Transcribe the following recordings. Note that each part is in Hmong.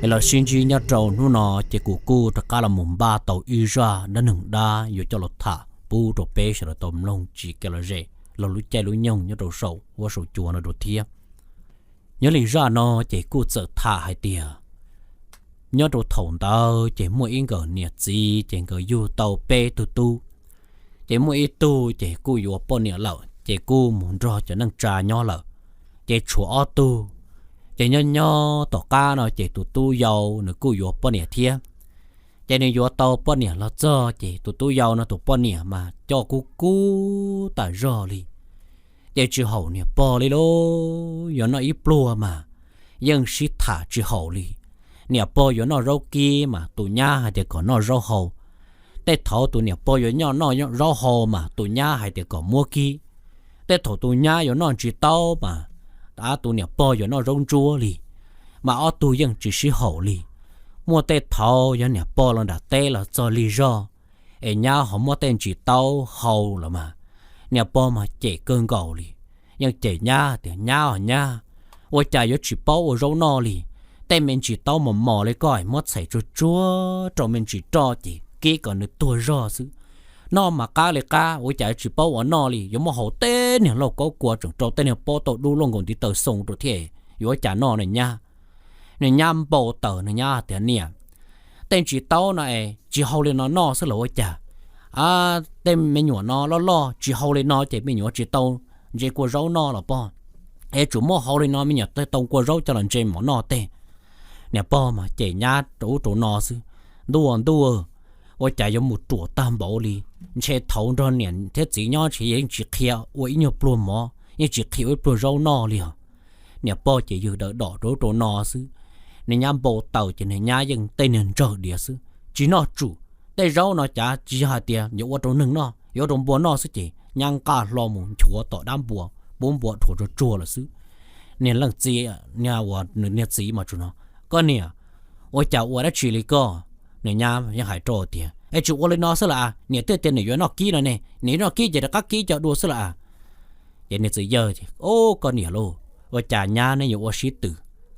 Es los sib ntsib nyob rau hnub no ces kuv kuj rov qab los mus npaj tau ib zaj dab neeg dab yuav coj los tham pub rau peb sawv daws tau mloog tsis kev lom zem los lub caij lub nyoog nyob rau saum huab saum cua no rau thiab. Nyob li zaj no ces kuj txawm tham hais tias nyob rau thaum ntawd ces muaj ib nkawm niam txiv ces nkawd yug tau peb tug tub. Ces muaj ib tug ces kuj yuav poj niam lawm ces kuj mus nrog cov neej tsa nyob lawm, ces tshuav ob tug. Ces nyob nyob tom qab no ces tus tub yau nws kuj yuav poj niam thiab. Ces nws yuav tau poj niam los txog ces tus tub yau no tus poj niam mas coj kub kub tas zog li. Ces tsis haum niam pog li lauj, yuav noj ib pluag mas yeej sib tham tsis haum li. Niam pog yuav noj zaub kib mas tus nyab hais tias kom noj zaub hau. Tej thaum tus niam pog yuav noj zaub hau mas tus nyab hais tias kom muab kib. Tej thaum tus nyab yuav noj ntsis taub mas tus niam pog yuav noj zaub ntsuab li. Mas ob tug yeej tsis sib haum li. Muaj tej thaum yog niam pog los nram teb los txog lig zog es nyab ho muab tej ntsis taub hau los mas niam pog mas cem kawg nkaus li. Yeej cem nyab tias nyab os nyab, ua cas yuav tsis paub ua zaub noj li. Tej me ntsis taub mos mos li koj muab txhais tsuag tsuag rau me ntsis roj ces kib kom nws tuag zog xwb. Noj mas qab li qab, ua cas tsis paub ua noj li, yuav muab hau tej niag lauj kaub kua tseem rau tej niag pob tau dub luaj nkaus ntiv taw xoo rau thiab, yuav ua cas noj ne nyab. Nws nyab npau taws, nws nyab tias niam, tej ntsis taub no es tsis hau li no noj xwb los ua cas? Tej me nyuam no loj loj tsis hau li no ces me nyuam tsis tau ntse kua zaub noj los pog. Es tsum muab hau li no me nyuam thiaj tau kua zaub coj los ntse mov noj tej. Niam pog mas cem nyab rau ub rau no xwb. Ntuj ntuj, ua cas yuav mus ruam tag npaum li. Ntshe thaum nrog niam thiab txiv nyob ntshe yeej tsis qhia ua ib nyuag pluag mov, yeej tsis qhia ua ib pluag zaub noj li os. Niam pog ces yws daws dom rau ub rau no xwb. Nws nyab npau taws ces nws nyab yeej tej niag ntsawg diav xwb, tsis noj tsum. Tej zaub no cav tsis yog hais tias yuav ua rau neeg noj, yuav ua rau npua noj xwb ces nyab nqaj hlo mus nchuav tom dab npua, pub npua dhuav tsuag tsuag lawm xwb. Niag leej txiv, niag uas nws niag txiv mas tsuas no, koj niam, ua cas ua dab tsi li koj? Nws nyab yeej hais rau tias es tsis ua li no xwb las, niam twb tias niam yuav noj kib no ne, niam yuav noj kib ces rov qab kib cov dua xwb las. Ces niag txiv yawg, o, koj niam lauj, ua cas nyab neb yuav ua sib tw?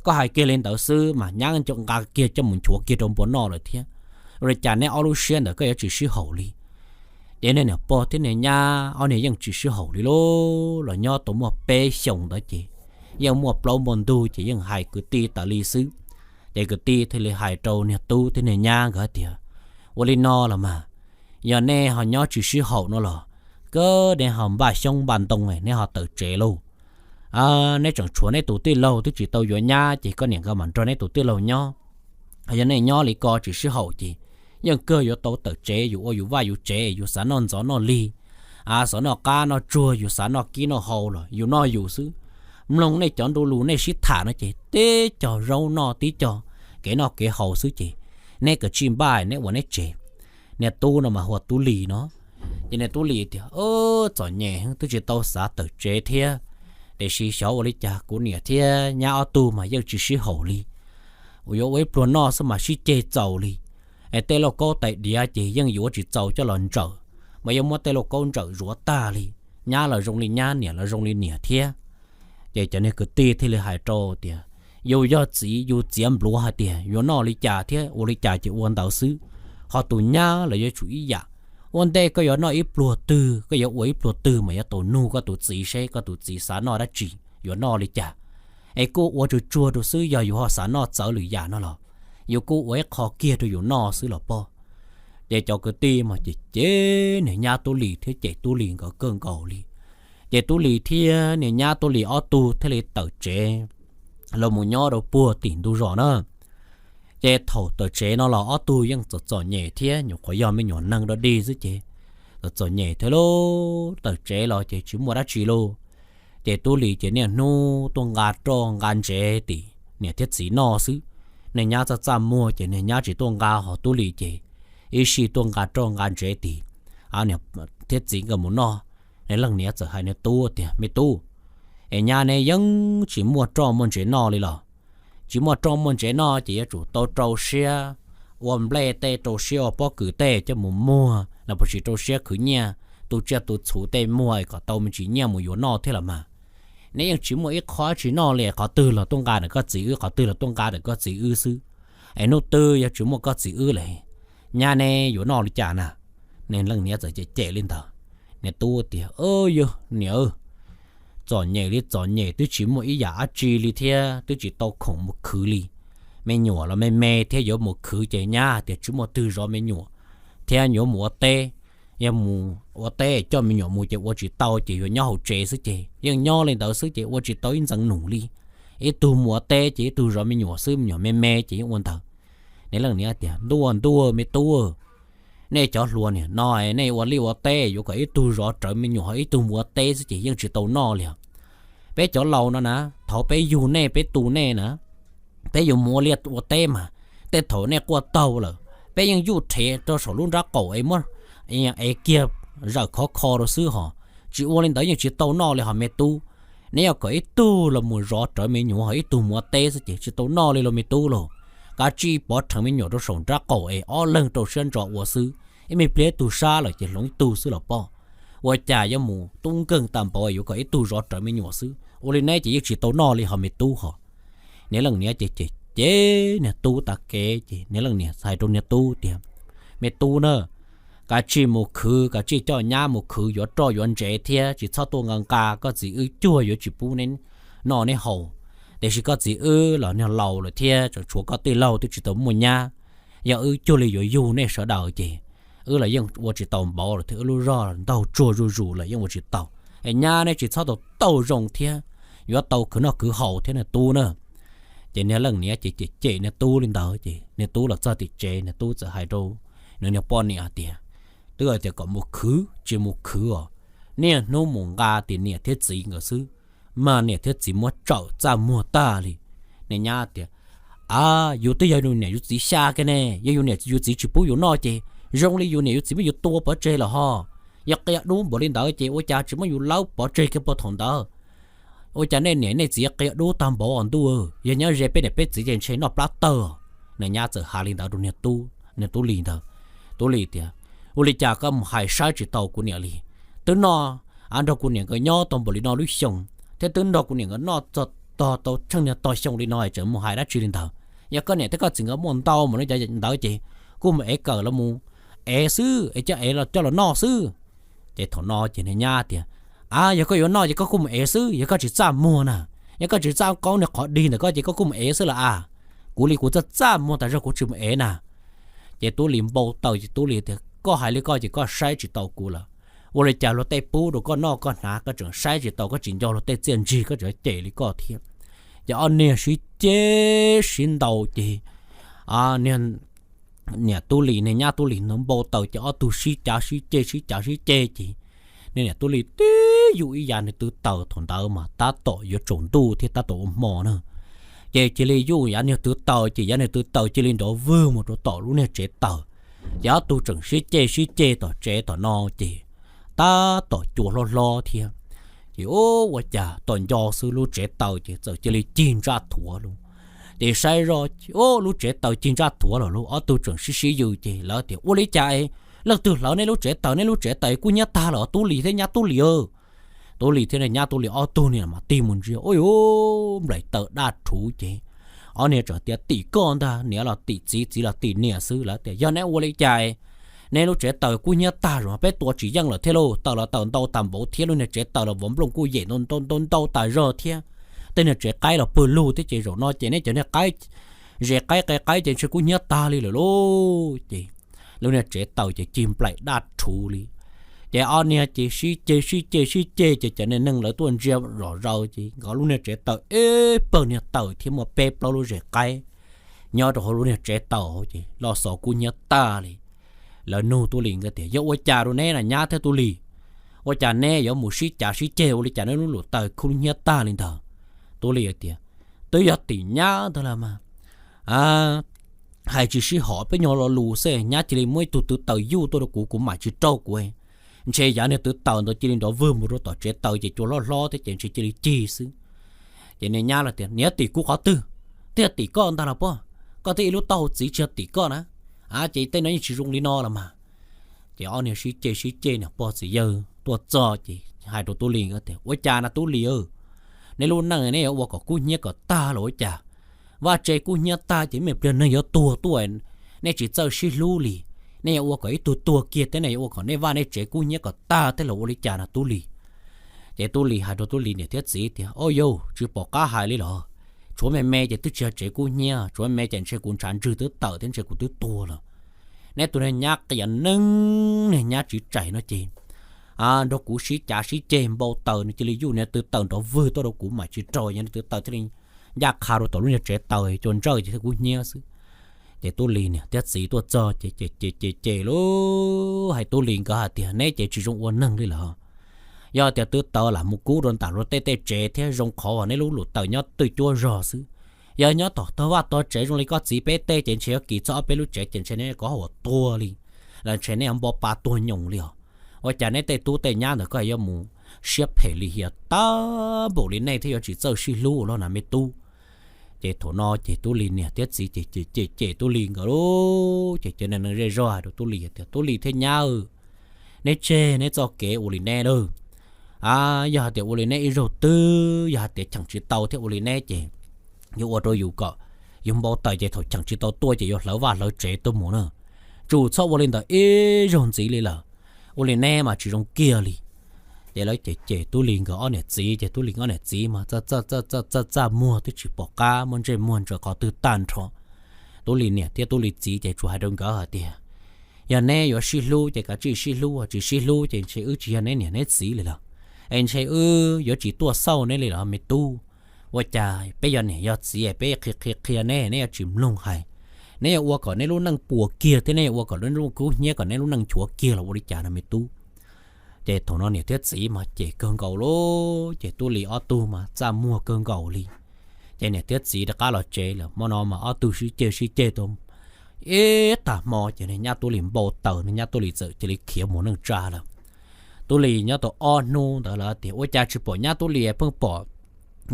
Koj hais kiag li ntawd xwb mas nyab nqa kiag coj mus nchuav kiag rau npua noj lawm thiab. Ua li cas neb ob lub siab ntawd koj yuav tsis sib haum li? Ces niag niam pog thiab niag nyab ob niag yeej tsis sib haum li lauj, los nyob tau muaj peb xyoos ntawd ces yeej muaj plaub muaj ntug ces yeej hais kwv tij tas li xwb. Ces kwv tij thiaj li hais rau niag tub thiab niag nyab nkawd tias, ua li no los mas, yog nej ho nyob tsis sib haum no los, koj neb ho npaj xyoob npaj ntoo neb ho tawm tsev lauj. Neb tseem tshuav neb tus tij laug twb tsis tau yuav nyab ces koj niam nkawd mam nrog neb tus tij laug nyob. Yog nej nyob li ko tsis sib haum ces yeej kawg yuav tau tawm tsev, yus ua yus vaj yus tsev, yus xav noj ntxov noj lig, xav noj qab noj tsuag, yus xav noj kib noj hau los yus noj yus xwb. Mloog nej cov ntu lus nej sib tham no ces tib co zaub noj tib co kev noj kev haus xwb ces neb kav tsij npaj neb ua neb tsev. Niag tub no mas hu ua Tub Lis no. Ces niag Tub Lis tias, txom nyem twb tsis tau xav tawm tsev thiab, tiam sis xyov ua li cas kuv niam thiab nyab ob tug mas yeej tsis sib haum li. Yuav ua ib pluag noj xwb mas sib ceg txaus li. Es tej lauj kaub tais diav ces yeej yuav tsis txaus coj los ntsawm, mas yuav muab tej lauj kaub ntsawm zuav tag li. Nyab los zoo li nyab, niam los zoo li niam thiab. Ces cov niag kwv tij thiaj li hais rau tias, yus yog txiv yus txiav npluav hais tias yuav noj li cas thiab ua li cas ces ua ntawd xwb. Ho tus nyab los yuav tsum ib yam. Ua ntej koj yuav noj ib pluag twg, koj yuav ua ib pluag twg mas yuav tau nug koj tus txiv seb koj tus txiv xav noj dab tsi, yuav noj li cas. Es kuj ua tsuag tsuag rau xwb, yog yus ho xav noj txawv lwm yam no los yus kuj ua ib qho kiag rau yus noj xwb los pog. Ces cov kwv tij mas cem cem niag nyab Tub Lis thiab cem Tub Lis nkawd kawg nkaus li. Ces Tub Lis thiab niag nyab Tub Lis ob tug thiaj li tawm tsev los mus nyob rau puag tim ntug zos na. Ces thaum tawm tsev no los ob tug yeej txom txom nyem thiab, nyuam qhuav yog me nyuam neeg dog dig xwb ces txom txom nyem thiab lauj, tawm tsev los ces tsis muaj dab tsi lauj. Ces Tub Lis ces niaj hnub tuaj nqa roj nqa ntsev tim niam thiab txiv noj xwb. Niag nyab txaj txaj muag ces niag nyab tsis tuaj nqa, ho Tub Lis ces ib sij tuaj nqa roj nqa ntsev tim niam thiab txiv nkawd mus noj. Niag leej niam txawm hais niag tub tias, me tub, es nyab neb yeej tsis muaj roj muaj ntsev noj li los? Tsis muaj roj muaj ntsev noj ces yuav tsum tau rau siab ua nplej tej, rau siab ua pob kws tej coj mus muag los puas tsis rau siab khwv nyiaj tu tsiaj tu txhuv tej muag kom tau me ntsis nyiaj mus yuav noj thiab los mas. Neb yeej tsis muaj ib qho tsis noj li, qhov twg los tuaj nqa ntawm koj txiv wb, qhov twg los tuaj nqa ntawm koj txiv wb xwb. Es hnub twg yog tsis muaj koj txiv wb lawm, nyab neb yuav noj li cas na? Niag leej niam txawm cem cem li ntawd. Niag tub tias, Yog niam, txom nyem li txom nyem, twb tsis muaj ib yam dab tsi li thiab twb tsis tau khoom mus khwv li. Me nyuam los me me thiab, yuav mus khwv ces nyab tias tsis muaj twg zov me nyuam thiab, yuav mus ua teb, yog mus ua teb coj me nyuam mus ces ua tsis tau ces yuav nyob hauv tsev xwb ces yeej nyob li ntawd xwb ces ua tsis tau ib ntxeev num li. Ib tug mus ua teb ces ib tug zov me nyuam xwb, me nyuam me me ces yeej ua ntawd. Niag leej niam tias, Ntuj ntuj, me tub, nej cov hluas niam no, nej ua liaj ua teb yuav kom ib tug zov rawv me nyuam ho ib tug mus ua teb xwb ces yeej tsis tau noj li os. Peb cov laus no na, thaum peb yug nej peb tu nej na, peb yuav mus ua liaj ua teb mas, tej thaum nej quaj taug lawm peb yeej yuj rhev rau saum lub nrab qaum es muab ev kiag zawm khov kho rau xwb hos, tsis ua li ntawd yeej tsis tau noj li hos me tub. Neb yuav kom ib tug los mus zov rawv me nyuam ho ib tug mus ua teb xwb ces tsis tau noj li los me tub lauj. Kav tsij pov rheev me nyuam rau saum nrab qaum es ob leeg rau siab ntso ua xwb, ib me pliag ib tug sab lawm ces hloov ib tug xwb los poj. Ua cas yuav mus tub nkeeg tag npaum yuav kom ib tug zov rawv me nyuam xwb, ua li neb ces yeej tsis tau noj li hos me tub hos. Niag leej niam ces cem cem niag tub tas kev ces niag leej niam hais rau niag tub tias, Me tub na, kav tsij mus khwv, kav tsij coj nyab mus khwv yuav roj yuav ntsev thiab tsis txhob tuaj nqa nqa koj txiv wb cuag yuav tsis pub neb noj neb haus. Tiam sis koj txiv wb los niag laus lawm thiab tseem tshuav koj tij laug twb tsis tau muaj nyab, yog wb cuag li yuav yug nej sawv daws ces wb los yeej ua tsis tau npaum lawm thiab, wb lub zog ntaug tsuag zuj zus lawm yeej ua tsis tau. Es nyab neb tsis txhob tau taug zoo thiab, yuav tau khwv noj khwv haus thiab niag tub na. Ces niag leej niam ces cem cem niag tub li ntawd ces niag tub los txog tim tsev niag tub txawm hais rau nws niag poj niam hais tias, Twb hais tias kom mus khwv tsis mus khwv os, niaj hnub mus nqa tim niam thiab txiv nkawd xwb, mas niam thiab txiv muab tsawm txaj muag tag li. Niag nyab tias, A, yus twb yog yus niam yus txiv xya kiag ne, yog yus niam yus txiv tsis pub yus noj ces zoo li yus niam yus txiv muab yus tua pov tseg los ho. Yog qia dub npaum li ntawd ces ua cas tsis muab yus lawb pov tseg kiag puag thaum ntawd? Ua cas nej niam nej txiv qia dub tag npaum os ntuj, yog nyob ze peb niam peb txiv ces ntshe noj plab tawg. Niag nyab txawm hais li ntawd rau niag tub, niag tub lis ntawd. Tub lis tias, Ua li cas koj mus hais saib tsis taus kuv niam li? Twb nrog kuv niam nkawd nyob tau npaum li no lub xyoo, thiab twb nrog kuv niam nkawd noj txog tog tau tsheej niag tog xyoo li no es tseem mus hais dab tsi li ntawd? Yog koj niam thiab koj txiv nkawd muaj ntau mus li cas ntawd ces kuj mus ev kawm los mus ev xwb, es coj ev los coj los noj xwb. Ces thaum no ces niag nyab tias, A, yog koj yuav noj ces koj kuj mus ev xwb, yog koj tsis txaj muag na, yog koj tsis txaj qoob niag qhov dig ntawm koj ces koj kuj mus ev xwb las a. Kuv li kuv txaj txaj muag tas zog kuv tsis mus ev na. Ces tub lis npau taws ces tub lis tias, Koj hais li koj ces koj saib tsis taus kuv lawm. Ua li cas luag tej pub rau koj noj koj hnav koj tseem saib tsis taus, koj tsis nco luag tej txiaj ntsig koj tseem cem li koj thiab. Ces ob niag sib ceg sib ntaus ces niam tub lis niag nyab tub lis ntawd npau taws ces ob tug sib cav sib ceg sib cav sib ceg ces niag niam tub lis tib yum ib yav niag tw taws thaum ntawd mas tab tom yuav tsaus ntuj thiab tab tom ua hmo na. Ces cia li yum yav niag tw taws ces yav niag tw taws cia li nrov vwg mus rau tom lub niag tsev taws. Ces ob tug tseem sib ceg sib ceg tom tsev tom no ces tab tom cua hlob hlob thiab. Ces ua cas tom nco xwb lub tsev taws ces txawm cia li cig ntsaj thuav lauj. Ces saib zoj, lub tsev taws cig ntsaj thuav lawm lauj. Ob tug tseem sib sib yws ces lawv tias, Ua li cas es leej twg hlawv nej lub tsev taws, nej lub tsev taws kub hnyiab tag lawm, tub lis thiab nyab tub lis. Tub lis thiab nyab tub lis ob tug ni mas tig mus ntsia, ua yuv, nplaim taws daj rhuv ces ob niag txawm tias, Tim koj ntag, niam los tim txiv, txiv los tim niam xwb. Lawv tias, Yog neb ua li cas es neb lub tsev taws kub hnyiab tag zaum peb tua tsis yeej lawm thiab lauj, taws los taws ntau tas npaum thiab, lub niag tsev taws los vov nplooj kuj yem ntau ntau ntau tas zog thiab, tej niag tsev qaib los pawg lug thiab ces zaum no ces neb cov niag qaib, zes qaib qe qaib ces ntshe kub hnyiab tag li lawm lauj. Ces lub niag tsev taws ces cig nplaim daj rhuv li. Ces ob niag ces sib ceg sib ceg sib ceg ces cov niag neeg lawv tuaj ntsia zom zaws ces nkawd lub niag tsev taws ib pawg niag taws thiab muaj peb plaub lub zes qaib nyob rau hauv lub niag tsev taws ces loj xo kub hnyiab tag li. Lawv nug tub lis nkawd tias, Yog ua cas rau neb na nyab thiab tub lis? Ua cas neb yuav mus sib cav sib ceg ua li cas neb lub lub taws kub hnyiab tag li ntawd? Tub lis tias, Twb yog tim nyab ntag los mas, hais tsis sib hom peb nyuag lo lus xwb, nyab cia li muab ib tug tw taws yuj tuaj rau kuv, kuv mam tsis raug kuv. Ntshe yav niag tw taws ntawd cia li nrov vwg mus rau tom tsev taws ces cua hlob hlob thiab ces ntshe cia li cig xwb. Ces niag nyab los tias, Niam, tim kuv qhov twg? Twb yog tim koj ntag los pog, koj twb ib lub taub hau txiv tsis yog tim koj na. A, ces tej no yeej tsis zoo li no los mas. Ces ob niag sib ceg sib ceg niam pog txiv yawg tuaj txog ces hais rau tub lis tias, Ua cas na tub lis, neb lub neej neb yuav ua kom kub hnyiab kom tag los ua cas? vaj tse kub hnyiab tag ces me pliag neeg yuav tuag tuaj, nej tsis txawj sib hlub li. Nej yuav ua kom ib tug tuag kiag thiab nej yuav ua kom nej vaj nej tsev kub hnyiab kom tag thiab los ua li cas no Tub Lis? Ces Tub Lis hais rau Tub Lis niam thiab txiv tias, Au yau, tsis pom qab hais li los? Tshuav me me ces twb tsis yog tsev kub hnyiab, tshuav me me ces ntshe kuv ntshav ntswg twb tawm thiab ntshe kuv twb tuag lawm. Neb tus niag nyab qias neeb niag nyab tsis tsais no ces nrog kuv sib cav sib ceg npau taws, nws cia li yuj niag tw taws nrov vwg tuaj rau kuv mam tsis raug, yog niag tw taws thiaj li ncaj qha rau tom lub niag tsev taws, cua ntsawj ces thiaj kub hnyiab xwb. Ces Tub Lis niam thiab txiv tuaj txog ces ces ces ces ces lub hais Tub Lis nkawd hais tias, Neb ces tsis zoo ua neeg li lawm. Yog tias tw taws lam mus kub rau ntam luag tej tej tsev thiab zoo qhov uas neb lub lub taws nyob twj cuab zog xwb. Yog nyob tom tog vaj tog tsev zoo li koj txiv peb tej ces ntshe yuav kis txog ob peb lub tsev ces ntshe neb kov hauv tuag li, los ntshe neb yuav npau pa tuag nyoos li os. Ua cas neb tej tub tej nyab ntawd koj yuav mus siab phem lim hiam tag npaum li, nej thiaj yuav tsis txawj sib hlub los na me tub? Ces thaum no ces Tub Lis niam thiab txiv ces cem cem Tub Lis nkawd lub, ces cov neeg zej zog hais rau Tub Lis tias, Tub Lis thiab nyab, neb tseg neb txoj kev ua li neb lawm. Yog hais tias ua li neb ib zaug twg, yog hais tias cheem tsis tau thiab ua li neb ces yuav ua rau yus kom yus npau taws ces thaum cheem tsis tau tuaj ces yuav hlawv vaj hlawv tsev tuaj mus na. Tsum txhob ua li ntawd ib zaug ntxiv li lawm. Ua li neb mas tsis zoo kiag li. Ces lawv cem cem Tub Lis nkawd ob niam txiv ces Tub Lis ob niam txiv mas txaj txaj muag twb tsis pom qab, muaj ntsej muag ntsaws qhov twg tag nrho. Tub Lis niam thiab Tub Lis txiv ces tsuas hais rau nkawd hais tias, Yog neb yuav sib hlub ces kav tsij sib hlub, tsis sib hlub ces ntshe wb tsis yog neb niam neb txiv li lawm, es ntshe wb yuav tsis tuaj xauj neb li lawm me tub. Ua cas peb yog niam yog txiv peb qhia qhia qhia neb, neb yuav tsis mloog hais. Neb yuav ua kom neb lub neej puas kiag thiab neb yuav ua kom neb lub kub hnyiab kom neb lub neej nchuav kiag los ua li cas no me tub? Ces thaum no niam thiab txiv mas cem kawg nkaus lawm, ces Tub Lis ob tug mas txaj muag kawg nkaus li. Ces niam thiab txiv rov qab los tsev lawm, hmo no mas ob tug sib ceg sib ceg tau ib tag hmo ces niag nyab Tub Lis npau taws, niag nyab Tub Lis txawm cia li khiav mus neej tsa lawm. Tub Lis nyob tau ob hnub ntawd lawm tias, Ua cas tsis pom nyab Tub Lis, pheej pom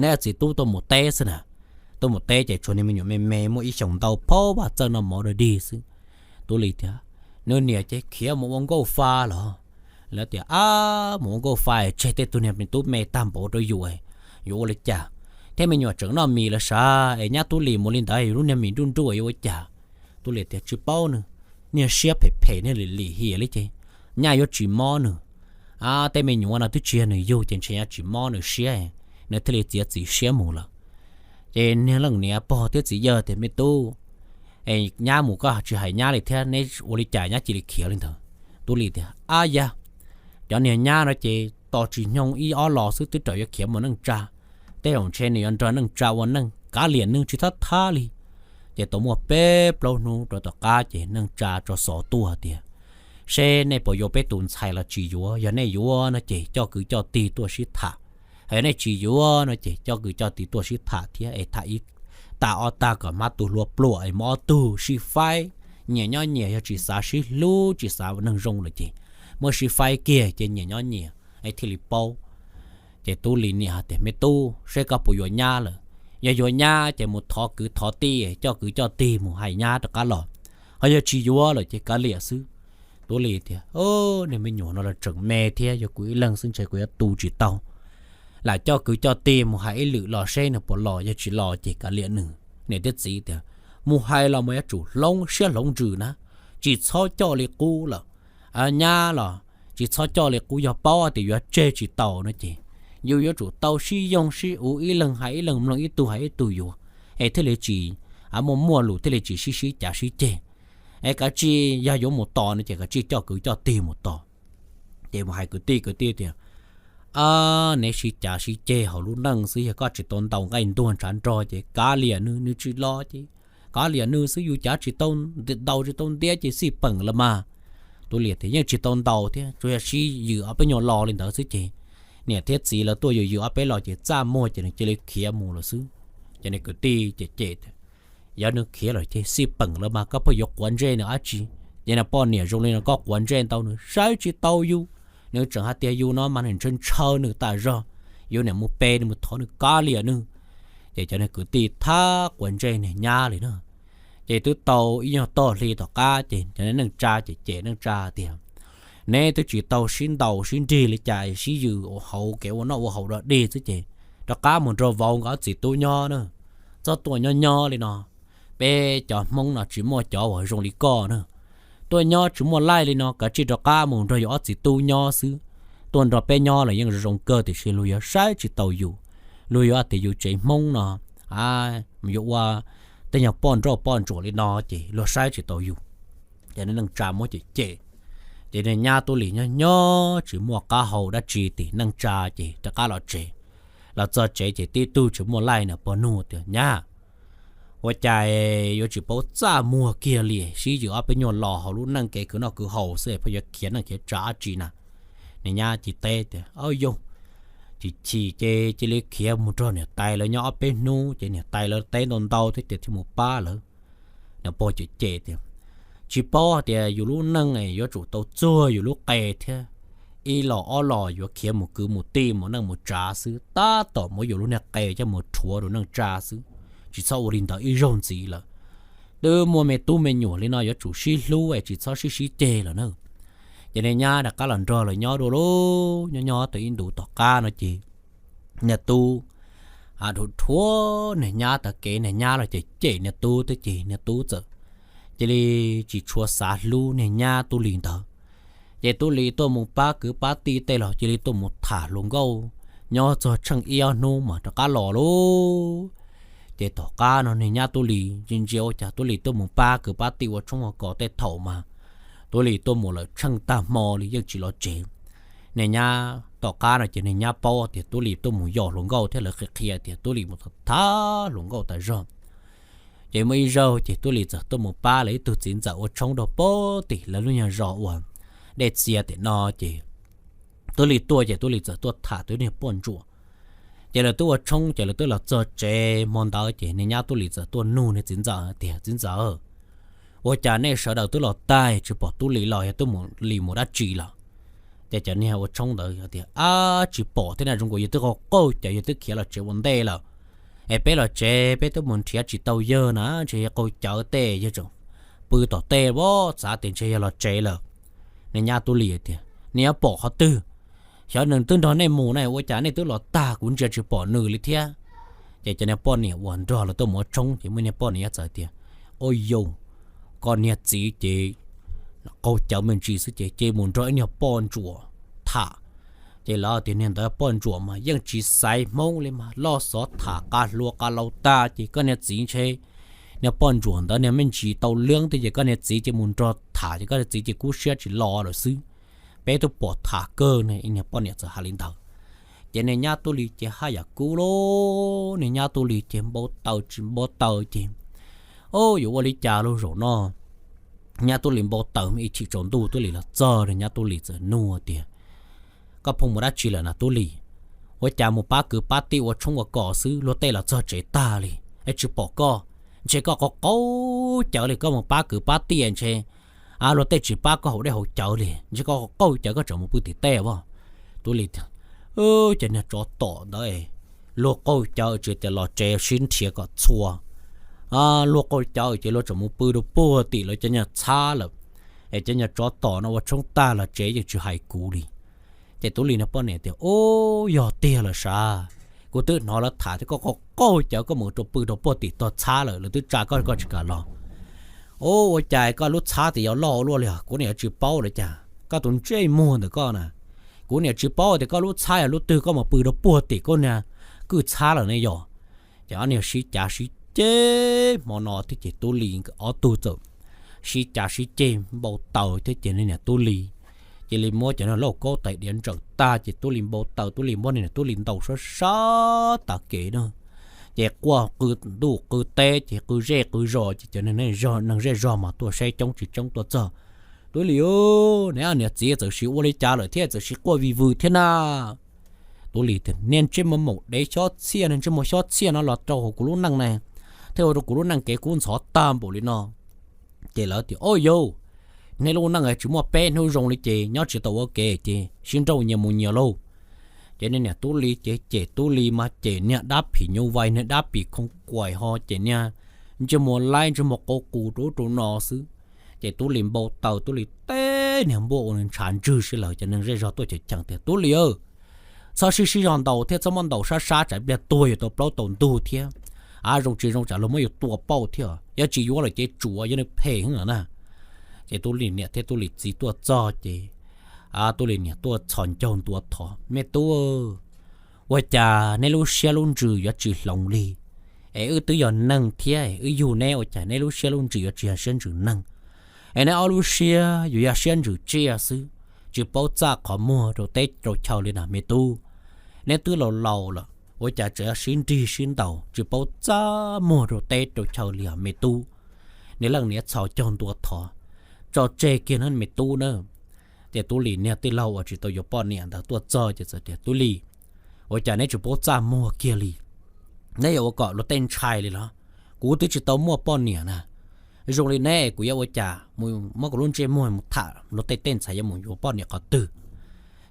neb txiv tub tuaj mus teb xwb na. Tuaj mus teb ces tsuas niag me nyuam me me muaj ib xyoos ntau phaub vaj txawj noj mov dog dig xwb. Tub Lis tias, Nws niam ces khiav mus ua nkauj fa los. Lawv tias, Ab, mus ua nkauj fa tseg tej tug niag me tub me tag npaum rau yus, yuav ua li cas? Thiab me nyuam tseem noj mis lawm sav es nyab Tub Lis mus li ntawd yus lub niag mis nruj nruj yuav ua cas? Tub Lis tias, Tsis paub nws, niag siab phem phem niag lim lim hiam li ces nyaj yuav tsis mob nws. Ab, tej me nyuam no twb tsis yog nws yug ces ntshe yuav tsis mob nws siab, nws thiaj li txiav txim siab mus lawm. Ces niag leej niam pog thiab txiv yawg tias, Me tub, es nyab mus koj tsis hais nyab li thiab, neb ua li cas nyab cia li khiav li ntawd? Tub Lis tias, Ab yag, cov niag nyab no ces tos tsis nyoog ib ob los xwb twb raws yuav khiav mus neej tsa. Tej zaum ntshe nws yuav nrog neej tsa ua neej, kav liam nws tsis thab thab li. Ces tau muaj peb plaub hnub rau tom qab ces neej tsa tso xov tuaj tias, Seb nej puas yuav peb tus ntxhais los tsis yuav, yog nej yuav no ces coj kwv coj tij tuaj sib tham. Yog nej tsis yuav no ces coj kwv coj tij tuaj sib tham thiab es tham ib tag ob tag kom hmab tu hlua pluam es muaj ob tug sib faib. Nyias nyob nyias, yog tsis xav sib hlub tsis xav neeg zoo lawm ces muab sib faib kiag ces nyias nyob nyias es thiaj li paub. Ces Tub Lis niam hais tias, Me tub, seb koj puas yuav nyab lawm. Yog yuav nyab ces mus thov kwv thov tij, coj kwv coj tij mus hais nyab rov qab los. Ho yog tsis yuav lawm ces kav liam xwb. Tub Lis tias, Niag me nyuam no los tseem me thiab, yog kuv ib leeg xwb ntshe kuv yuav tu tsis tau. Lam coj kwv coj tij mus hais ib lwm los seb nws puas los, yog tsis los ces kav liam nws. Niam thiab txiv tias, Mus hais los mas yuav tsum hloov siab hloov ntsws na, tsis txhob coj li qub lawm. Nyab los tsis txhob coj li qub, yog paub tias yuav tseg tsis tau no ces yus yuav tsum tau sib yoog sib uv, ib leeg hais ib leeg mloog, ib tug hais ib tug yuav, es thiaj li tsis muaj muaj lus, thiaj li tsis sib sib cav sib ceg. Es kav tsij yog yuav mus tos no ces kav tsij coj kwv coj tij mus tos. Ces mus hais kwv tij, kwv tij tias, Neb sib cav sib ceg hauv lub neej xwb, yog koj tsis tau ntaus nqaij ntuag ntshav nrog ces kav liam nws, nws tsis los ces kav liam nws xwb, yus cav tsis tau, ntaus tsis tau ntiab ces xij peem los mas. Tub Lis tias, Yeej tsis tau ntaus thiab, tsuas yog sib yws ob peb nyuag lo li ntawd xwb ces niam thiab txiv lawv tuaj yws yws ob peb lo ces txaj muag ces nws cia li khiav mus lawm xwb. Ces niag kwv tij cem cem, Yog nws khiav lawm ces xij peem los mas koj pheej yuav quav ntsej nws dab tsi? Ces niag poj niam zoo li no koj quav ntsej ntau nws saib tsis tau yus. Nws tseem hais tias yus no mas nws ntshaw ntshaw nws tas zog, yus niam mus pe nws, mus thov nws kav liam nws. Ces cov niag kwv tij thab quav ntsej niag nyab li na. Ces twb tau ib nyuag tog hli tom qab ces cov neej tsa ces cem neej tsa tias, Neb twb tsis tau sib ntaus sib nrig li cas, sib yws ua hauv kev ua noj ua haus dog dig xwb ces rov qab mus nrog vauv nkawd ob txiv tub nyob na. txhob tuaj nyob nyob li no. Peb cov Hmoob no tsis muaj cov uas zoo li koj na. Tuaj nyob tsis muaj laij li no, kav tsij rov qab mus nrog yus ob txiv tub nyob xwb. Tuaj nrog peb nyob los yeej zoo kawg tiam sis luag yuav saib tsis taus yus. Luag yuav tias yus tsev Hmoob no yuav ua tej nyuag poj nrauj poj ntsuam li no ces luag saib tsis taus yus. Ces neej tsa muab cem cem. Ces niag nyab Tub Lis nyob nyob tsis muaj qab hau dab tsi tim neej tsa ces rov qab los tsev. Los txog tsev ces tib tug tsis muaj laij na pog nug tias, Nyab, ua cas yuav tsis paub txaj muag kiag li, sib yws ob peb nyuag los hauv lub neej kev khwv noj khwv haus xwb pheej yuav khiav neej khiav tsa dab tsi na? Niag nyab cia li teb tias, Au yau, chim chim ces cia li khiav mus nrog niam tais lawv nyob ob peb hnub ces niam tais lawv teb ntau ntau thiab ces thiaj mus pab lawv. Niag pog cem cem tias, Tsis paub hais tias yus lub neej yuav tsum tau txuag yus lub qe thiab, ib los ob los yuav khiav mus kwv mus tij mus neej mus tsa xwb, tab tom muab yus lub niag qe coj mus rhuav rau neej tsa xwb, tsis txhob ua li ntawd ib zaug ntxiv lawm. Twb muaj me tub me nyuam li no yuav tsum sib hlub es tsis txhob sib sib ceg lawm na. Ces niag nyab rov qab los nrog lawv nyob dua lauj, nyob nyob tau ib ntus tom qab no ces niag tub dhuav dhuav niag nyab tag kev, niag nyab los cem cem niag tub thiab ces niag tub txawm cia li tsis tshua xav hlub niag nyab Tub Lis ntawd. Ces Tub Lis tuaj mus pab kwv pab tij tej los cia li tuaj mus tham hluas nkauj nyob txog tsheej ib ob hnub mas rov qab los lauj. Ces tom qab no niag nyab Tub Lis ntsia ntsia ua cas Tub Lis tuaj mus pab kwv pab tij ua tshoob ua kos tej thaum mas Tub Lis tuaj mus lawm tsheej tag hmo li yeej tsis los tsev. Niag nyab tom qab no ces niag nyab paub tias Tub Lis tuaj mus yos hluas nkauj thiab lawv qhia qhia tias Tub Lis mus tham hluas nkauj tas zog. Ces muaj ib zaug ces Tub Lis txawm tuaj mus pab lawv ib tug txiv ntxawm ua tshoob rau pem tim lawv lub nyuag zos uas dej txia tim no ces Tub Lis tuaj ces Tub Lis txawm tuaj tham tus niag poj ntsuam. Ces lawv twb ua tshoob ces lawv twb los txog tsev hmo ntawd ces niag nyab Tub Lis txawm tuaj nug niag txiv ntxawm tias, Txiv ntxawm, ua cas nej sawv daws twb los tag tsis pom Tub Lis los, yog Tub Lis mus dab tsi lawm? Ces cov niag ua tshoob ntawd tias, Ab, tsis pom thiab na, zoo nkaus yog twb qaug qaug cawv yog twb khiav los tsev ua ntej lawm. Es peb los tsev peb twb mus nrhiav tsis tau yawg na, ntshe yog qaug cawv tej yawg tseem pw tom tej as, xav tias ntshe yog los tsev lawm. Niag nyab Tub Lis tias, Nej yuav pom qhov twg? Xyov nws twb nrog nej mus na, ua cas nej twb los tag kuv ntsia tsis pom nws li thiab? Ces cov niag poj niam uas nrog lawv tuaj mus ua tshoob ces muaj niag poj niam txawm tias, Ua yau, koj niag txiv ces qaug cawv me ntsis xwb ces cia mus nrog ib niag poj ntsuam tham. Ces lawv tias niag ntawd poj ntsuam mas yeej tsis xaiv Hmoob li mas loj xov tham qa hlua qa laus tag ces koj niag txiv ntshe niag poj ntsuam ntawd niag me ntsis tau lwb twg ces koj niag txiv ces mus nrog tham ces koj niag txiv ces kub siab tsis los lawm xwb. Peb twb pom tham kawg ne. Niag poj niam txawm hais li ntawd ces niag nyab Tub Lis ces haj yam kub lauj, niag nyab Tub Lis ces npau taws tsis npau taws ces, Au, yuav ua li cas lauj zaum no? Nyab Tub Lis npau taws ib chim tsaus ntuj Tub Lis los txog, niag nyab Tub Lis txawm nug tias, Koj pheej mus dab tsi lawm na Tub Lis? Ua cas mus pab kwv pab tij ua tshoob ua kos xwb luag tej los txog tsev tag li es tsis pom koj? Ntshe koj qaug qaug cawv li, koj mus pab kwv pab tij ntshe luag tej tsis pab koj haus dej haus cawv li, ntshe koj qaug qaug cawv koj tseem mus pw tim tej as. Tub Lis tias, Ces niag tsov tom ntawd luag qaug cawv tsis tias los tsev sib nrhiav kom txhua, luag qaug cawv ces luag tseem mus pw rau puag tim lawv cov nyuag txhab lawm, es cov nyuag tsov tom no ua tshoob tag los tsev yeej tsis hais kuv li. Ces Tub Lis niag poj niam tias, Ub, yog tiag lawm sav, kuv twb hnov lawv tham tias koj qaug qaug cawv koj mus rau pw rau puag tim tog txhab lawm, lawv twb tsa koj koj tsis kam los. Ub, ua cas koj lub txhab tias yog loj ua luaj li os, kuv niam tsis paub lawm cas koj tus ntsej muag ntawm koj na. Kuv niam tsis paub tias koj lub txhab yog lub twg koj mus pw rau puag tim koj niag kwj txhab lawm ne yog. Ces ob niag sib cav sib ceg hmo no thiab ces Tub Lis ob tug txawm sib cav sib ceg npau taws thiab ces niag Tub Lis cia li muab cov niag lauj kaub tais diav ntsawm tag ces Tub Lis npau taws, Tub Lis muab niag Tub Lis ntaus sab sab tas kev na. Ces quaj qw ntuj qw teb ces qw zej qw zos ces cov neeg zej zog mas tuaj saib coob tsis coob tuaj txog. Tub Lis, niag niam txiv txawm sis ua li cas lawm thiab txawm sis quaj vij vwg thiab na? Tub Lis tias, Niag ntsej muag maum dev xyob txhiaj, niag ntsej muag xyob txhiaj no los rau hauv kuv lub neej ne, thiaj ua rau kuv lub neej kev kub ntxhov tag npaum li no. Ces lawv tias, Au yau, nej lub neej tsis muaj peb hnub zoo li ces nyob tsis tau ua ke ces sib nrauj nyias mus nyias lauj. Ces niag niam Tub Lis ces cem Tub Lis mas cem niag dab phim nyuj vais, niag dab phim khoov kuais ho cem niag ntsej muag laib ntsej muag qau qus rau ub rau no xwb. Ces Tub Lis npau taws, Tub Lis teb niag npuaj ua nws ntshav ntswg si lawm. Cov neeg zej zog tuaj cheem cheem tias, Tub Lis, txhob sib sib zog ntaus thiab txhob muab ntaus sab sab tsam ib pliag tuag yuav tau plaub tau ntug thiab. Av, zoo tsis zoo tsam luag muab yus tua pauj thiab, yog tsis yuav lawm ces tsuav yog nws phem heev na. Ces Tub Lis niam thiab Tub Lis txiv tuaj txog ces Tub Lis niam tuaj txhos ncaug ntua thov, Me tub, ua cas neb lub siab lub ntsws yuav tsis hloov li? Es wb twb yog neeg thiab, wb yug neb ua cas neb lub siab lub ntsws yuav tsis yog siab ntsws neeg? Es neb ob lub siab yuav yog siab ntsws tsiaj xwb, tsis paub txaj qhov muag rau teb rau chaw li na me tub. Neb twb laus laus lawm ua cas tseem sib nrig sib ntaus tsis paub txaj muag rau teb rau chaw li os me tub. Niag leej niam txhos caug ntua thov, Tso tseg kiag na me tub na. Ces Tub Lis niag tij laug uas tsis tau yuav poj niam ntawd tuaj txog ces txawm tias, Tub Lis, ua cas neb tsis paub txaj muag kiag li? Neb yuav ua kom luag tej ntshai li los? Kuv twb tsis tau muaj poj niam na. Zoo li neb kuv yuav ua cas mus muab kuv lub ntsej muag mus tham luag tej tej ntxhais yuav mus yuav poj niam qhov twg?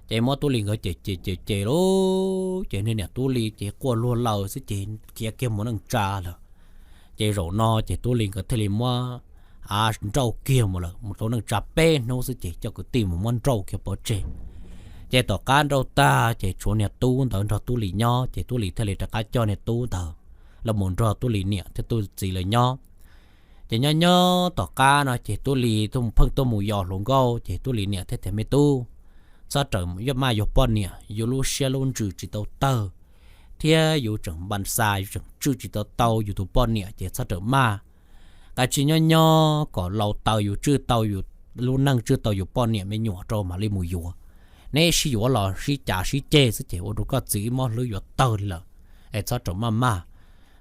Ces muab Tub Lis nkawd cem cem cem cem lauj, ces niag niam Tub Lis ces quaj luag laws xwb ces khiav kiag mus neej tsa lawm. Ces zaum no ces Tub Lis nkawd thiaj li muab av nrauj kiag mus lawm, mus rau neej tsa peb hnub xwb ces coj kwv tij mus muab nrauj kiag pov tseg. Ces tom qab nrauj tag ces tshuav niag tub ntawd nrog Tub Lis nyob, ces Tub Lis thiaj li rov qab coj niag tub ntawd los mus nrog Tub Lis niam thiab Tub Lis txiv lawv nyob. Ces nyob nyob tom qab no ces Tub Lis pheej tuaj mus yos hluas nkauj, ces Tub Lis niam thiaj tias, Me tub, txhob rawm maj yuav poj niam, yus lub siab lub ntsws tsis tau tawg, thiab yus tseem npa xa, yus tseem tswj tsis tau tau yus tus poj niam ces txhob rawm maj. Kav tsij nyob nyob kom laus taws yus tswj tau yus lub neej, tswj tau yus poj niam me nyuam rau mam li mus yuav. Neb sib yuav los sib cav sib ceg xwb ces ua rau koj txiv ib mob hlwb yuav tawg li lawm. Es txhob rawm maj maj.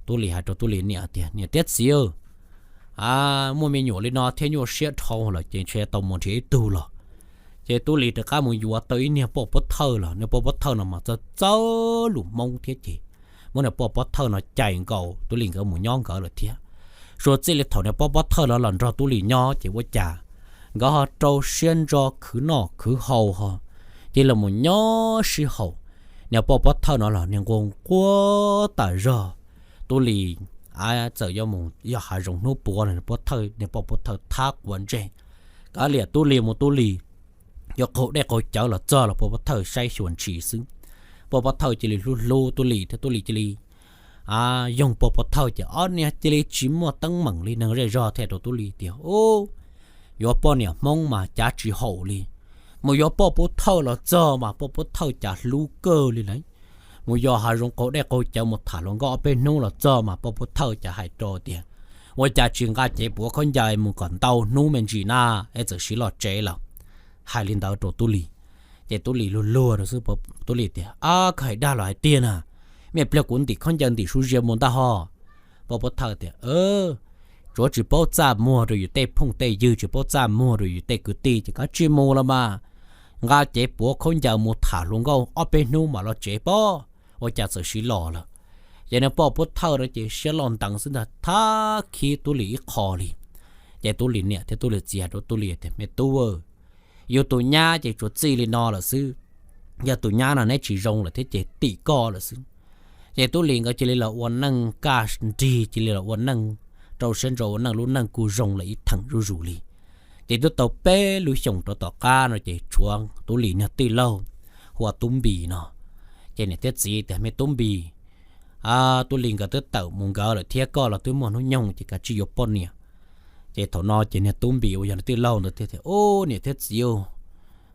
Tub Lis hais rau Tub Lis niam tias, Niam thiab txiv, muaj me nyuam li no thiab nyuaj siab dhau lawm ces ntshe tau mus nrhiav ib tug los. Ces Tub Lis rov qab mus yuav tau ib niag poj pob thawj los, niag poj pob thawj no mas txawj txawj lus Hmoob thiab ces muab niag poj pob thawj no cais nkaus Tub Lis nkawd mus nyob nkawd lawm thiab. Suav txij li thaum niag poj pob thawj no los nrog Tub Lis nyob ces ua cas nkawd ho rau siab ntso khwv noj khwv haus ho, ces los mus nyob sib haum. Niag poj pob thawj no los niag nquag nquag tas zog. Tub Lis txawm yuav mus yos hav zoov hnub puav, niag poj pob thawj thab quav ntsej, kav liam Tub Lis mus Tub Lis yuav qaug dej qaug cawv los txog los poj pob thawj saib xyuas ntshis xwb. Poj pob thawj cia li hlub hlub Tub Lis thiab Tub Lis cia li yoog poj pob thawj ces ob niag cia li tsis muaj teeb meem li. Neeg zej zog thiaj rau Tub Lis tias, Ub, yuav poj niam Hmoob mas cav tsis haum li. Mus yuav poj pob thawj los txog mas poj pob thawj cav hlub kawg li lawm. Mus yos hav zoov qaug dej qaug cawv mus tham hluas nkauj ob peb hnub los txog mas poj pob thawj cav hais rau tias, Ua cas tsis nqa cev puav khaub ncaws mus kom ntau hnub me ntsis na, es txawm siv los tsev lawm. Hais li ntawd rau Tub Lis, ces Tub Lis luag luag rau xwb. Tub Lis tias, Ab, koj hais dag los hais tiag na? Mej pliag kuv ntim khaub ncaws ntim su zias mus ntag ho. Poj pob thawj tias, Tsuav tsis paub txaj muag rau yus tej phooj tej ywg, tsis paub txaj muag rau yus tej kwv tij ces kav tsij mus los mas. Nqa cev puav khaub ncaws mus tham hluas nkauj ob peb hnub mam los tsev pob. Ua cas txawm siv los lawm. Ces niag poj pob thawj no ces siab loj nteev xwb ntag, thab khib Tub Lis ib qho li. Ces Tub Lis niam thiab Tub Lis txiv hais rau Tub Lis tias, Me tub, yus tus nyab ces tsuas txij li no lawm xwb. Yog tus nyab no neb tsis zoo lawm thiab ces tim koj lawm xwb. Ces Tub Lis nkawd cia li los ua neej kaj nrig, cia li los ua neej rau siab ntso ua neej, lub neej kuj zoo lawm ib theem zuj zus li. Ces twb tau peb lub xyoos rau tom qab no ces tshuav Tub Lis niag tij laug hu ua Tub Npis no. Ces niam thiab txiv tias, Me Tub Npis, Tub Lis nkawd twb tawm mus nkawd lawm thiab koj los twb muaj hnub nyoog ces kav tsij yuav poj niam. Ces thaum no ces niag Tub Npis uas yog niag tij laug ntawd thiaj tias, Ub, niam thiab txiv,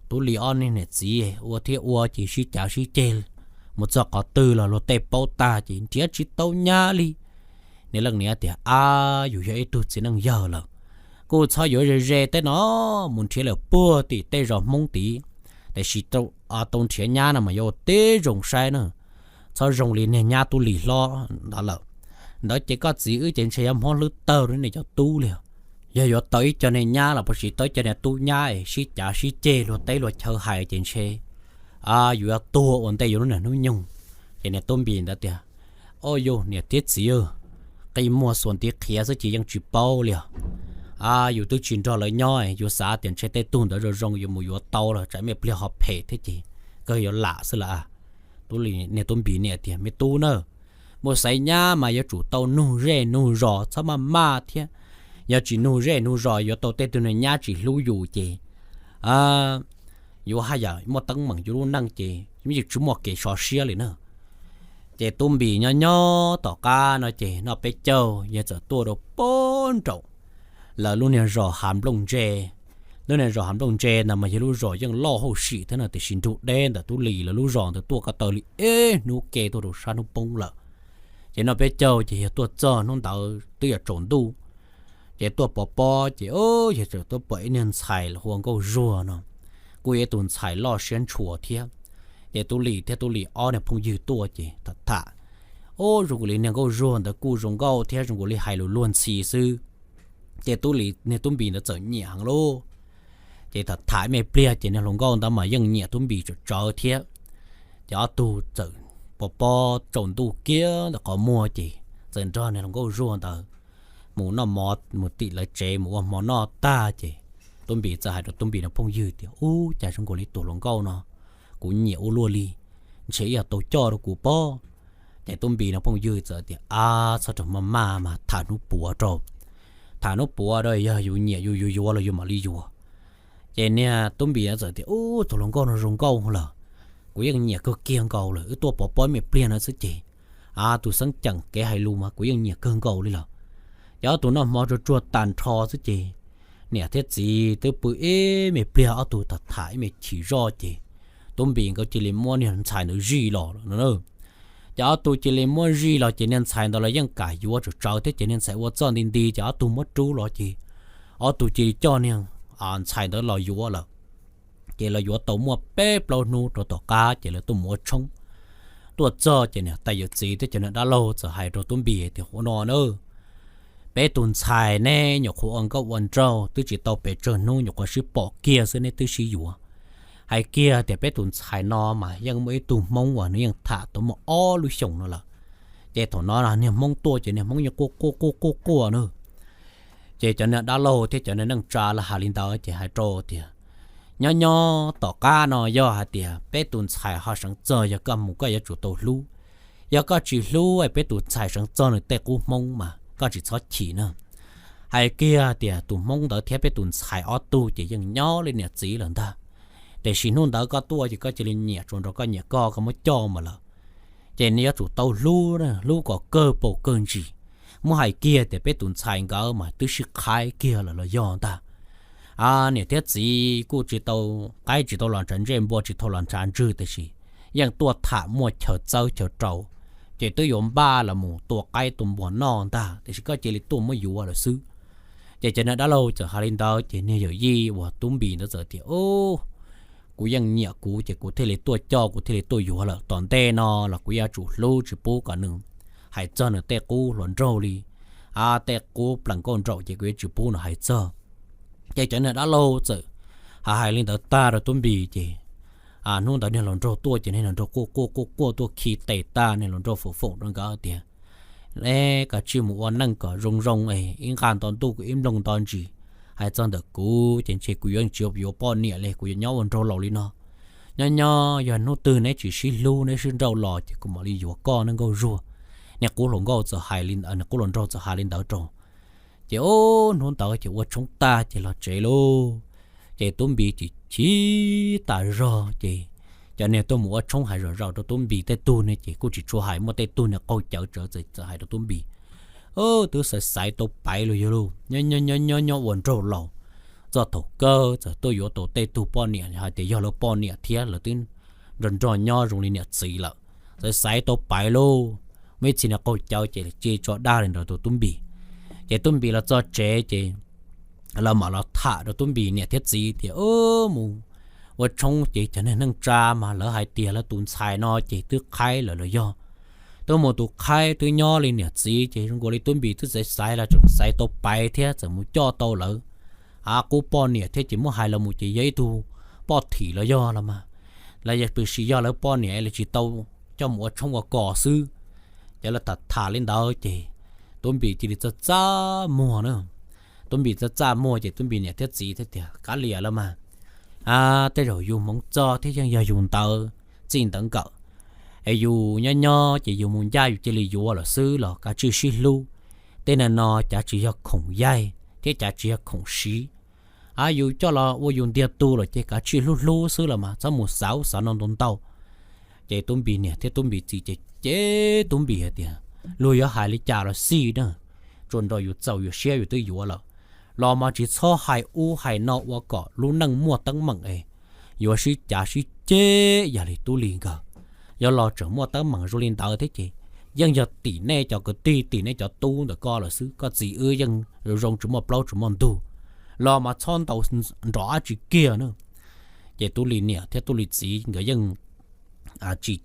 Tub Lis ob niag niam txiv ua thiab ua ces sib cav sib ceg mus txog qhov twg los luag tej paub tag ces nrhiav tsis tau nyab li. Niag leej niam tias, Ab, yus yog ib tug txiv neej yawg lawm, kuj txhob yuav ze ze tej no, mus nrhiav lawm puag tim tej zos Hmoob tid, tiam sis tau nrhiav nyab no mas yuav ua tib zoo saib na, txhob zoo li niag nyab Tub Lis hlob ntawd lawm. Ntawd ces koj txiv wb ces ntshe yuav mob hlwb tawg rau niag cov tub li. Yog yuav tau ib co niag nyab los puas sis tau ib co niag tub nyab sib cav sib ceg luag teb luag chaw hais ces ntshe yuav tuag ua ntej yuav lub niag hnub nyoog. Ces niag Tub Npis ntawd tias, Au yus niam thiab txiv, qi muag xuas ntiv qhiav xwb ces yeej tsis paub li os. Yus twb tsis nrog lawv nyob, yus xav tias ntshe tej tug ntawd zoo zoo yuav mus yuav tau los tsam me pliag ho phem thiab ces kawg yuav lam xwb lawm. Niag Tub Npis niam tias, Me tub na, mus xaiv nyab mas yuav tsum tau nug zej nug zos, txhob maj maj thiab. Yog tsis nug zej nug zos yuav tau tej tug niag nyab tsis hlub yus ces yuav haj yam muaj teeb meem yus lub neej ces yeej tsis muaj kev so siab li na. Ces Tub Npis nyob nyob tom qab no ces noj peb caug yawg txawm tuaj rau pem nraum lawv lub niag zos Hav Nplooj Ntse. Lub niag zos Hav Nplooj Ntse ntawd mas yog lub zos yeej loj hauj sim thiab no, tiam sis nrug deb ntawm Tub Lis lawv lub zos ntawd tuaj ko taw li ib hnub ke tuaj rau sab hnub poob lawm. Ces noj peb caug ces yawg tuaj txog hnub ntawd twb yuav tsaus ntuj. Ces tuaj pov pob ces yawg txawm tuaj pom ib niag ntxhais hu ua Nkauj Zuag no, kuj yog ib tug ntxhais loj siab ntshua thiab. Ces Tub Lis thiab Tub Lis ob niag phooj ywg tuaj ces tham tham, ub, zoo nkaus li niag Nkauj Zuag ntawd kuj zoo nkauj thiab zoo nkaus li hais lus luag ntxhi xwb. Ces Tub Lis niag Tub Npis ntawd txawm nyiam heev lauj. Ces tham tham ib me pliag ces niag hluas nkauj ntawd mas yeej nyiam Tub Npis tsawv tsawv thiab. Ces ob tug txawm pov pob tsaus ntuj kiag ntawm qhov muag ces txawm nrog niag hluas nkauj Zuag ntawd mus noj mov mus tim lawv tsev mus ua hmo noj tag ces Tub Npis txawm hais rau Tub Npis niag phooj ywg tias, ub, cas zoo nkaus li tus hluas nkauj no kuv nyiam ua luaj li, ntshe ib yam tau coj rau kuv pob. Ces Tub Npis niag phooj ywg txawm tias, ab, txhob rau maj maj mas tham hnub puav rau, tham hnub puav rau, yog yus nyiam yus yuav yuav los yus mam li yuav. Ces niag Tub Npis txawm tias, ub, tus hluas nkauj no zoo nkauj lawm, kuv yeej nyiam kawg kiag nkaus lawm, wb tuaj pov pob ib me pliag no xwb ces, a, tus xeeb ceem kev hais lus mas kuv yeej nyiam kawg nkaus li lawm. Ces ob tug noj hmo tsuag tsuag tag nrho xwb ces niam thiab txiv twb pw ib me pliag ob tug tham tham ib me chim zoj ces Tub Npis nkawd cia li muab niag ntxhais ntawd zij los lawm no. Ces ob tug cia li muab zij los ces niag ntxhais ntawd los yeej kam yuav tsawv tsawv thiab ces niag ntxhais ua txuj nti nti ces ob tug muab rub los ces ob tug cia li coj niag ntxhais ntawd los yuav lawm. Ces lawv yuav tau muaj peb plaub hnub rau tom qab ces lawv tuaj mus ua tshoob. Tuaj txog ces niam tais yawm txiv thiab cov niag dab laug txawm hais rau Tub Npis tias, ua no na, peb tus ntxhais neb nyuam qhuav ua nkauj ua nraug twb tsis tau pes tsawg hnub nyuam qhuav sib pom kiag xwb neb twb sib yuav. Hais kiag tias peb tus ntxhais no mas yeej muaj ib tug Hmoob uas nws yeej tham tau muaj ob lub xyoos no lawm. Ces thaum no niag Hmoob tuaj ces niag Hmoob yeej quaj quaj quaj quaj quaj na. Ces cov niag dab laug thiab cov niag neej tsa lawv hais li ntawd ces hais rau tias, nyob nyob tom qab no yog hais tias peb tus ntxhais ho sawv txog yog koj mus koj yuav tsum tau hlub. Yog koj tsis hlub es peb tus ntxhais sawv txog nws tej qub Hmoob mas koj tsis txhob chim na. Hais kiag tias tus Hmoob ntawd thiab peb tus ntxhais ob tug ces yeej nyob li niam txiv lawm ntag. Tiam sis hnub ntawd koj tuaj ces koj cia li nyiam tsuas nrog koj nyiam koj koj muab coj mus lawm. Ces nws yuav tsum tau hlub, hlub kom kawg paus kawg ntsis. Muab hais kiag tias peb tus ntxhais nkawd mas twb sib qhaib kiag lawm los yog ntag. Niam thiab txiv kuj tsis tau, qaib tsis tau los ntshav ntsej npua tsis tau los ntshav ntswg tiam sis yeej tuaj tham muaj chaw txawb chaw rau, ces twb yuav npaj los mus tua qaib tua npua noj ntag tiam sis koj cia li tuaj muab yuav lawm xwb. Ces cov niag dab laug txawm hais li ntawd ces niag yawm yij uas Tub Npis ntawd txawm tias, kuv yeej nyiam kuv ces kuv thiaj li tuaj coj kuv thiaj li tuaj yuav lawm, tom ntej no los kuv yuav tsum hlub tsis pub kom nws hais txog nws tej qub hluas nraug li. Tej qub plees nkauj nraug ces kuv yuav tsis pub nws hais txog. Ces cov niag dab laug txawm hais hais li ntawd tag rau Tub Npis ces hnub ntawd niag hluas nraug tuaj ces niag hluas nraug quaj quaj quaj quaj tuaj khi tes tag niag hluas nraug foom foom rau nkawd tias, kav tsij mus ua neej kom zoo zoo es ib nqaj nto ntuj kuv ib nplooj nto ntsis, hais txog ntawm kuv ces ntshe kuv yuav tsis yuav poj niam li, kuv yuav nyob ua nraug laus li no. Nyob nyob yog hnub twg neb tsis sib hlub neb sib nrauj los ces kuv mam li yuav koj ne Nkauj Zuag. Niag qub hluas nkauj txawm hais li, niag qub hluas nraug txawm hais li ntawd rau. Ces hnub ntawd ces ua tshoob tag ces los tsev lauj. Ces Tub Npis chim chim tas zog ces cov niag tuaj mus ua tshoob hais zom zaws rau Tub Npis tej tug ne ces kuj tsis tshua hais, muaj tej tug niag qaug cawv txawm hais rau Tub Npis, twb xaiv xaiv tau paiv los yog lauj, nyob nyob nyob ua nraug laus, txog thaum kawg txawm tuaj yuav tau tej tug poj niam hais tias yog lawv poj niam thiab lawv twb nrog nrog nyob zoo li niam txiv lawm, xaiv xaiv tau paiv lauj. Muaj ib txhia niag qaug cawv ces cia tso dag li ntawd rau Tub Npis. Ces Tub Npis los txog tsev ces lawv mam los tham rau Tub Npis niam thiab txiv tias, mus ua tshoob ces cov niag neej tsa mas lawv hais tias lawv tus ntxhais no ces twb qhaib lawm los yog twb mus tus qhaib twb nyob li niam txiv ces zoo nkaus li Tub Npis twb xaiv xaiv los tseem xaiv tau paiv thiab txawm mus coj tau lawv qub poj niam thiab ces muab hais los mus ces yog ib tug poj thim los yog los mas, los yog pw sis yog lawv poj niam li tsis tau coj mus ua tshoob ua kos xwb. Ces lawv tham tham li ntawd ces Tub Npis cia li txaj txaj muag na. Tub Npis txaj txaj muag ces Tub Npis niam thiab txiv thiaj tias, kav liam los mas, tej zaum yus hmoov txo thiab yeej yog yus ntawd txij ntawd nkawm, es yus nyob nyob ces yus mus ncaj yus cia li yuav lawm xwb los kav tsij sib hlub. Tej neeg no cav tsis yog khoom yaig thiab cav tsis yog khoom siv. Yus coj los ua yus ntiag tug lawm ces kav tsij hlub hlub xwb los mas txhob mus xav ub xav no ntau ntau. Ces Tub Npis niam thiab Tub Npis txiv ces cem Tub Npis hais tias, luag yuav hais li cas los xij na, tsuas nrog yus txaus yus siab yus twb yuav lawm, los mas tsis txhob hais ub hais no ua kom lub neej muaj teeb meem es yuav sib cav sib ceg yam li Tub Lis nkawd. Yog los tseem muaj teeb meem zoo li ntawd thiab ces yeej yog tim nej cov kwv tij tim nej cov tub ntawm koj lawm xwb, koj txiv wb yeej zoo tsis muaj plaub tsis muaj ntug, los mas txhob ntaus nrov dab tsi kiag na. Ces Tub Lis niam thiab Tub Lis txiv nkawd yeej tsis,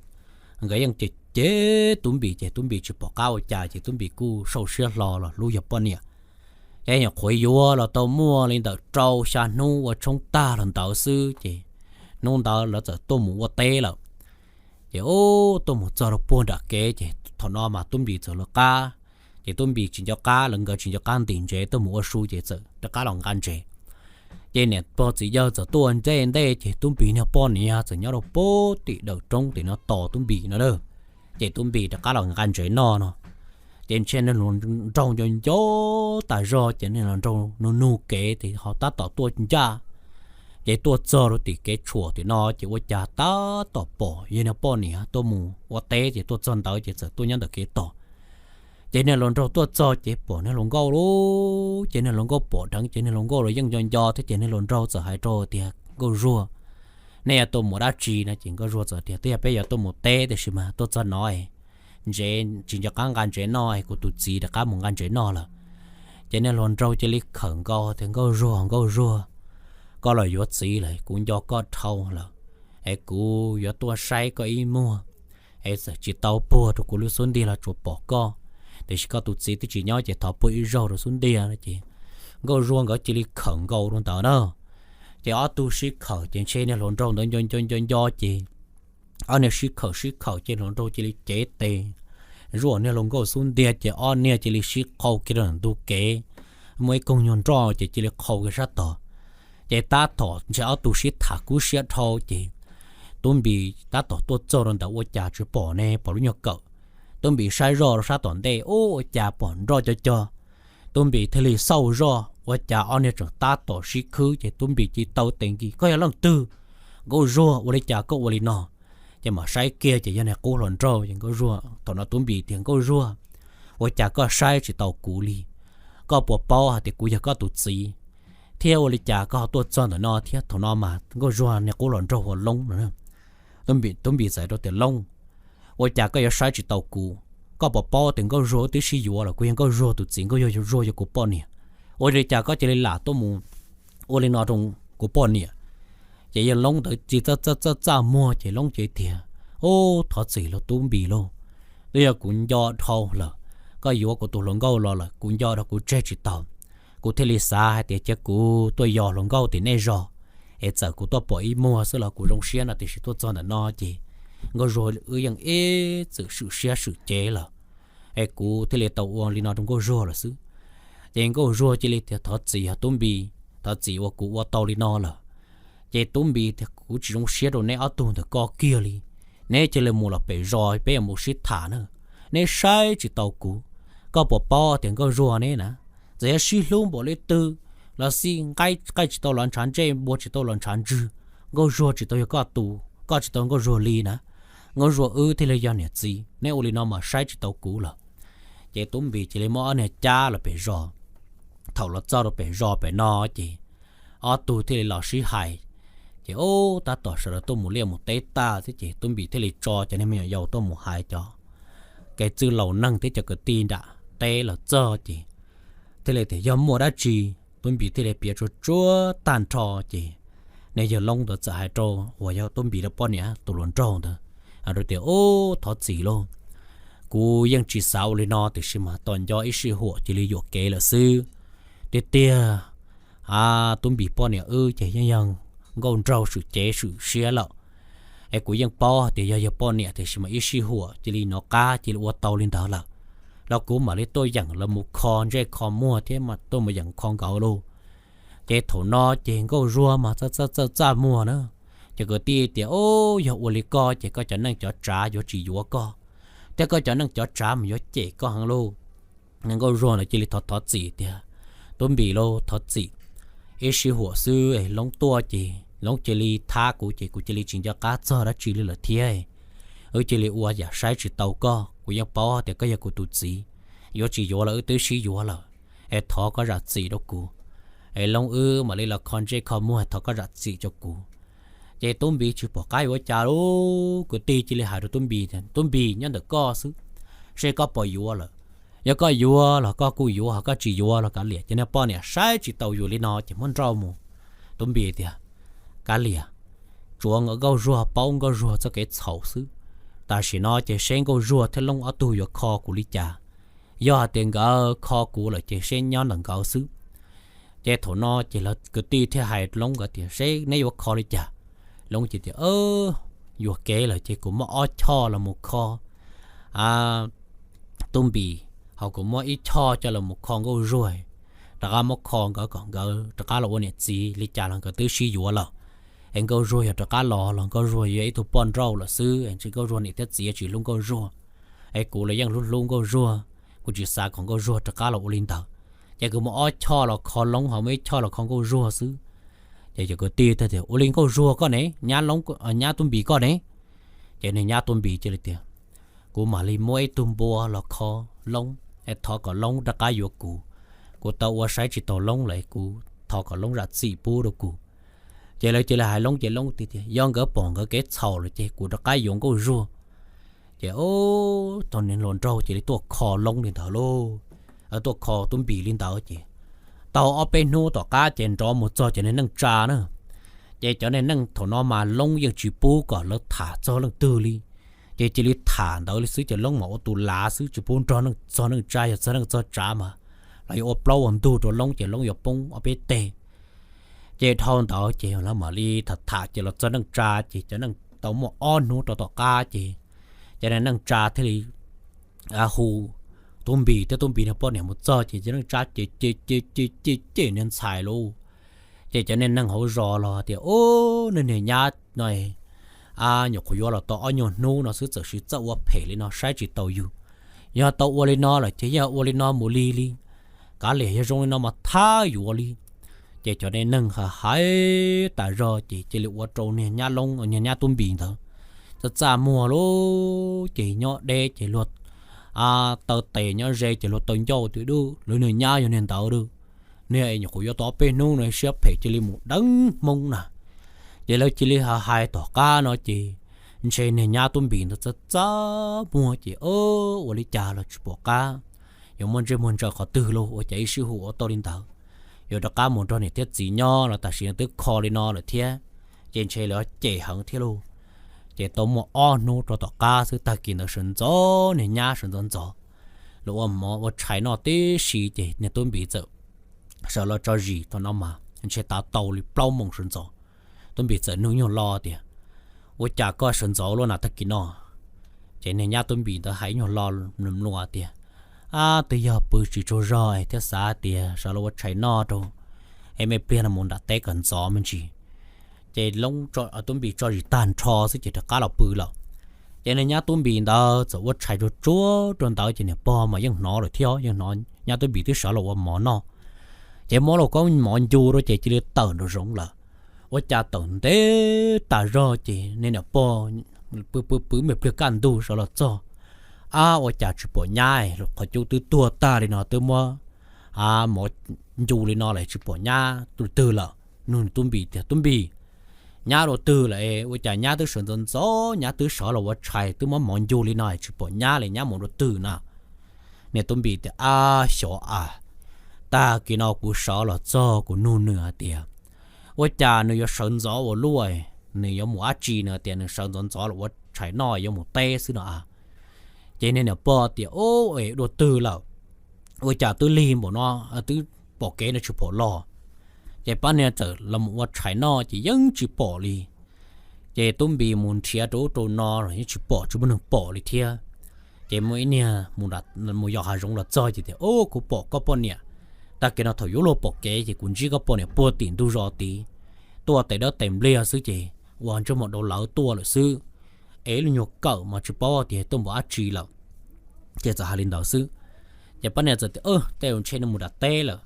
nkawd yeej cem cem Tub Npis ces Tub Npis tsis pom qab ua cas ces Tub Npis kuj sau siab hlo los hlub yog poj niam. Ces nyuam qhuav yuav los tau muaj li ntawm rau xya hnub ua tshoob tag los ntawd xwb ces hnub ntawd lawv txawm tuaj mus ua teb lawm. Ces ub tuaj mus txog rau puag nram kev ces thaum no mas Tub Npis txawm lawv qab, ces Tub Npis tsis nco qab, lawv nkawd tsis nco qab ntim ntsev tuaj mus ua su ces txawm rov qab los nqa ntsev. Ces niam pog txiv yawg txawm tuaj ua ntej ntej ces Tub Npis niag poj niam txawm nyob rau puag tim daws roob tim no tos Tub Npis no a. Ces Tub Npis rov qab los nqa ntsev noj no, ces ntshe niag hluas nraug nco nco tas zog ces niag hluas nraug nug nug kev ces ho tab tom tuaj ncaj. Ces tuaj txog rau tim kev tshuam tim no ces ua cas tab tom pom yog niag poj niam tuaj mus ua teb ces tuaj txog ntawd ces txawm tuaj nyob ntawm kev tos. Ces niag hluas nraug tuaj txog ces pom niag hluas nkauj lauj, ces niag hluas nkauj pom dheev ces niag hluas nkauj los yeej nco nco thiab ces niag hluas nraug txawm hais rau tias, Nkauj Zuag, nej yuav tuaj mus dab tsi no? Ces Nkauj Zuag txawm tias, Twb yog peb yuav tuaj mus teb tiam sis mas tuaj txog no es ntsev tsis nco qab nqa ntsev noj es kuv tus txiv rov qab mus nqa ntsev noj lawm. Ces niag hluas nraug cia li khawm nkaus tias, Nkauj Zuag, Nkauj Zuag, koj los yuav txiv lawm kuv nco koj dhau lawm, es kuv yuav tuaj saib koj ib muag, es txawm tsis tau puag rau kuv lub xub ntiag los tsuas pom koj, tiam sis koj tus txiv twb tsis nyob ces thov puag ib zaug rau xub ntiag no. Ces Nkauj Zuag nkawd cia li khawm nkaus rau ntawd na. Ces ob tug sib khawm ces ntshe niag hluas nraug ntawd nco nco nco nco ces ob niag sib khawm sib khawm ces hluas nraug cia li cev tes zuaj niag hluas nkauj xub ntiag ces ob niag cia li sib qhau kiag rau ntug kev, muaj ib koog nyuag nroj ces cia li qhau kiag sab tod. Ces tab tom ntshe ob tug sib tham kub siab dhau ces Tub Npis tab tom tuaj txog rau ntawd ua cas tsis pom ne, pom lub nyuag kawm. Tub Npis saib zoj rau sab tom ntej ub ua cas pom nroj cog cog. Tub Npis thiaj li xauj zoj ua cas ob niag tseem tab tom sib khwb ces Tub Npis cia li taw tes nkim, Koj yog leej twg? Nkauj Zuag, ua li cas koj ua li no? Ces mam saib kiag ces yog niag qub hluas nraug ces Nkauj Zuag, thaum no Tub Npis tias, Nkauj Zuag, ua cas koj saib tsis taus kuv li? Koj puas paub hais tias kuv yog koj tus txiv? Thiab ua li cas koj ho tuaj txog ntawm no thiab? Thaum no mas Nkauj Zuag niag qub hluas nraug hu ua Loob no. Tub Npis txawm hais rau tias, Loob, ua cas koj yuav saib tsis taus kuv? Koj puas paub tias Nkauj Zuag wb twb sib yuav lawm, kuv yog Nkauj Zuag tus txiv, Nkauj Zuag yog kuv poj niam. Ua li cas koj cia li lam tuaj mus ua li no rau kuv poj niam? Ces yawg Loob ntawd cia li txaj txaj txaj muag ces Loob cia li tias, Ub, thov txim lauj Tub Npis lauj, twb yog kuv nco dhau lawm, koj yuav kuv tus hluas nkauj los lawm kuv nco dhau kuv tseg tsis taus. Kuv thiaj li xav hais tias cia kuv tuaj yos hluas nkauj tim nej zos, es txawm kuv tuaj pom ib muag xwb los kuv zoo siab no tiam sis tuaj txog ntawm no ces Nkauj Zuag wb yeej ib txwm swm siab swm cev lawm, es kuv thiaj li tau ua li no rau Nkauj Zuag lawm xwb. Ces Nkauj Zuag cia li tias, Thov txim yog Tub Npis, thov txim uas kuv ua tau li no lawm. Ces Tub Npis tias, Kuv tsis zoo siab rau neb ob tug ntawm koj kiag li. Neb cia li mus los pem zos peb yuav mus sib tham na. Neb saib tsis taus kuv. Koj puas paub tias Nkauj Zuag neb na, txawm yog sib hlub npaum li twg los xij, nqaij tsis tau los ntshav ntsej, npua tsis tau los ntshav ntswg, Nkauj Zuag tsis tau yog koj tus, koj tsis tau Nkauj Zuag li na. Nkauj Zuag wb thiaj li yog niam txiv, neb ua li no mas saib tsis taus kuv lawm. Ces Tub Npis cia li muab ob niag cab los pem zos. Thaum los txog rau pem zos pem no ces ob tug thiaj li los sib hais. Ces ub tab tom sawv daws tuaj mus liaj mus teb tag thiab ces Tub Npis thiaj li tso cov niag me nyuam yaus tuaj mus hais cov kev txwj laus neeg thiab cov kwv tij nram teb los txog ces thiaj li tias yog muaj dab tsi. Tub Npis thiaj li piav tsuag tsuag tag nrho ces niag yawg Loob ntawd txawm hais rau uas yog Tub Npis rau poj niam tus hluas nraug ntawd, hais rau tias, Ub, thov txim lauj, kuv yeej tsis xav ua li no tiam sis mas tos nco ib sij huam cia li yuam kev lawm xwb. Tiag tiag, a, Tub Npis poj niam wb ces yeej yog nkauj nraug swm cev swm siab lawm. Es kuv yeej paub hais tias yog yog poj niam tiam sis mas ib sij huam cia li nov qab cia li ua tau li ntawd lawm, los kuv mam li tuaj yeem los mus kho ntsej kho muag thiab tuaj mus yeem kho nkawd lauj. Ces thaum no ces Nkauj Zuag mas txaj txaj txaj muag na. Ces kwv tij tias, Ub, yog ua li koj ces koj cov neej cov tsav yuav tsis yuav koj, thiab koj cov neej cov tsav mas yuav cem koj heev lauj. Nkauj Zuag ntawd cia li thov thov txim tias, Tub Npis lauj, thov txim, ib sij huam xwb Loob tuaj ces Loob cia li thab kuv ces kuv cia li tsis nco qab txog dab tsi li lawm thiab. wb cia li ua yam saib tsis taus koj. Kuv yeej paub tias koj yog kuv tus txiv, yuav tsis yuav los wb twb sib yuav lawm, es thov koj zam txim rau kuv, es Loob wb mam li los kho ntsej kho muag, thov koj zam txim rau kuv. Ces Tub Npis tsis pom qab yuav ua cas li, kwv tij cia li hais rau Tub Npis tias, Tub Npis, nyob ntawm koj xwb, seb koj puas yuav lawm. Yog koj yuav los koj kuj yuav, ho koj tsis yuav los kav liam, ces niag poj niam saib tsis taus yus li no ces muab nrauj mus. Tub Npis tias, Kav liam, tsuav Nkauj Zuag paub Nkauj Zuag txoj kev txhaum xwb. Tam sim no ces seb Nkauj Zuag thiab Loob ob tug yuav kho kuv li cas. Yog hais tias nkawd kho kuv lawm ces seb nyob ntawm nkawd xwb. Ces thaum no ces lawv kwv tij thiaj hais Loob nkawd tias, Seb neb yuav kho li cas? Loob ces tias, Yuam kev lawm ces kuv muab ob choj los mus kho Tub Npis, ho kuv muab ib choj coj los mus kho Nkauj Zuag, rov qab muab kho nkawd kom nkawd rov qab los ua niam txiv li cas los nkawd twb sib yuav lawm. Es Nkauj Zuag yog rov qab los los Nkauj Zuag yog ib tug poj nrauj lawm xwb, tsis Nkauj Zuag niam thiab txiv tsis hlub Nkauj Zuag. Es kuv los yeej hlub hlub Nkauj Zuag, kuv tsis xav kom Nkauj Zuag rov qab los ua li ntawd. Ces kuv muab ob choj los kho Loob ho muab ib choj los kho Nkauj Zuag xwb. Ces cov kwv tij tias, Ua li Nkauj Zuag koj ne, nyab Tub Npis koj ne? Ces niag nyab Tub Npis cia li tias, Kuv mam li muab ib tug npua los kho Loob, thov kom Loob rov qab yuav kuv. Kuv tau ua saib tsis taus Loob lawm, kuv thov kom Loob zam txim pub rau kuv. Ces lawv cia li hais Loob ces Loob tias, Yog nkawd pom nkawd kev txhaum lawm ces kuv rov qab yuav Nkauj Zuag. Ces thaum niag hluas nraug cia li tuaj kho Loob li ntawd lauj, tuaj kho Tub Npis li ntawd ces tau ob peb hnub tom qab ces nrov mus txog cov niag neej tsa na. Ces cov niag neej thaum no mas Loob yeej tsis pub kom lawv tham txog leej twg li, ces cia li tham ntawd li xwb ces Loob mas ua tus lav xwb, tsis pub nrog neej txog neej tsa, yog txog neej txog tsav mas los yuav ua plaub ua ntug rau Loob ces Loob yuav poob ob peb teg. Ces dhau ntawd ces lawv mam li tham tham ces los txog neej tsa ces cov neej tau muaj ob hnub rau tom qab ces cov niag neej tsa thiaj li hu Tub Npis thiab Tub Npis niag poj niam mus txog ces cov neej tsa ces cem cem cem cem niag ntxhais lauj. Ces cov niag neeg hauv zos los tias, Ub, niag niag nyab no nyuam qhuav yuav los tau ob nyuag hnub no xwb txawm siv txawj ua phem li no saib tsis taus yus. Yog tau ua li no lawm ces yog ua li no mus li li, kav liam yog zoo li no mas thab yuav li. Ces cov niag neeg hais tas zog ces cia li ua rau niag nyab Loob, niag nyab Tub Npis ntawd txaj txaj muag lauj, ces nyob deb ces luag taw tes, nyob ze ces luag taw ncauj tias, Dub, lawv niag nyab yog niag ntawd dub. Niag nyuam qhuav yuav tau ob peb hnub no siab phem cia li mus deev Hmoob na. Ces lawv cia li hais tom qab no ces ntshe niag nyab Tub Npis ntawd txaj txaj muag ces ua li cas los tsis pom qab yuav muaj ntsej muag ntsaws qhov twg lauj, ua cas ib sij hu ua tau li ntawd, yuav rov qab mus nrog niam thiab txiv nyob los tam sim no twb kho li no lawm thiab, ces ntshe lawv cem heev thiab lauj. Ces tau muaj ob hnub rau tom qab xwb, tag kis ntawd sawv ntxov niag nyab sawv ntxov ntxov los ua mov ua tshais noj tib si ces niag Tub Npis txawm sawv los tso zis. Thaum no mas ntshe tav tau li plaub moos sawv ntxov. Tub Npis txawm nug nyuag lo tias, Ua cas koj sawv ntxov luaj na tag kis no? Ces niag nyab Tub Npis ntawd hais nyuag lo mluas mluas tias, Ab, twb yog pw tsis tsaug zog thiab xav tias sawv los ua tshais noj rau, es me pliag no mus nram teb kom ntxov me ntsis. Ces Tub Npis tso zis tag nrho xwb ces rov qab los pw lawm. Ces niag nyab Tub Npis ntawd txawm ua tshais tsuag tsuag rau ntawd ces niam pog mas yeej hnov lawm thiab, yeej hnov nyab Tub Npis twb sawv los ua mov noj. Ces muab lauj kaub mov ncu rau ces cia li tawm nraum zoov lawm. Ua cas tawm ntev tas zog ces niag niam pog pw pw pw me pliag kaj ntug sawv los txog, ab, ua cas tsis pom nyab, qhov cub twb tuag tag li no, twb muab mov ncu li no lawm tsis pom nyab dua twg lawm. Nug Tub Npis tias, Tub Npis, nyab dua twg lawm? Ua cas nyab twb sawv ntxov ntxov, nyab twb sawv los ua tshais twb muab mov ncu li no tsis pom nyab li, nyab mus dua twg na? Niag Tub Npis tias, Ab, xyov as, tag kis no kuv sawv los txog kuv nug nws hais tias ua cas nws yuav sawv ntxov ua luaj, nws yuav mus dab tsi, nws tias nws sawv ntxov ntxov los ua tshais noj yuav mus teb xwb no. Ces niag niam pog tias, Ub, es dua twg lawm? Ua cas twb lig npaum no twb pom kev no tsis pom los? Ces pab niag txawm los mus ua tshais noj ces yeej tsis pom li. Ces Tub Npis mus nrhiav rau ub rau no los yeej tsis pom, tsis muaj neeg pom li thiab. Ces muaj ib niag mus yos hav zoov los txog ces tias, Ub, kuv pom koj poj niam. Tag kis no thaum yuav luag pom kev ces kuv ntsib koj poj niam puag tim ntug zos tid, tuaj tes dawb tes npliag xwb ces ua ntsej muag dau lawv tuaj lawm xwb. Es lub nyuag kawm mas tsis paub tias tuaj npaum dab tsi lawm. Ces txawm hais li ntawd xwb. Ces pab niag txawm tias, Tej zaum ntshe nws mus nram teb lawm.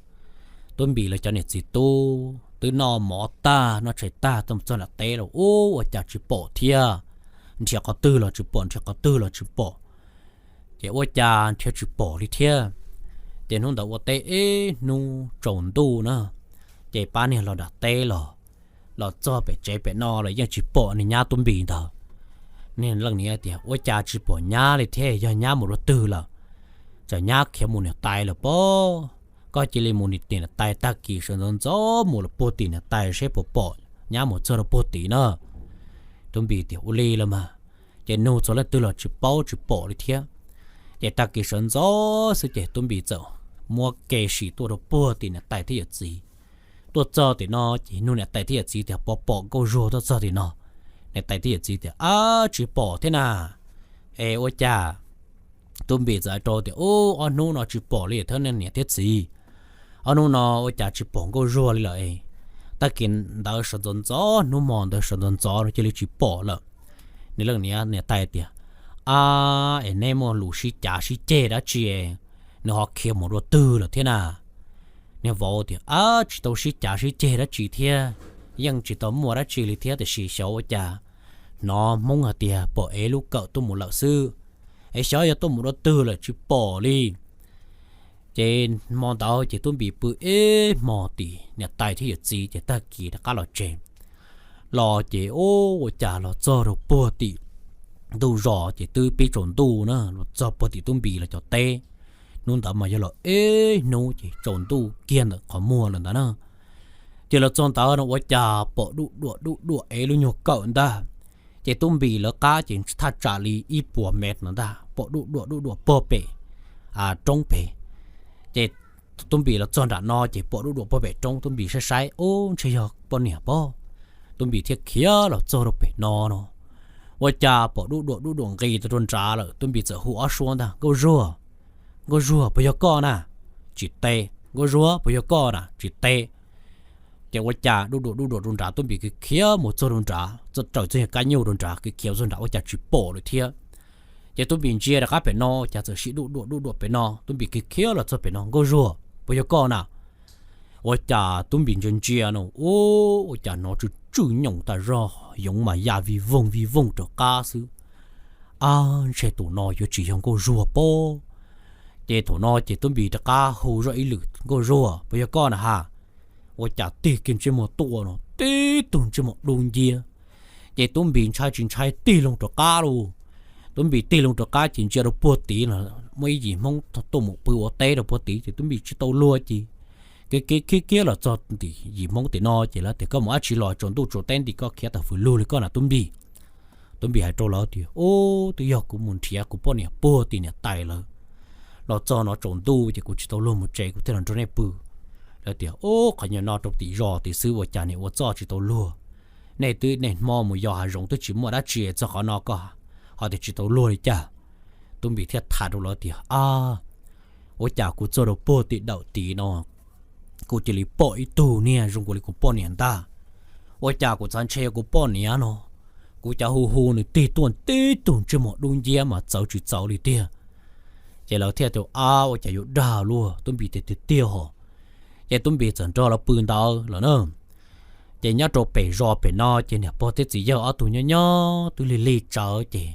Tub Npis lawv cov niam txiv tub twb noj mov tag noj tshais tag tuaj mus txog nram teb los ub, ua cas tsis pom thiab. nrhiav qhov twg los tsis pom, nrhiav qhov twg los tsis pom. Ces ua cas nrhiav tsis pom li thiab. Ces hnub ntawd ua teb ib hnub tsaus ntuj na, ces pab niag los nram teb los, los txog pem tsev pem no los yeej tsis pom niag nyab Tub Npis ntawd. Niag leej niam tias, Ua cas tsis pom nyab li thiab, yog nyab mus rau twg lawm? Tsam nyab khiav mus niam tais lawm pob. Koj cia li mus niam tim niam tais, tag kis sawv ntxov ntxov mus lawm puag tim niam tais seb puas pom nyab mus txog rau puag tid na. Tub Npis tias, Ua li los mas. Ces nug txog leej twg los tsis paub tsis pom li thiab. Ces tag kis sawv ntxov xwb ces Tub Npis txawm muab kev sim tuaj rau puag tim niam tais thiab yawm txiv. Tuaj txog tim no ces nug niam tais thiab yawm txiv tias, Puas pom Nkauj Zuag tuaj txog tim no? Niam tais thiab yawm txiv tias, Ab, tsis pom thiab na. Es ua cas? Tub Npis txawm hais rau tias, Ub, ob hnub no tsis pom li thiab niam thiab txiv. Ob hnub no ua cas tsis pom Nkauj Zuag li lawm es. Tag kis ntawd sawv ntxov ntxov, hnub hmo ntawd sawv ntxov ntxov no cia li tsis pom lawm. Niag leej niam, niam tais tias, Ab, es neb muaj lus sib cav sib ceg dab tsi es nws ho khiav mus dua twg lawm thiab na? Niag vauv tias, Ab, tsis tau sib cav sib ceg dab tsi thiab, yeej tsis tau muaj dab tsi li thiab, tiam sis xyov ua cas hnov Hmoob hais tias pom ev lub kawm tuaj mus lawm xwb, es xyov yog tuaj mus dua twg lawm tsis pom li. Ces hmo ntawd ces Tub Npis pw ib hmo tim niam tais thiab yawm txiv ces tag kis rov qab los tsev. Los ces ua cas los txog rau puag tim ntuj zos ces twb pib tsaus ntuj na, los txog puag tim Tub Npis lawv cov teb. Hnub ntawd mas yog los ib hnub ces tsaus ntuj kiag ntawm qhov muag lawm ntawd na. Ces los txog ntawd no ua cas pom duj duam duj duam ev lub nyuag kawm ntag. Ces Tub Npis lawv qab ces thaj tsam li ib puas mev no ntag, pom duj duam duj duam puag pem roob pem. Ces Tub Npis los txog nram no ces pom duj duam puag pem roob, Tub Npis saib saib, Ub, ntshe yog poj niam pob. Tub Npis thiaj khiav los txog rau pem no no, ua cas pom duj duam duj duam nqis rau nrad lawm. Tub Npis txawm hu ob suab ntag, Nkauj Zuag, Nkauj Zuag, puas yog koj na? Tsis teb. Nkauj Zuag, puas yog koj na? Tsis teb. Ces ua cas duj duam duj duam rau nrad, Tub Npis khiav khiav mus txog rau nrad, raws txog yog kab nyuj rau nrad, khiav khiav txog nrad ua cas tsis pom lawm thiab. Ces Tub Npis ntsia rov qab pem no cas txawm sib duj duam duj duam pem no, Tub Npis khiav khiav los txog pem no, Nkauj Zuag, puas yog koj na? Ua cas Tub Npis ntsia ntsia no, ua cas hnov tsw tsw nyoos tas zog, yoov mas ya vij voog vij voog rov qab xwb. Ab, ntshe tus no yuav tsis yog Nkauj Zuag pob. Ces thaum no ces Tub Npis rov qab hu zoj ib lwm, Nkauj Zuag, puas yog koj na ha? Ua cas tig kiag ntsej muag tuaj no tib tug ntsej muag dub nciab. Ces Tub Npis ntshai tsis ntshai tig loo rov qab lauj. Tub Npis tig loo rov qab ces ntsia rau puag tid no muaj ib yim Hmoob tuaj mus pw ua teb rau puag tid ces Tub Npis tsis tau luag ces kev kev khiav khiav los txog tim yim Hmoob tim no ces lawv tias, Koj mus dab tsi los tsaus ntuj tsaus teb nti koj khiav tawm fws lug li koj na Tub Npis? Tub Npis hais rau lawv tias, Ub, twb yog kuv mus nrhiav kuv poj niam puag tim niam tais lawv, los txog no tsaus ntuj ces kuv tsis tau luag mus tsev, kuv thiaj los nrog nej pw. Lawv tias, Ub, qhov nyuag no rau tim zos tim xwb ua cas niam ua txoj tsis tau luag. Nej twb niaj hmo mus yos hav zoov twb tsis muaj dab tsi, txog qhov no koj ho tias tsis tau luag li cas? Tub Npis thiaj tham rau lawv tias, Ab, ua cas kuv txog rau puag tim dawm tid no kuv cia li pom ib tug niag zoo nkaus li kuv poj niam ntag. Ua cas kuv xav ntshe yog kuv poj niam no, kuv cav hu hu nws tig tuaj tib tug ntsej muag dub nciab mas txawv tsis txawv li tiag. Ces lawv thiaj tias, Ab, ua cas yuav dag luaj? Tub Npis tias, Tiag tiag hos. Ces Tub Npis txawm nrog lawv pw ntawd lawm na. Ces nyob rau pem zos pem no ces niam pog thiab txiv yawg ob tug nyob nyob twb lig lig tsawv ces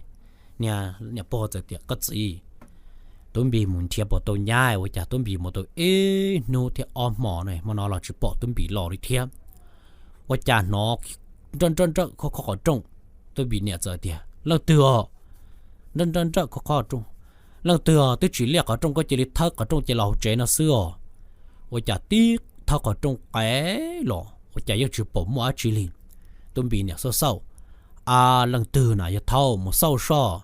niam pog txawm tias, Koj txiv, Tub Npis mus nrhiav puas tau nyab, ua cas Tub Npis mus tau ib hnub thiab ob hmo no, hmo no los tsis pom Tub Npis los li thiab. Ua cas hnov nrawj nrawj nrawj khob khob qhov rooj. Tub Npis niam txawm tias, Leej twg os? Nrawj nrawj nrawj khob khob rooj. Leej twg os? Twb tsis liaj qhov rooj koj cia li thawb qhov rooj ces los hauv tsev no xwb os. Ua cas tib thawb qhov rooj qev los ua cas yeej tsis pom muaj dab tsi li. Tub Npis niam xauj xauj, A, leej twg na, yog thaub mus xauj soj,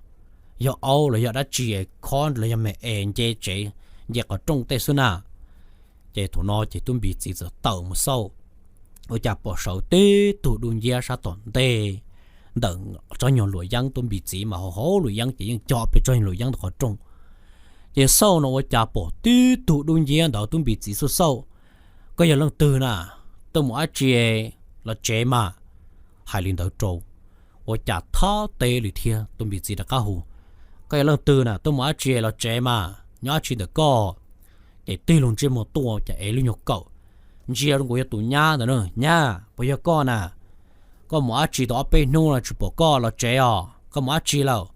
yog aub los yog dab tsi khob los yog me es nce tsev, nce qhov rooj tej xwb na. Ces thaum no ces Tub Npis txiv txawm tawm mus xauj, ua cas pom sawv tib tug dub nciab sab tom ntej ntawm tsob nyuag luam yeeb. Tub Npis txiv mas hauv hauv luam yeeb ces yeej cog peb tsob nyuag luam yeeb ntawm qhov rooj. Ces xauj no ua cas pom tib tug dub nciab ntawd. Tub Npis txiv xauj xauj, Koj yog leej twg na? Tuaj mus dab tsi los tsev mas. Hais li ntawd rau, ua cas thab teb li thiab. Tub Npis txiv rov qab hu, Koj yog leej twg na? Tuaj mus dab tsi los tsev mas, nyob dab tsi ntawm koj? Ces tig loo ntsej muag tuaj cas ev lub nyuag kawm, ntsia zoo nkaus yog tus nyab ntawd na. Nyab, puas yog koj na? Koj mus dab tsi tau ob peb hnub no tsis pom koj los tsev os? koj mus dab tsi lawm?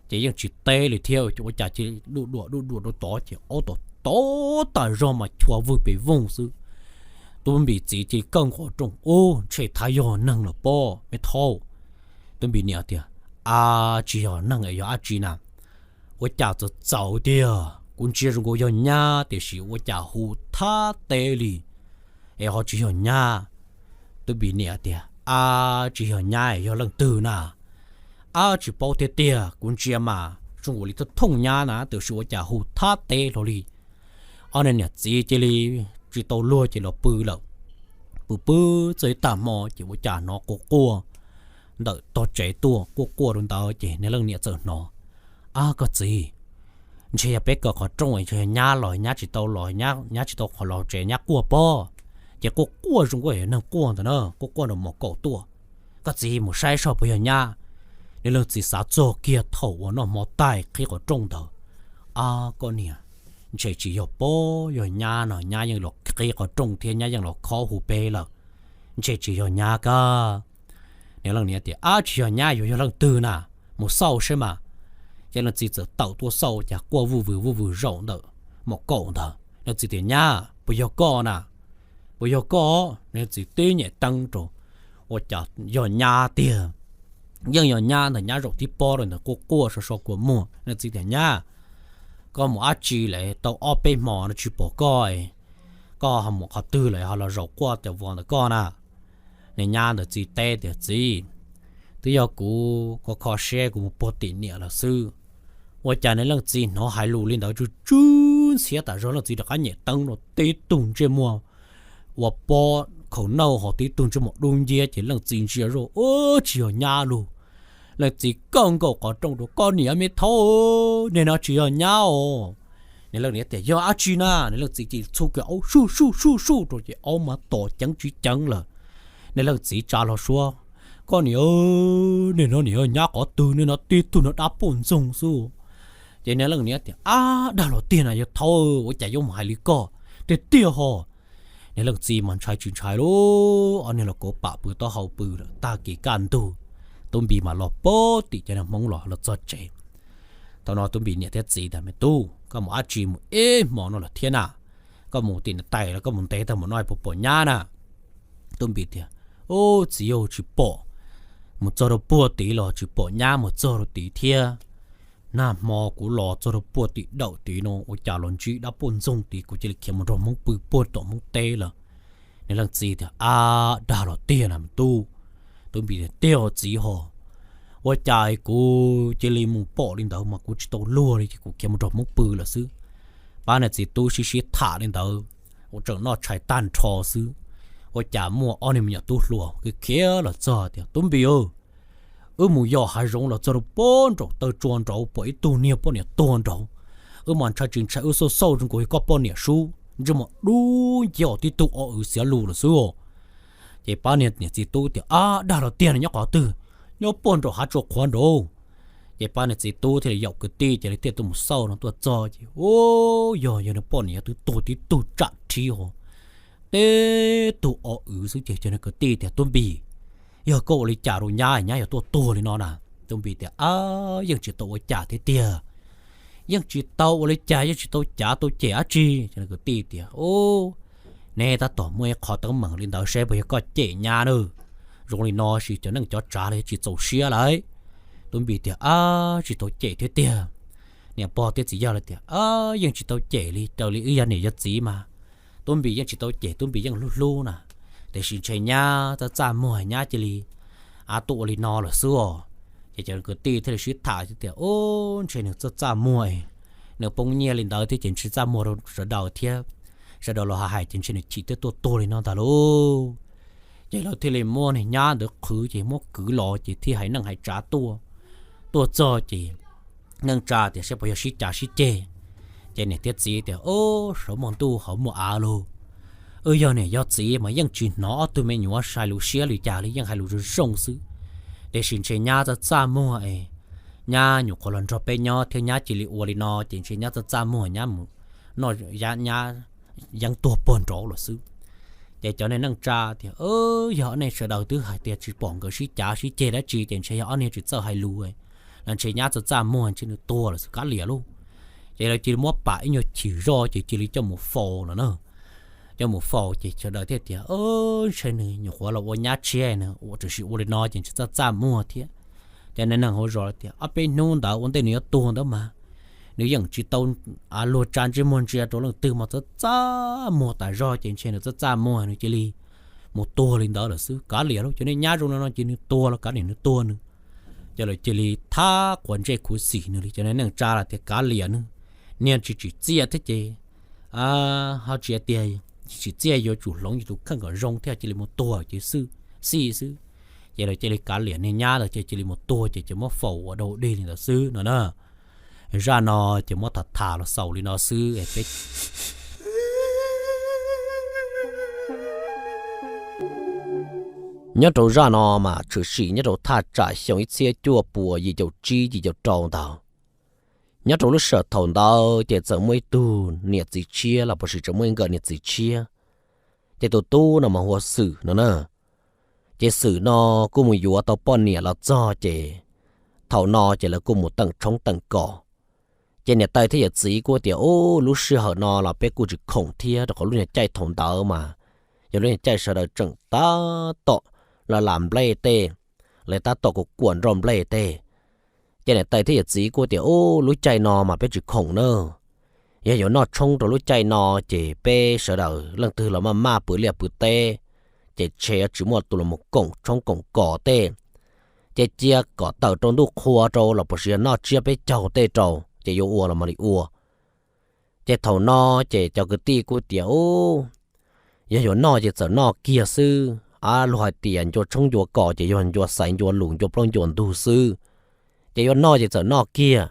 Ces yeej tsis teb li thiab, ua cas cia li duj duam duj duam rau tod ces aub tom tod tas zog mas chua vwg pes voog xwb. Tub Npis txiv cia li kawj qhov rooj, ub, ntshe thab yog neeg lawm pob me thaub. Tub Npis niam tias, ab, tsis yog neeg es yog dab tsi na? Ua cas txawv txawv tiag, kuv ntsia zoo nkaus yog nyab tiam sis ua cas hu thab teb li es ho tsis yog nyab. Tub Npis niam tias, ab, tsis yog nyab es yog leej twg na? Ab, tsis paub thiab tiag, kuv ntsia mas zoo nkaus li thooj nyab na tiam sis ua cas hu thab teb hlo li. Ob niag niam txiv cia li tsis tau luag ces los pw lawm. Pw pw txog ib tag hmo ces ua cas hnov quaj quaj ntawm tog tsev tuaj, quaj quaj rau ntawd ces niag leej niam txawm hnov, ab, koj txiv, ntshe yog peb kaw qhov rooj es yog nyab los, nyab tsis tau los, nyab tsis tau qhov los tsev nyab quaj pob. Ces quaj quaj zoo nkaus yog neeg quaj ntawd na, quaj quaj nraum mos kaum tuaj. Koj txiv mus saib saib puas yog nyab. Niag leej txiv xav txog kiag thaum uas noj hmo tag qhib qhov rooj ntawd, ab, koj niam, ntshe tsis yog pob, yog nyab no nyab yeej los qhib qhov rooj thiab nyab yeej los khob hu peb lawm, ntshe tsis yog nyab kab. Niag leej niam tias, ab, tsis yog nyab yuav yog leej twg na? Mus xauj saib mas. Ces leej txiv txawm tawm tuaj xauj cas quaj vuj vwg vuj vwg zaum ntawm mos kaum ntawd. Leej txiv tias, nyab, puas yog koj na? Puas yog koj? Leej txiv tib nyem teeb rau, ua cas yog nyab tiag. Yeej yog nyab ntawm nyab zaum tib pob rau ntawd quaj quaj so so kua muag. Leej txiv tias, nyab, koj mus dab tsi lawm tau ob peb hmo no tsis pom koj, koj ho mus qhov twg lawm ho los zaum quaj cov vos ntawm koj na? Niag nyab ntawd txiv teb tias, txiv, twb yog kuv kho kho siab kuv mus puag tim niam lawm xwb. Ua cas niag leej txiv hnov hais lus li ntawd tsw tsw ntxhiab tas zog, leej txiv rov qab nyem teeb rau tib tug ntsej muag ua pob khaum nawj ho tib tug ntsej muag dub nciab ces leej txiv ntsia zoj, ub, tsis yog nyab lus. Leej txiv kawj nkaus qhov rooj rau, koj niam me thaub, niag no tsis yog nyab os. Niag leej niam tias, yog dab tsi na? Niag leej txiv cia li txhuj kiag aub suj suj suj suj rau ces aub mas tom ceev tsis ceev lawm. Niag leej txiv tsa hlo suab, koj niam, niag no niam yog nyab qhov twg, niag no tib tug no dab poj ntxoog xwb. Ces niag leej niam tias, ab, dag los tiag na yog thaub, ua cas yuav mus hais li koj tiag tiag ho? Niag leej txiv mas ntshai tsis ntshai lauj, ob niag los kauv pam pw taub hau pw lawm. Tag kis kaj ntug, tub Npis mas los puag tim cov niag Hmoob los los txog tsev. Thaum no tub Npis niam thiab txiv tias, me tub, koj mus dab tsi mus ib hmo no lawm thiab na? Koj mus tim niam tais los koj mus ntev tag mus no puas pom nyab na? Tub Npis tias, ub, txiv, yog tsis pom, mus txog rau puag tid los tsis pom nyab mus txog rau tid thiab. Nag hmo kuv los txog rau puag tim dawm tid no ua cas los ntsib dab poj ntxoog tid, kuv cia li khiav mus nrog Hmoob pw puag tom Hmoob teb lawm. Niag leej txiv tias, ab, dag los tiag na me tub? Tub Npis tias, tiag os txiv ho. Ua cas kuv cia li mus pom li ntawd mas kuv tsis tau luag li ces kuv khiav mus nrog Hmoob pw lawm xwb. Pab niag txiv tub sib sib tham li ntawd, ua tseem noj tshais tag nrho xwb, ua cas muaj ob niag me nyuam tub hluas khiav los txog tias, tub Npis, wb mus yos hav zoov los txog rau puag nraum taw tsua nraud pom ib tug niag poj niam tuag nraud. Wb mas ntshai tsis ntshai, wb xauj xauj zoo nkaus li koj poj niam sub, ntsej muag dub nciab tib tug o w xiav lus lawm xwb. Ces pab niag niam txiv tub tias, ab, dag los tiag na, nyob qhov twg? Nyob puag nraum hav tsua qhuav nraud. Ces pab niag txiv tub thiaj li yaum kwv tij ces li thiaj tuaj mus xauj no tuaj txog ces, ub, yog, yog nws poj niam yog twb tuag tib tug tsam rhib ho, tib tug o w xwb. Ces cov niag kwv tij tias, tub Npis, yog koj ua li cas rau nyab, nyab yog tuaj tuag li no na? Tub Npis tias, ab, yeej tsis tau ua cas thiab tiag, yeej tsis tau ua li cas, yeej tsis tau cav tau cem dab tsi. Cov niag kwv tij tias, ub, neb tab tom muaj ib qho teeb meem li ntawd seb puas yog koj cem nyab na. Zoo li no sis cov neej cov tsav los tsis txaus siab lawm. Tub Npis tias, ab, tsis tau cem thiab tiag. Niam pog thiab txiv yawg los tias, ab, yeej tsis tau cem li, raws li wb yog niam yog txiv mas tub Npis yeej tsis tau cem, tub Npis yeej hlub hlub na, tiam sis ntshe nyab txaj txaj muag nyab cia li av tuaj ua li no lawm xwb os. Ces cov kwv tij thiaj li sib tham tias, ub, ntshe nws txaj txaj muag, nws poob nyiaj li ntawd thiab ces ntshe txaj muag rau sawv daws thiab, sawv daws los hais hais ces ntshe nws chim thiab tuaj tuag li no ntag lauj. Ces lawv thiaj li muab niag nyab ntawd qhwv ces muab kwv los ces thiaj hais neej hais tsav tuaj. Tuaj txog ces neej tsa tias seb puas yog sib cav sib ceg. Ces niam thiab txiv tias, ub, saum muaj ntuj hauv muaj av lauj, wb yog niam yog txiv mas yeej tsis hnov ob tug me nyuam hais lus siab li cas li, yeej hais lus zoo zoo xwb. Tiam sis ntshe nyab txaj txaj muag es nyab nyuam qhuav los nrog peb nyob thiab nyab cia li ua li no ces ntshe nyab txaj txaj muag nyab mus noj, nyab yeeb tuag puag nraud lawm xwb. Ces cov neeg tsa tias, Yog ob neeg sawv daws twb hais tias tsis pom nkawd sib cav sib ceg dab tsi ces ntshe yog ob niag tsis txawj hais lus los ntshe nyab txaj txaj muag ntshe nws tuag lawm xwb, kav liam lauj. Ces lawv cia li muab pam ib nyuag chim zoj ces cia li coj mus faus no na. Coj mus faus ces sawv daws thiaj tias, Ntshe nws nyuam qhuav los ua nyab tshiab na, ua tam sim ua li no ces ntshe txaj txaj muag thiab. Ces neeg hauv zos tias, Ob peb hnub ntawd ua ntej nws yuav tuag ntawd mas nws yeej tsis tau luag tsa ntsej muag ntsia rau leej twg mas txaj txaj muag tas zog ces ntshe nws txaj txaj muag nws cia li mus tuag li ntawd lawm xwb, kav liam lauj. Cov neeg nyab zoo li no ces nws tuag los kav liam nws tuag nws. Ces lawv cia li thab quav ntsej khuv xim nws li. Cov neeg tsa los tias, Kav liam nws, niag tsis tsim txiaj thiab ces ho tsis tias tsis tsim txiaj yuav tsum hloov yus tus kheej kom zoo thiab cia li mus tuag ces xwb, xij xwb. Ces lawv cia li kav liam niag nyab ntawd ces cia li mus tuag ces ces muab faus ua dau dig li ntawd xwb no na. Zaj no ces muab tham tham los xaus li no xwb peb Nyob rau zaj no mas tshwm sim nyob rau thaj tsam xyoo ib txhiab cuaj puas yim caum tsib yim caum rau ntawd. Nyob rau lub sij hawm thaum ntawd ces txawm muaj ib tug niam txiv tshiab los puas sis tseem muaj ib nkawm niam txiv tshiab, ces tus tub no mas hu ua Xwm no na. Ces Xwm no kuj mus yuav tau poj niam los txog ces thaum no ces lawv kuj mus teem tshoob teem kos. Ces niam tais thiab yawm txiv kuj tias, Ub, lub sij hawm no los peb kuj tsis khoom thiab rau qhov lub niag caij thaum ntawd mas yog lub niag caij sawv daws tseem tab tom los lam nplej tej, lawv tab tom kuj kuam nroj nplej tej. Ces niam tais thiab yawm txiv kuj tias, Ub, lub caij no mas peb tsis khoom na. Yog yuav noj tshoob rau lub caij no ces peb sawv daws leej twg los maj maj pw liaj pw teb, ces ntshe yuav tsis muaj tus los koom tshoob koom kos tej. Ces cia kom tawm rau ntuj qhua rau los puas sis yog noj tsiab peb caug tej rau ces yuav ua los mam li ua. Ces thaum no ces cov kwv tij kuj tias, Ub, yog yuav noj ces txawm noj kiag xwb, luag hais tias ncua tshoob ncua kos ces yog ncua xaiv ncua lus ncua plaub ncua ntug xwb. Ces yuav noj ces txawm noj kiag.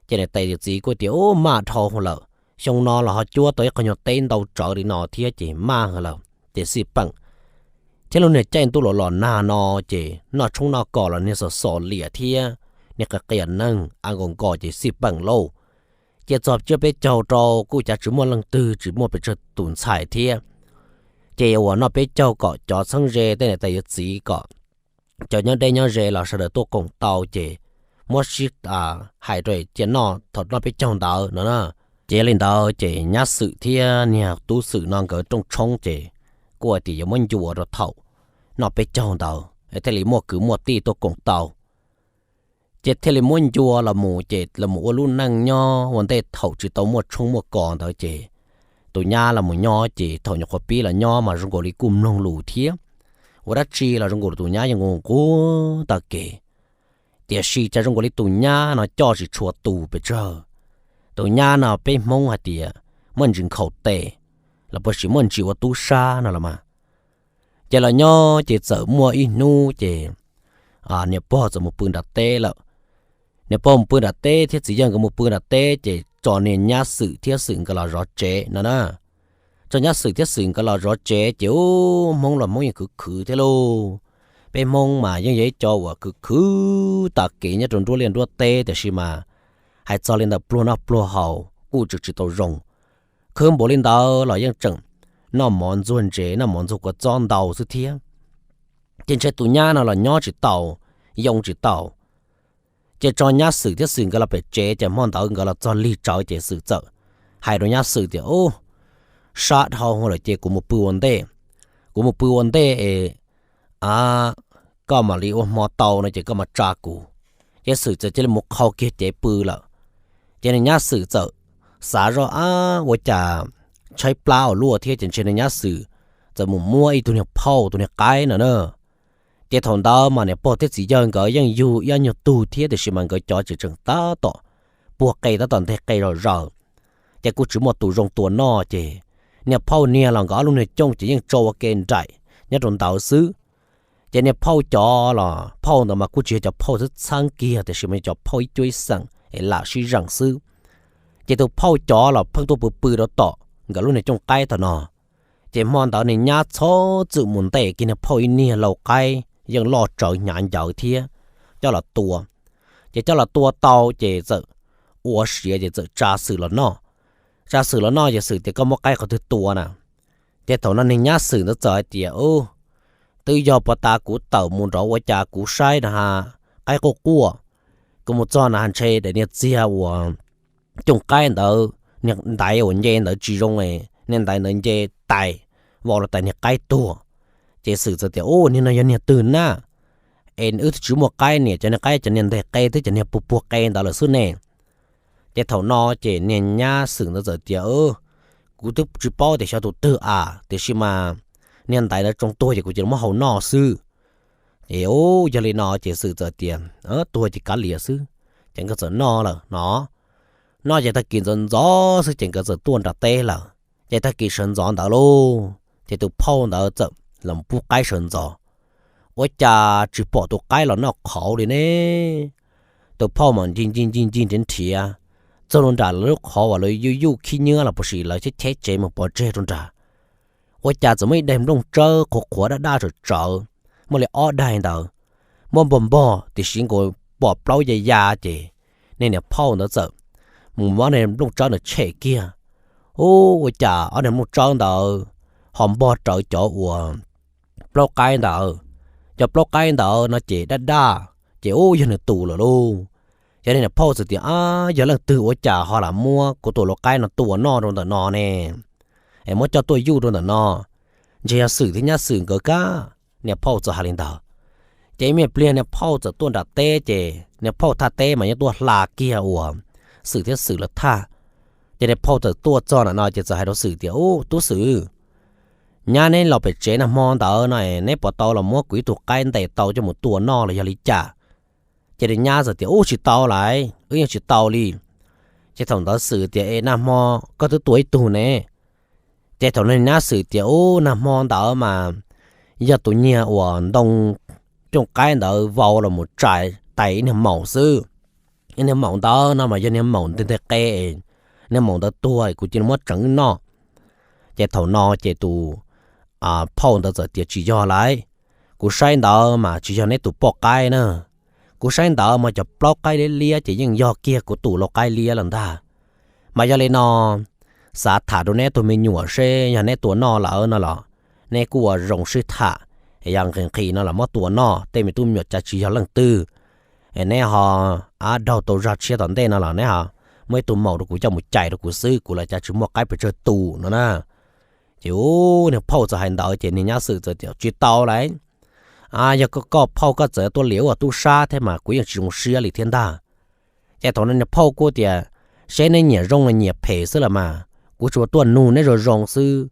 Ces niam tais yawm txiv kuj tias, Ub, maj dhau lawm, xyoo no los ho cuab tau ib qho nyuag teb ntau tsawv li no thiab ces maj lawm ces xij peem. Thiab lub niag caij ntuj los los nag no ces noj tshoob noj kos los niag xos xos liam thiab niag qias qias neeg a nkaus nkos ces xij peem lauj. Ces txog tsiab peb caug rau kuj cav tsis muaj leej twg tsis muaj pes tsawg tus ntxhais thiab. Ces uas noj peb caug kom cov txheeb ze tej niam tais yawm txiv kom cov nyob deb nyob ze los sawv daws tuaj koom tau ces muab sib hais rau cia noj thaum noj peb caug ntawd no na. Ces yog li ntawd ces nyab Xwm thiab niag tub Xwm no nkawd rooj tshoob ces kuj hais tias yuav muab ncua rau thaum noj peb caug ntawd thiaj li muaj kwv muaj tij tuaj koom tau. Ces thiaj li muab ncua los mus ces los mus ua lub neej nyob ua ntej thaum tsis tau muaj tshoob muaj kos ntawd ces tus nyab los mus nyob ces thaum nyuam qhuav pib los nyob mas zoo nkaus li kuj mloog lus thiab ua dab tsi los zoo nkaus li tus nyab yeej nquag nquag tag kev. Tiam sis cas zoo nkaus li tus nyab no coj tsis tshua tus pes tsawg. Tus nyab no peb Hmoob hais tias muaj ntsis nkhaus tes los puas sis muaj ntsis ua tub sab no los mas. Ces los nyob ces txawm muaj ib hnub ces niam pog txawm mus pw nram teb lawm. Niam pog mus pw nram teb thiab txiv yawg nkawd mus pw nram teb ces tso niag nyab Xwm thiab Xwm nkawd los zov tsev no na. Tso nyab Xwm thiab Xwm nkawd los zov tsev ces ub, Hmoob los Hmoob yeej khwv khwv thiab lauj. Peb Hmoob mas yeej yog ib co uas khwv khwv tag kev nyob rau nruab liaj nruab teb tiam sis mas hais txog li ntawm pluag noj pluag haus kuj tseem tsis tau zoo. Khwv npaum li ntawd los yeej tseem noj mov ntxuag ntsev noj mov ntxuag kua txob ntau xwb thiab. Ces ntshe tus nyab no los nyob tsis tau, yoo tsis tau. Ces tso nyab Xwm thiab Xwm nkawd los pem tsev ces hmo ntawd nkawd los txog lig tsawv ces Xwm txawm hais rau nyab Xwm tias, Ub, sab dhau lawm ces kuv mus pw ua ntej. Kuv mus pw ua ntej es koj mam li ua hmo tau no ces koj mam tsa kuv. Ces Xwm txawm cia li mus qhau kiag cev pw lawm. Ces niag nyab Xwm txawm xav zoj, Ab, ua cas tshaib plab ua luaj thiab ces ntshe niag nyab Xwm txawm mus muab ib tug niag phauj tus niag qaib no na. Ces thaum ntawd mas niam pog thiab txiv yawg nkawd yeej yug ib ob nyuag tug thiab tiam sis mas nkawd cov ces tseem tab tom puag qe tab tom nteg qe zom zaws. Ces kuj tsis muaj tus zoo tua noj ces niag phauj niag los nkawd ob lub niag cooj ces yeej tso ua ke nraim nyob rau ntawd xwb. Ces niag phauj cov los phauj ntawd mas kuj tsis yog cov phauj txheeb txheeb kiag tiam sis mas yog cov phauj ib cuab ib xeem es lam sib zeem xwb. Ces tus phauj cov los pheej tuaj pw pw rau tom nkawd lub niag cooj qaib tom no. Ces hmo ntawd niag nyab txhob txwm mus ntes kiag niag phauj ib niag lau qaib yeej loj tsawv hnyav ncawv thiab coj los tua. Ces coj los tua tau ces txawm ua siav ces txawm tsa Xwm los noj. Tsa Xwm los noj ces Xwm tias, Koj muab qaib qhov twg tua na? Ces thaum no niag nyab xwm ntawd txawm hais tias, Ub, twb yog puag ta kuv tawm mus nrov ua cas kuv saib na ha, qaib quaj quaj. Kuv mus txog na ha ntshe daim niag txiag uas cooj qaib ntawd, niag ntaiv uas nce ntawd tsis zoo, niag ntaiv ntawd nce tais vau los tais niag qaib tuag. Ces xwm txawm tias, Ub, niag no yog niag twg na? Es wb twb tsis muaj qaib, niam cov niag qaib cov niag nteg qe twb cov niag puag puag qe ntawd lawm xwb ne. Ces thaum no ces niag nyab xwm ntawd txawm tias, Kuv twb tsis paub tias xyov tus twg a, tiam sis mas niag ntaiv ntawd tsoo tuag ces kuv cia li muab hau noj xwb. Ces yog li no ces xwm txawm tias, Tuag ces kav liam xwb. Ces nkawd txawm noj lawm no. Noj ces tag kis ntxov ntxov xwb ces nkawd txawm tuaj nram teb lawm. Ces tag kis sawv ntxov ntawd lauj, ces tus phauj ntawd txawm los pub qaib sawv ntxov. Ua cas tsis pom tus qaib los noj qhauv li ne? Tus phauj mas ncig ncig ncig ncig nrhiav nrhiav, txog rau nram lawv lub qhov uas lawv yuj yuj khib nyiab los puas sis lawv cheb cheb tsev mus pov tseg rau nrad. Ua cas txawm muaj ib daim nplooj tsawb qhuav qhuav daj daj tsawv tsawv, muaj li ob daim ntawd, muaj npog npog tiam sis nkaus pom plaub ya ya ces niag niam phauj ntawd txawm mus muab niag nplooj tsawb ntawd tshem kiag. Ub, ua cas ob niag nplooj tsawb ntawd ho npog rawv cov uas plaub qaib ntawd. Cov plaub qaib ntawd no ces daj daj, ces ub yog nws tus lawm lauj. Ces niag niam phauj txawm tias, Ab, yog leej twg ua cas ho lam muab kuv tus lau qaib no tua noj rau ntawm no ne? Es muab coj tuaj yuj rau ntawm no, ntshe yog xwm thiab nyab xwm nkawd kab. Niag phauj txawm hais li ntawd. Ces me pliag niag phauj txawm tuaj nram teb ces niag phauj thaj teb mas yeej tuaj hla kiag uas xwm thiab xwm lawv thaj. Ces niag phauj txawm tuaj txog ntawm no ces txawm hais rau xwm tias, Ub, tub xwm, nyab neb los pem tsev nag hmo ntawd no neb puas tau los muab kuv ib tug qaib ntes tau coj mus tua noj los yog li cas? Ces niag nyab txawm tias, Ub, tsis tau lawm, wb yeej tsis tau li. Ces thaum ntawd xwm tias, Es nag hmo koj twb tua ib tug ne. Ces thaum no nyab xwm tias, Ub, nag hmo ntawd mas yog tus niag uas ntoo cooj qaib ntawd vau los mus tsa tais ib niag maum xwb. Ib niag maum ntawd no mas yog niag maum nteg nteg qe, niag maum ntawd tuag kuv cia li muab tseev noj. Ces thaum no ces tus phauj ntawd txawm tias, Tsis yog lawm, kuv saib ntawd mas tsis yog neb tus poj qaib na. Kuv saib ntawd mas cov plaub qaib liab liab ces yeej yog kiag kuv tus lau qaib liab lawm ntag. Mas yog li no, xav tham rau neb tug me nyuam seb yog neb tua noj lawm no los neb kuj ua zoo sib tham, es yog nqhis nqhis no los muab tua noj, tej me tub me nyuam cas tsis yog leej twg. Es neb ho ab daug tau zog tshiab tom ntej no los neb ho muaj ib tug maum rau kuv coj mus cais rau kuv xwb, kuv los cas tsis muaj qaib pes tsawg tus no na. Ces ub, niag phauj txawm hais ntawd ces niag nyab xwm txawm tias, Tsis tau lawm, yog koj phauj koj txawm tuaj liam ua tub sab thiab mas kuv yeej tsis zoo siab li thiab ntag. Ces thaum no niag phauj kuj tias, Seb neb nyiam zoo los nyiam phem xwb los mas kuv tsuas tuaj nug neb zoo zoo xwb.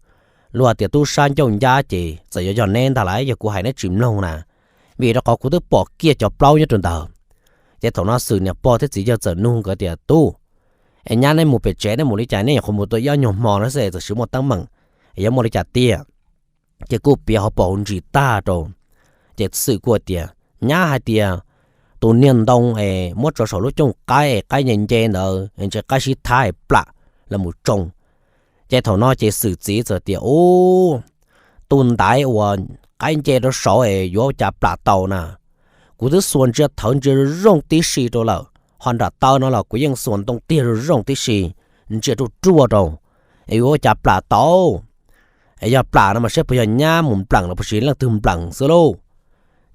Luag tias tub sab ncauj ncab ces txawm yuav yog neb ntag lawm, yog kuv hais neb tsis mloog na, vim rau qhov kuv twb pom kiag cov plaub nyob rau ntawd. Ces thaum no xwm niam pog thiab txiv yawg txawm nug nkawd tias, Tub, es nyab neb mus pem tsev neb mus li cas neb nyuam qhuav mus tau ib ob nyuag hmo no xwb txawm siv muaj teeb meem, es yuav muaj li cas tiag? Ces kuj piav hauv paus hauv ntsis tag rau. Ces xwm kuj tias, Nyab hais tias tus niag ntoo es muab tso saum lub cooj qaib es qaib nce nce ntawd es ntshe qaib sib thab es plam los mus tsoo. Ces thaum no ces xwm txiv txawm tias, Ub, tus ntaiv uas qaib nce rau saud es yuav ua cas plam tau na? Kuv twb xuas ntsia thawv ntsia zoo zoo tib si rau lawm, ho nram taw no los kuv yeej xuas ntoo tiag zoo zoo tib si, ntsia ruaj ruaj rau, es yuav ua cas plam tau? Es yog plam no mas saib puas yog nyab mus npleem los puas yog leej twg npleem xwb lauj.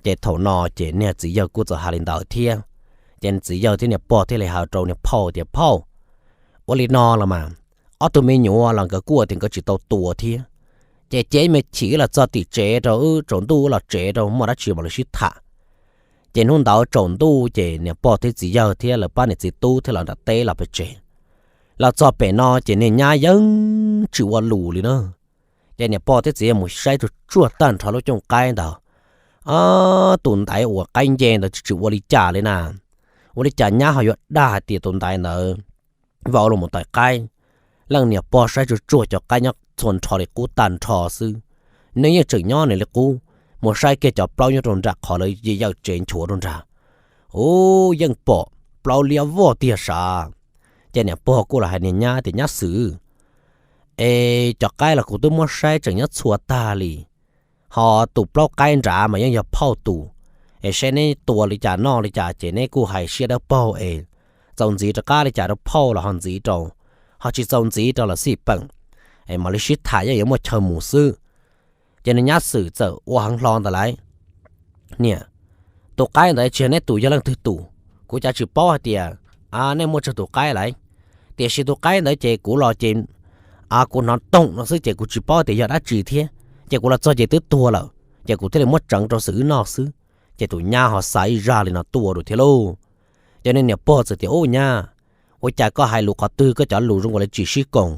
Ces thaum no ces niag txiv yawg kuj txawm hais li ntawd thiab. Ces txiv yawg thiab niag pog thiaj li hais rau niag phauj tias, Phauj, ua li no los mas, ob tug me nyuam los nkawd kuj tias nkawd tsis tau tua thiab. Ces cia ib me chim los txog tim tsev rau, wb tsaus ntuj los tsev rau muaj dab tsi mam li sib tham. Ces hnub ntawd tsaus ntuj ces niam pog thiab txiv yawg thiab lawv pab niam txiv tub thiab los nram teb los pem tsev. Los txog pem no ces niag nyab yeej tsis ua lus li na. Ces niam pog thiab txiv yawg mus saib tsuag tsuag tag nrho lub cooj qaib ntawd, tus ntaiv uas qaib nce ntawd tsis tsis ua li cas li na. Ua li cas nyab ho yuav dag hais tias tus ntaiv ntawd vau los mus tais qaib? Leej niam pog saib tsuag tsuag cov qaib nyob txhua nrho li qub tag nrho xwb, neeg yeej tseem nyob nws li qub. Mus saib kiag cov plaub nyob rau nram qhov lawv yawm tsev nchuav rau nrad, ub, yeej pom plaub liab voj tiag sav. Ces niam pog kuj los hais niag nyab tias, Nyab xwb, es cov qaib los kuv twb muab saib tseem nyob txhua tag li, ho tus plaub qaib nrad mas yeej yog phauj tus. Es seb neb tua li cas noj li cas ces neb kuj hais siab dawb paug es txaus ntxiv rov qab li cas rau phauj los ho ntxiv rau, ho tsis txaus ntxiv rau los xij peem. es mam li sib tham yeej yuav muaj chaw mus xwb. Ces nws nyab Xwm txawm ua heev hlo ntawd lawm, niam, tus qaib ntawd tsis yog neb tus, yog leej twg tus? Kuv cas tsis paub hais tias nej muaj tsawg tus qaib lawm, tiam sis tus qaib ntawd ces kuv los ces kuv hnov toom no xwb ces kuv tsis paub tias yog dab tsi thiab, ces kuv los txog ces twb tuag lawm ces kuv thiaj li muab tseev rau Xwm wb noj xwb. Ces tus nyab ho xav ib zaj li no tuaj rau thiab lauj. Ces niag niam pog txawm tias, Ub nyab, ua cas koj hais lus qhov twg koj cov lus zoo nkaus li tsis sib koom?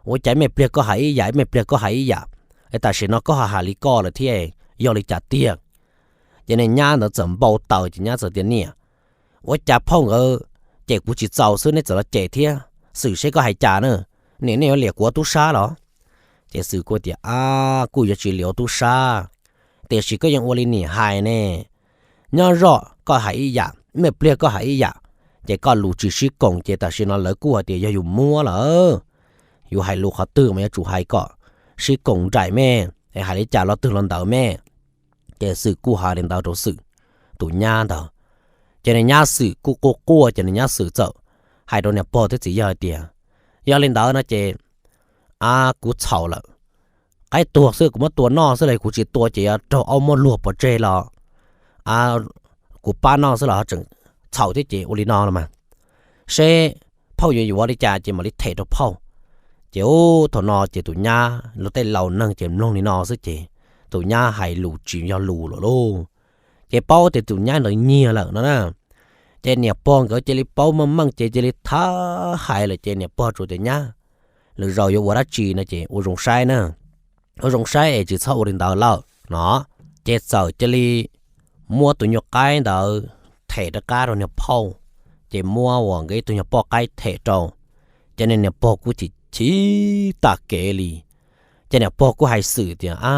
Ua cas ib me pliag koj hais ib yam, ib me pliag koj hais ib yam, es tam sim no koj ho hais li koj lawm thiab, yog li cas tiag? Ces niag nyab ntawd txawm npau taws ces nyab txawm tias, Niam, ua cas phauj nkawd cem kuv tsis txaus xwb neb txawm los cem thiab, Xwm seb koj hais cas na, niam nej yuav liam kuv ua tub sab los? Ces Xwm kuj tias, Ab, kuj yuav tsis liam ua tub sab, tiam sis koj yeej ua li niam hais ne, nyob zoj koj hais ib yam, ib me pliag koj hais ib yam, ces koj lus tsis sib koom ces tam sim no lawv kuj hais tias yog yus muab lawm, yus hais lus qhov twg mas yuav tsum hais kom sib koom nraim me, es hais li cas los twg los ntawd me. Ces Xwm kuj hais li ntawd rau Xwm tus nyab ntawd. Ces nws nyab Xwm kuj quaj quaj ces nws nyab Xwm txawm hais rau niam pog thiab txiv yawg hais tias, Yog li ntawd no ces, a, kuv txhaum lawm, qaib tuag xwb kuv muab tua noj xwb los kuv tsis tua ces yuav raug aub muab luag pov tseg los, a, kuv pab noj xwb los tseem txhaum thiab ces ua li no los mas, seb phauj yuav yuav li cas ces mam li them rau phauj. Ces ub, thaum no ces tus nyab los tej laus neeg ces mloog li no xwb ces tus nyab hais lus tsis yog lus lawm lauj. Ces paub tias tus nyab ntawd nyiag lawm no na. Ces niam pog nkawd cia li paub meej meej ces cia li thab hais lawm ces niam pog tsuas tias, Nyab, lwm zaus yuav ua dab tsi no ces ua zoo saib na, ua zoo saib es tsis txhob ua li ntawd lawm no. Ces txawm cia li muab tus nyuag qaib ntawd them rov qab rau niag phauj, ces muab uas nkawd ib tug nyuag poj qaib them rau. Ces niag niam pog kuj chim chim tas kev li. Ces niam pog kuj hais Xwm tias, A,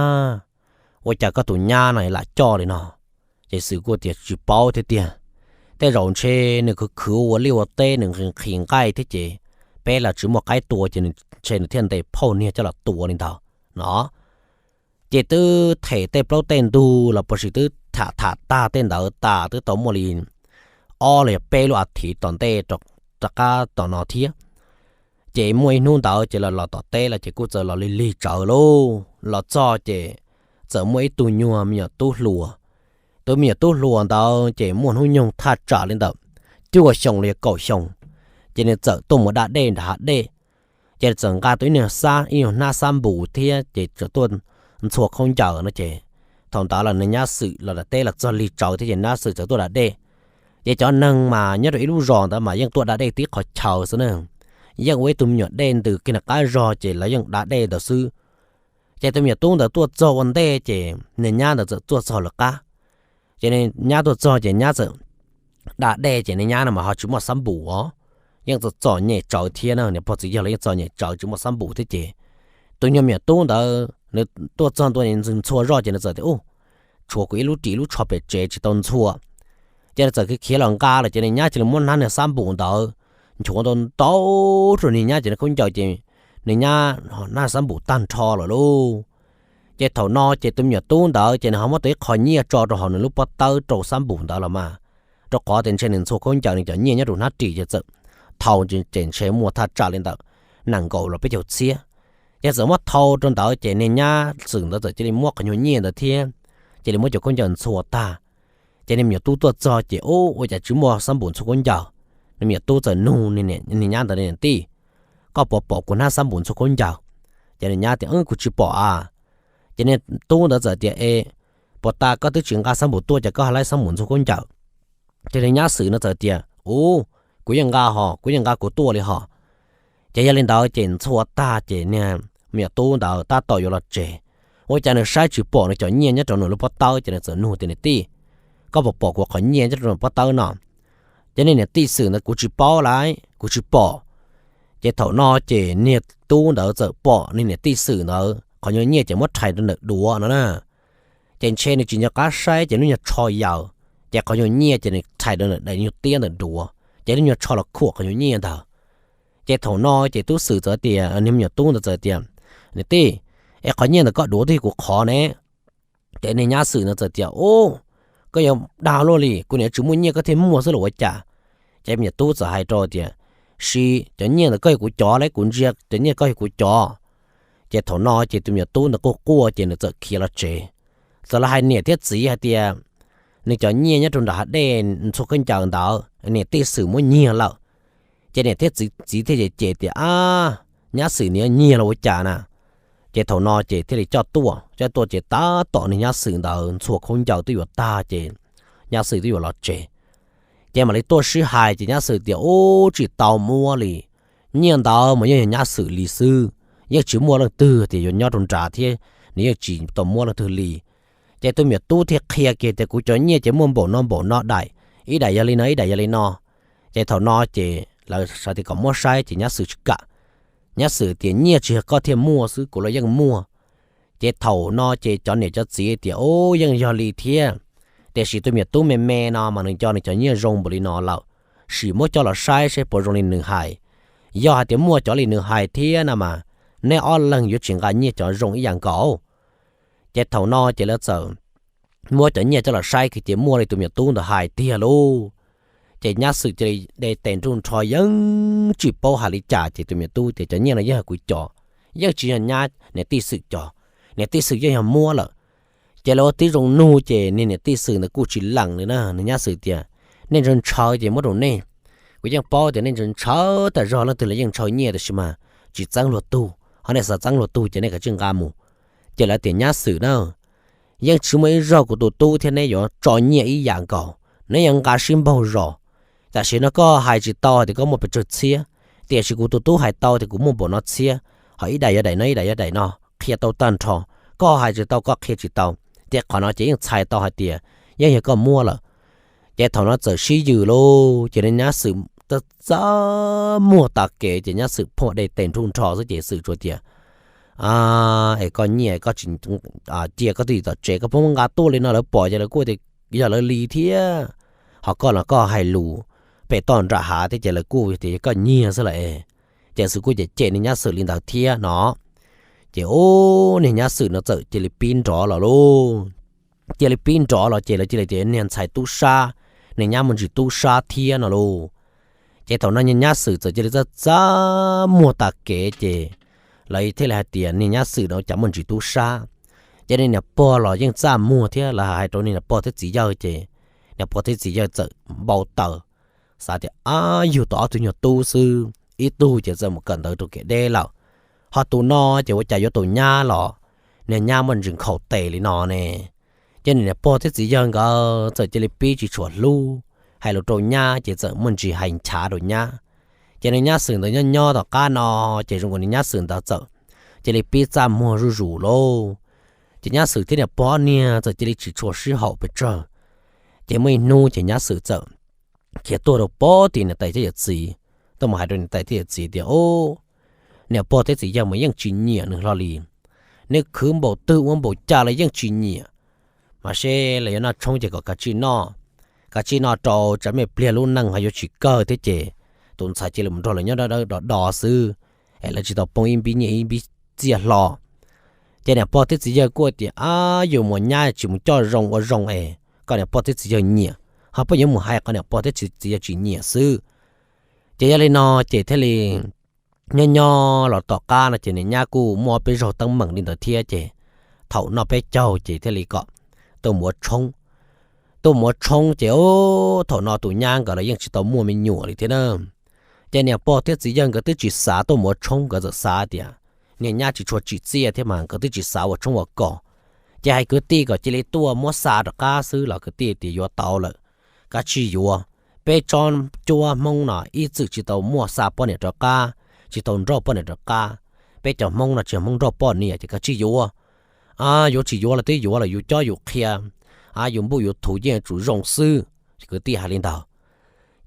ua cas koj tus nyab no lam coj li no? Ces Xwm kuj tias, Tsis paub thiab tiag, tej zaum ntshe nws khwv khwv ua liaj ua teb nws nqhis nqhis nqaij thiab ces peb los tsis muaj qaib tua ces ntshe nws thiaj ntes phauj niag coj los tua li ntawd no. Ces twb them tej plaub tej ntug los puas sis twb tham tham tag tej ntawd tas twb tau muaj li ob los yog peb lub a thiv tom ntej rov qab tom no thiab. Ces muaj ib hnub ntawd ces los los tom teb los ces kuj txawm los lig lig tsawv lauj. Los txog ces txawm muaj ib tug nyuag me nyuam tub hluas. Tus me nyuam tub hluas ntawd ces muaj hnub nyoog thaj tsam li ntawm cuaj xyoo los yog kaum xyoo. Ces nws txawm tuaj mus da dej nram hav dej. Ces txawm nqa tau ib nyuag ib nyuag hnab xab npum thiab ces txawm tuaj ntxhua khaub ncaws no ces thaum ntawd los nws nyab Xwm los da teb los txog lig tsawv thiab ces nyab Xwm txawm tuaj da dej. Ces cov neeg mas nyob rau ib lub zos ntawd mas yeej tuaj da dej tib qhov chaw xwb na. Yeej ua ib tug me nyuam dej ntws kiag nram qab zog ces lawv yeej da dej ntawd xwb. Ces tus me nyuam tub ntawd tuaj txog ua ntej ces nws nyab ntawd txawm tuaj txog lawv qab. Ces nws nyab tuaj txog ces nyab txawm da dej ces nws nyab no mas ho tsis muaj xab npum os, yeej txom txom nyem tsawv thiab na, niam pog txiv yawg los yeej txom nyem tsawv tsis muaj xab npum thiab ces tus nyuag me nyuam tub ntawd nws tuaj txog ntua ntxhua zoj ces nws txawm tias, Ub, tshuav kuv ib lub ris lub tsho pem tsev tsis tau ntxhua. Ces nws txawm khiav khiav los nqa lawm ces nws nyab cia li muab hnab niag xab npum ntawd nchuav ntau ntau rau nws nyab cov khaub ncaws ces nws nyab hnab xab npum tag nrho lawm lauj. Ces thaum no ces tus me nyuam tub ntawd ces nws ho muab tau ib qho nyiaj tso rau hauv nws lub pob tawb rau xab npum ntawd los mas, rau qhov tias ntshe nws ntxhua khaub ncaws nws cov nyiaj nyob rau hnab ris ces txawm thau ces ntshe muaj thaj tsam li ntawm nees nkaum los peb caug txhiab. Ces txawm muab thau rau ntawd ces niag nyab Xwm ntawd txawm cia li muab qhov nyuag nyiaj ntawd thiab cia li muab cov khaub ncaws ntxhua tag. Ces niag me nyuam tub tuaj txog ces, Ub, ua cas tsis muaj xab npum ntxhua khaub ncaws? Niag me nyuam tub txawm nug niag nyab ntawd, Niam tij, koj puas pom kuv hnab xab npum ntxhua khaub ncaws? Ces niag nyab tias, Kuv tsis pom a. Ces niag tub ntawd txawm tias, Es puas tas koj twb tsis nqa xab npum tuaj ces koj ho laib xab npum ntxhua khaub ncaws? Ces niag nyab Xwm no txawm tias, Ub, kuv yeej nqa hos, kuv yeej nqa kuv tuaj li hos. Ces yog li ntawd ces ntxhua tag ces niag me nyuam tub ntawd tab tom yuav los tsev, ua cas nws saib tsis pom nws cov nyiaj nyob rau nws lub pob tawb ces nws txawm nug tias, Niam tij, koj puas pom kuv qhov nyiaj nyob rau nws pob tawb no? Ces niag niam tij Xwm ntawd, Kuv tsis paub lauj, kuv tsis pom. Ces thaum no ces niag tub ntawd txawm pom niag niam tij Xwm ntawd qhov nyuag nyiaj ces muab rhais rau ntawm duav no na. Ces ntshe nws tsis nco qab saib ces lub nyuag tsho yaws, ces qhov nyuag nyiaj ces nws rhais rau ntawm daim nyuag tiab ntawm duav ces lub nyuag tsho los khuam qhov nyuag nyiaj ntawd. Ces thaum no ces tub Xwm txawm tias, niag me nyuam tub ntawd txawm tias, Niam tij, es qhov nyiaj ntawm koj duav twb yog kuv qhov ne? Ces niag nyab Xwm ntawd txawm tias, Ub, koj yuav dag luaj li, kuv niam tsis muaj nyiaj koj thiaj muaj xwb los ua cas? Ces me nyuam tub txawm hais rau tias, Sis cov nyiaj ntawd koj yog kuv cov lauj, kuv ntsia cov nyiaj koj yog kuv cov. Ces thaum no ces tus me nyuam tub ntawd quaj quaj ces nws txawm khiav los tsev. Txawm los hais niam thiab txiv hais tias nws cov nyiaj nyob rau nram hav dej ntxhua khaub ncaws ntawd niam tij Xwm muab nyiag lawm. Ces niam thiab txiv, txiv thiaj cem cem tias, Ab, nyab Xwm nws yuav nyiag los ua cas na? Ces thaum no ces thiaj li coj tuaj, coj tuaj ces tab tom niag nyab Xwm ntawd ntxhua khaub ncaws twb yuav tag ces nyab Xwm twb yuav los tsev. Ces mam li tuaj sib hais ces nyab Xwm tias, Ub, tsis tau muab li, nyiaj ntawd mas yeej yog nyab Xwm li xwb, yeej tsis muaj leej twg tias yuav nyob rau nrad thiab, nws yeej tsis tau muab leej twg li. Ces tus me nyuam tub thiaj qhia kiag tias, Kuv cov nyiaj ces muaj npaum no npaum no daim, ib daim yog li no, ib daim yog li no. Ces thaum no ces lawv xav tias kom muab saib ces nyab Xwm tsis kam. Nyab Xwm tias, Nyiaj tsis yog koj thiaj muaj xwb, kuv los yeej muaj. Ces thaum no ces cov niam cov txiv tias, Ub, yeej yog li thiab, tiam sis tus me nyuam tub me me no mas nws nco nws cov nyiaj zoo npaum li no lawm, sim muab coj los saib seb puas zoo li nws hais. Yog hais tias muaj cov li nws hais thiab no mas neb ob leeg yuav tsis nqa nyiaj cov zoo ib yam nkaus. Ces thaum no ces lawv txawm muab cov nyiaj coj los saib kiag ces muaj li tus me nyuam tub ntawd hais tiag lauj. Ces nyab Xwm cia li de tes nrhuj nrho yeej tsis paub hais li cas ces tus me nyuam tub tias, Cov nyiaj no yeej yog kuv cov, yeej tsis yog nyab niam tij Xwm cov, niam tij Xwm yeej yog muab lawm. Ces lawv ua tib zoo nug ces niag niam tij Xwm ntawd kuj tsis lees li na, nws nyab Xwm tias, Nej ntshaw ntshaw ces muab rau nej, kuv yeej paub tias nej ntshaw ntshaw tas zog, leej twg los yeej ntshaw nyiaj tiam sis mas tsis txeeb luag tug, ho nej xav txeeb luag tug ces nej kav tsij nqa mus. Ces lawv tias, Nyab Xwm na, yeej tsis muaj ib zaug kuv tus tub thiab neb yuav tso nyiaj ib yam nkaus, neb yuav nqa sib npaug zos. Tam sim no koj hais tsis tau hais tias koj muaj pes tsawg txhiab, tiam sis kuv tus tub hais tau tias kuv muaj npaum no txhiab, ho ib daim yog daim no, ib daim yog daim no, qhia tau tag nrho. Koj hais tsis tau, koj qhia tsis tau, ces qhov no ces yeej txhais tau hais tias yeej yog koj muab lawm. Ces thaum no txawm sib yws lauj, ces niag nyab Xwm txaj txaj muag tas kev ces nyab Xwm pheej de tes nrhuj nrho xwb ces Xwm tsuas tias, Es koj nyiaj koj tsis cia koj twj ywm tom tsev, koj pheej muab nqa tuaj li no lawv pom ces lawv kuj tias yog lawv li thiab. Ho koj los koj hais lus pem toj nram hav thiab ces lawv kuj tias yog koj nyiag xwb lawm. Ces Xwm kuj cem cem niag nyab Xwm li ntawd thiab no. Ces ub, niag nyab Xwm no txawm cia li pib nrov los lauj. Cia li pib nrov los ces lawv cia li tias niag ntxhais tub sab, niag nyab muaj ntsis tub sab thiab no lauj. Ces thaum no niag nyab Xwm txawm cia li txaj txaj muag tas kev ces lawv thiaj li hais tias niag nyab Xwm no cas muaj ntsis tub sab. Ces niag niam pog los yeej txaj muag thiab, lawv hais rau niag niam pog thiab txiv yawg ces niam pog thiab txiv yawg txawm npau taws, xav tias, Ab, yug tau ob tug nyuag tub xwb, ib tug ces txawm mus kawm ntawv rau kev deb lawm, ho tus no ces ua cas yuav tus nyab los niag nyab muaj ntsis nkhaus tes li no ne. Ces niag niam pog thiab txiv yawg nkawd txawm cia li pib tsis tshua hlub, hais lus rau nyab ces txawm muaj ntsis hais nchav rau nyab. Ces niag nyab Xwm ntawd nyob nyob tom qab no, ces zoo nkaus niag nyab Xwm ntawd txawm cia li pib txaj muag zuj zus lauj. Ces nyab Xwm thiab niam pog niag txawm cia li tsis tshua sib haum pes tsawg. Ces muaj ib hnub ces nyab Xwm txawm khiav tuaj rau pem tim niam tais thiab yawm txiv, tuaj mus hais rau niam tais thiab yawm txiv tias, Ub, niam pog thiab txiv yawg mas yeej tsis nyiam nws hlo li. Nws khwv npaum twg ua npaum cas los yeej tsis nyiam. Mas seb lawv yuav noj tshoob ces kom kav tsij noj, kav tsij noj rau tsam me pliag lub neej ho yuav tsis kawg thiab ces tus ntxhais cia li mus nrog lawv nyob dawb dawb do do xwb, es lawv tsis tau poob ib npib nyiaj ib npib txiaj hlo. Ces niam pog thiab txiv yawg kuj tias, Ab, yus muam nyab tsis mus coj zoo ua zoo es kom niam pog thiab txiv yawg nyiam, ho pheej yuav mus hais qhov niam pog thiab txiv yawg tsis nyiam xwb. Ces yog li no ces thiaj li nyob nyob los tom qab no ces niam nyab kuj muaj peb zaug teeb meem li ntawd thiab ces thaum noj peb caug ces thiaj li kom tuaj mus ua tshoob. Tuaj mus ua tshoob ces thaum no tus nyab nkawd los yeej tsis tau muaj me nyuam li thiab na. Ces niam pog thiab txiv yawg nkawd twb tsis xav tuaj mus ua tshoob, nkawd txawm xav tias niag nyab tsis tshua tsim txiaj thiab mas nkawd twb tsis xav ua tshoob ua kos. Ces hais kwv tij kom cia li tuaj muab xa rov qab xwb los kwv tij tias yuav tau lawm, kav tsij yuav. Peb tsob cuab Hmoob no ib txwm tsis tau muaj xa poj niam rov qab, tsis tau nrauj poj niam rov qab. Peb cov Hmoob no tsis yog Hmoob nrauj poj niam ces kav tsij yuav. Yuav tsis yuav los twb yuav los yus cob yus qhia, yus npuj yus thuv yeej yuav tsum zoo xwb. Kwv tij hais li ntawd.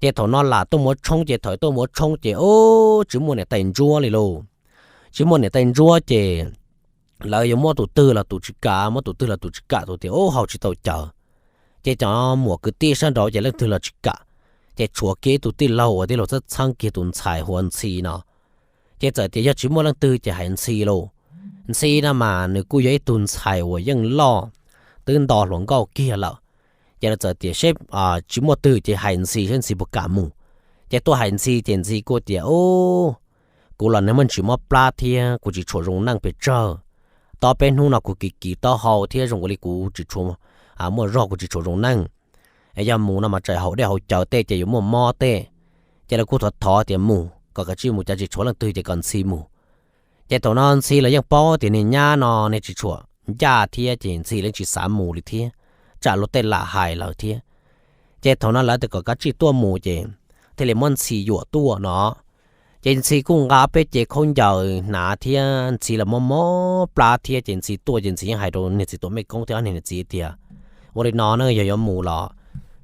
Ces thaum no lam tuaj mus ua tshoob ces thaum tuaj mus ua tshoob ces tsis muaj niam tais ntsuab li lauj. Tsis muaj niam tais ntsuab ces lawv yuav muab tus twg los tus tsis kam, muab tus twg los tus tsis kam, tus tias ub haus tsis tau cawv. Ces cov muam kwv tij sab nraud ces leej twg los tsis kam. Ces tshuav kiag ib tug tij laug uas tij laug txheeb txheeb kiag tus ntxhais hu ua Ntxhi no. Ces txawm tias yog tsis muaj leej twg ces hais Ntxhi lauj. Ntxhi no mas nws kuj yog ib tug ntxhais uas yeej loj, twb nto hluas nkauj kiag lawm. Ces lawv txawm tias seb tsis muaj twg ces hais Ntxhi seb Ntxhi puas kam mus. Ces tuaj hais Ntxhi ces Ntxhi kuj tias ub, kuv los niag muaj ntsis mob plab thiab kuv tsis tshua zoo neej pes tsawg. Tau peb hnub no kuv kis kis taub hau thiab zoo li kuv tsis tshua muaj zog, kuv tsis tshua zoo neej. Es yog mus no mas tseem haus dej haus cawv tej ces yuav muaj mob tej. Ces lawv kuj thov thov tias mus kom kav tsij mus, cas tsis tshuav leej twg ces kom Ntxhi mus. Ces thaum no Ntxhi los yeej paub tias niag nyab no niag tsis tshua ncaj thiab ces Ntxhi yeej tsis xav mus li thiab, tsam luag tej lam hais lawm thiab. Ces thaum no lawv tias kom kav tsij tuaj mus ces thiaj li muab Ntxhi yuam tuaj no. Ces Ntxhi kuj nqa peb cev khaub ncaws hnav thiab Ntxhi los mob mob plab thiab ces Ntxhi tuaj ces Ntxhi yeej hais rau niag txiv tuam mej koob thiab ob niag niam txiv tias, ua li no ne, yog yuav mus los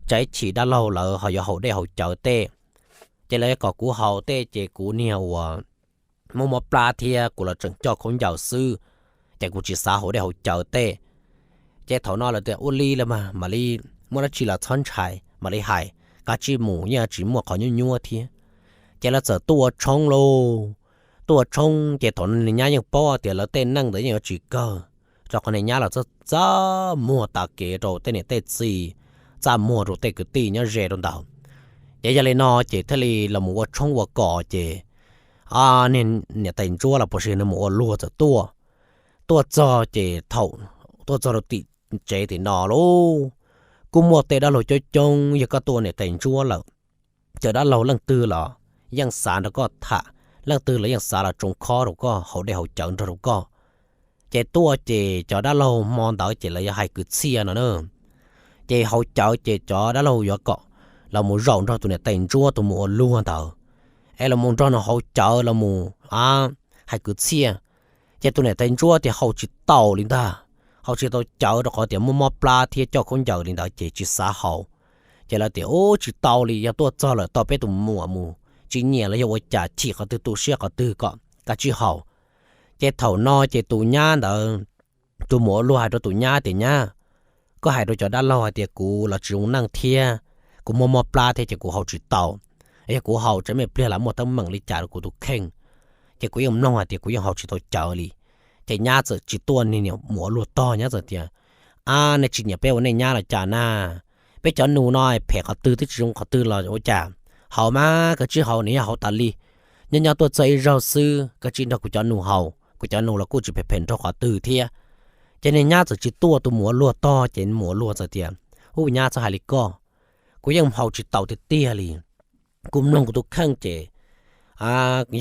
tsam ib chim dab laug lawv ho yuav haus dej haus cawv tej, ces lawv kom kuv haus tej ces kuv niag uas mob mob plab thiab kuv los tseem coj khaub ncaws xwb, ces kuv tsis xav haus dej haus cawv tej. Ces thaum no lawv tias ua li los mas mam li, muaj dab tsi los txhob ntshai, mam li hais, kav tsij mus, yeej tsis muaj qhov nyuaj nyuaj thiab. Ces lawv txawm tuaj ua tshoob lauj. Tuaj ua tshoob ces thaum no niag nyab yeej paub tias lawv tej neej ntawd yeej yuav tsis kawg, rau qhov niag nyab los txaj muag tas kev rau tej niam tej txiv, txaj muag rau tej kwv tij nyob ze rau ntawd. Ces yog li no ces thiaj li los mus ua tshoob ua kos ces niam tais Ntsuab los puas sis nws mus ua luag txawm tuaj. Tuaj txog ces thaum tuaj txog rau tim tsev tim no lauj, kuj muaj tej dab laug coob coob, yog koj tuaj ua niam tais Ntsuab lawm, cov dab laug leej twg los yeej xav nrog koj tham, leej twg los yeej xav los tsoo khob rau koj, haus dej haus cawv nrog rau koj. Ces tuaj ces cov dab laug hmo ntawd ces lawv yuav hais kwv txhiaj no na. Ces haus cawv ces cov dab laug yuav kom los mus zaum nrog tus niam tais Ntsuab tus mus ua luag ntawd, es los mus nrog nws haus cawv los mus hais kwv txhiaj. Ces tus niam tais Ntsuab tias haus tsis tau li ntag, haus tsis tau cawv rau qhov tias muaj mob plab thiab coj khaub ncaws li ntawd ces tsis xav haus. Ces lawv tias ub tsis tau li, yog tuaj txog lawm tau peb tus muam mus tsis nyiam los yog ua cas, chim qhov twg tu siab qhov twg kom kav tsij haus. Ces thaum no ces tus nyab ntawd, tus muam ua luag hais rau tus nyab tias nyab, koj hais rau cov dab laug hais tias kuv los tsis zoo neej thiab, kuv muaj mob plab thiab ces kuv haus tsis tau. Yog kuv haus tsam ib pliag los muaj teeb meem li cas rau kuv tus kheej, ces kuv yeej mloog hais tias kuv yeej haus tsis tau cawv li. Ces nyab txawm tsis tuaj, niag muam ua luag tog nyab txawm tias, ab nej tsis nyiam peb ua nej nyab los cas na? Peb cov nus no phem qhov twg twb tsis zoo qhov twg los ua cas? Haus mas kav tsij haus, nws yog haus tas li. Nyob nyob tuaj txog ib zaug xwb, kav tsij nrog kuv cov nus haus, kuv cov nus los kuj tsis phem phem nraug qhov twg thiab. Ces niag nyab txawm tsis tuaj, tus muam ua luag tog ces muam ua luag txawm tias, ub nyab txhob hais li koj, kuv yeej haus tsis tau tiag tiag li. Kuv mloog kuv tus kheej ces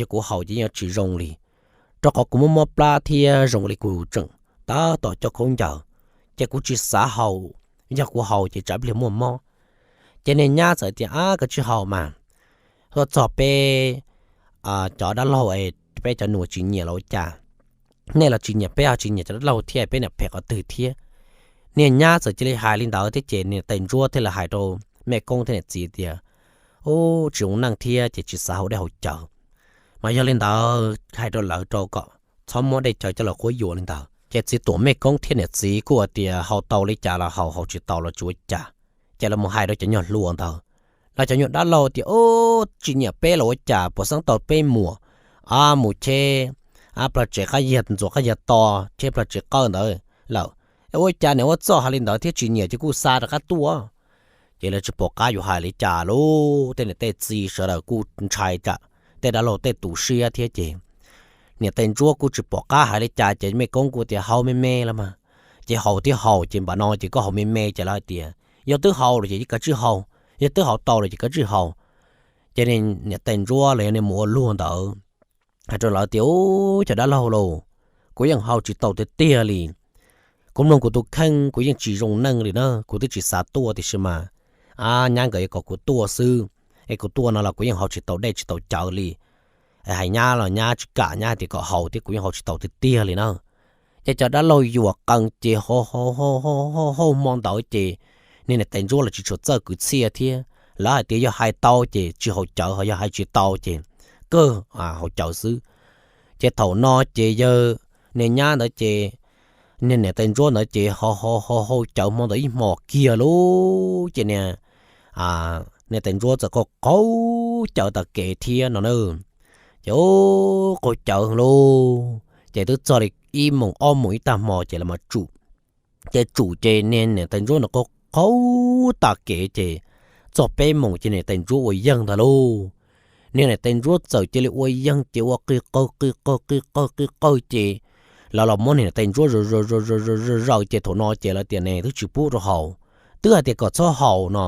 yog kuv haus ces yeej tsis zoo li, rau qhov kuv muaj mob plab thiab zoo li kuv tseem tab tom coj khaub ncaws, ces kuv tsis xav haus, yog kuv haus ces tsam ib pliag muaj mob. Ces niag nyab txawm tias ab kav tsij haus mas, tuaj txog peb cov dab laug, peb cov nus tsis nyiam los ua cas? Nej los tsis nyiam peb, tsis nyiam cov dab laug thiab, peb niam phem qhov twg thiab? Niag nyab txawm cia li hais li ntawd thiab ces niam tais Ntsuab thiaj li hais rau mej koob thiab niam txiv tias, ub tsis zoo neej thiab ces tsis xav haus dej haus cawv. Mas yog li ntawd hais rau lawv rau kom txhob muab dej cawv coj los quab yuam li ntawd. Ces txiv tuam mej koob thiab niam txiv kuj hais tias haus tau li cas los haus, haus tsis tau los tsis ua cas. Ces lawv mus hais rau cov nyuag hluas ntawd, los cov nyuag dab laug tias ub tsis nyiam peb los ua cas, puas xeeb tau peb muam mus cheb plog tsev qab yag ntxuav qab yag to, cheb plog tsev qawj ntawd lawm, ua cas niam ua txoj hais li ntawd thiab, tsis nyiam ces kuj xa rov qab tuaj. Ces lawv tsis pom qab yuav hais li cas lauj, tej niam tej txiv sawv daws kuj ntshai tsam tej dab laug tej tu siab thiab ces niam tais Ntsuab kuj tsis pom qab hais li cas ces mej koob kuj tias haus me me los mas, ces haus thiab haus ces npam no ces koj haus me me ces lawv hais tias yog twb haus lawm ces kav tsij haus, yog twb haus tau lawm ces kav tsij haus. Ces niam tais Ntsuab los yog niag muam ua luag ntawd hais rau lawv tias ub cov dab laug lauj, kuv yeej haus tsis tau tiag tiag li. Kuv mloog kuv tus kheej kuv yeej tsis zoo neej li na, kuv twb tsis xav tuaj tiam sis mas nyab nkawd yuav kom kuv tuaj xwb, es kuv tuaj no los kuv yeej haus tsis tau dej tsis tau cawv li. Hais nyab los nyab tsis kam, nyab hais tias kom haus thiab kuv yeej haus tsis tau tiag tiag li na. Ces cov dab laug yuam qees ces hauj hmo ntawd ces niag niam tais Ntsuab los tsis tshua txawj kwv txhiaj thiab, lawv hais tias yog hais tau ces tsis haus cawv, ho yog hais tsis tau ces kawg haus cawv xwb. Ces thaum no ces yawg niag nyab ntawd ces niag niam tais Ntsuab ntawd ces haus haus haus cawv hmo ntawd ib hmos kiag lauj, ces niag niam tais Ntsuab txawm qaug qaug cawv tas kev thiab no na. Ces qaug cawv lauj, ces twb txog li ib moos ob moos ib tag hmo ces lawv mam tsum. Ces tsum ces niag niam tais Ntsuab ntawd qaug qaug tas kev ces txog peb moos ces niam tais Ntsuab ua yeej ntag lauj. niag niam tais ntsuab txawm cia li ua yeeg ces ua qig qawg qig qawg qig qawg qig qawg ces lawv los muab niag niam tais ntsuab zaws zaws zaws zaws zaws ces thaum no ces lawv tias ne twb tsis pub rau haus, twb hais tias kom txhob haus no,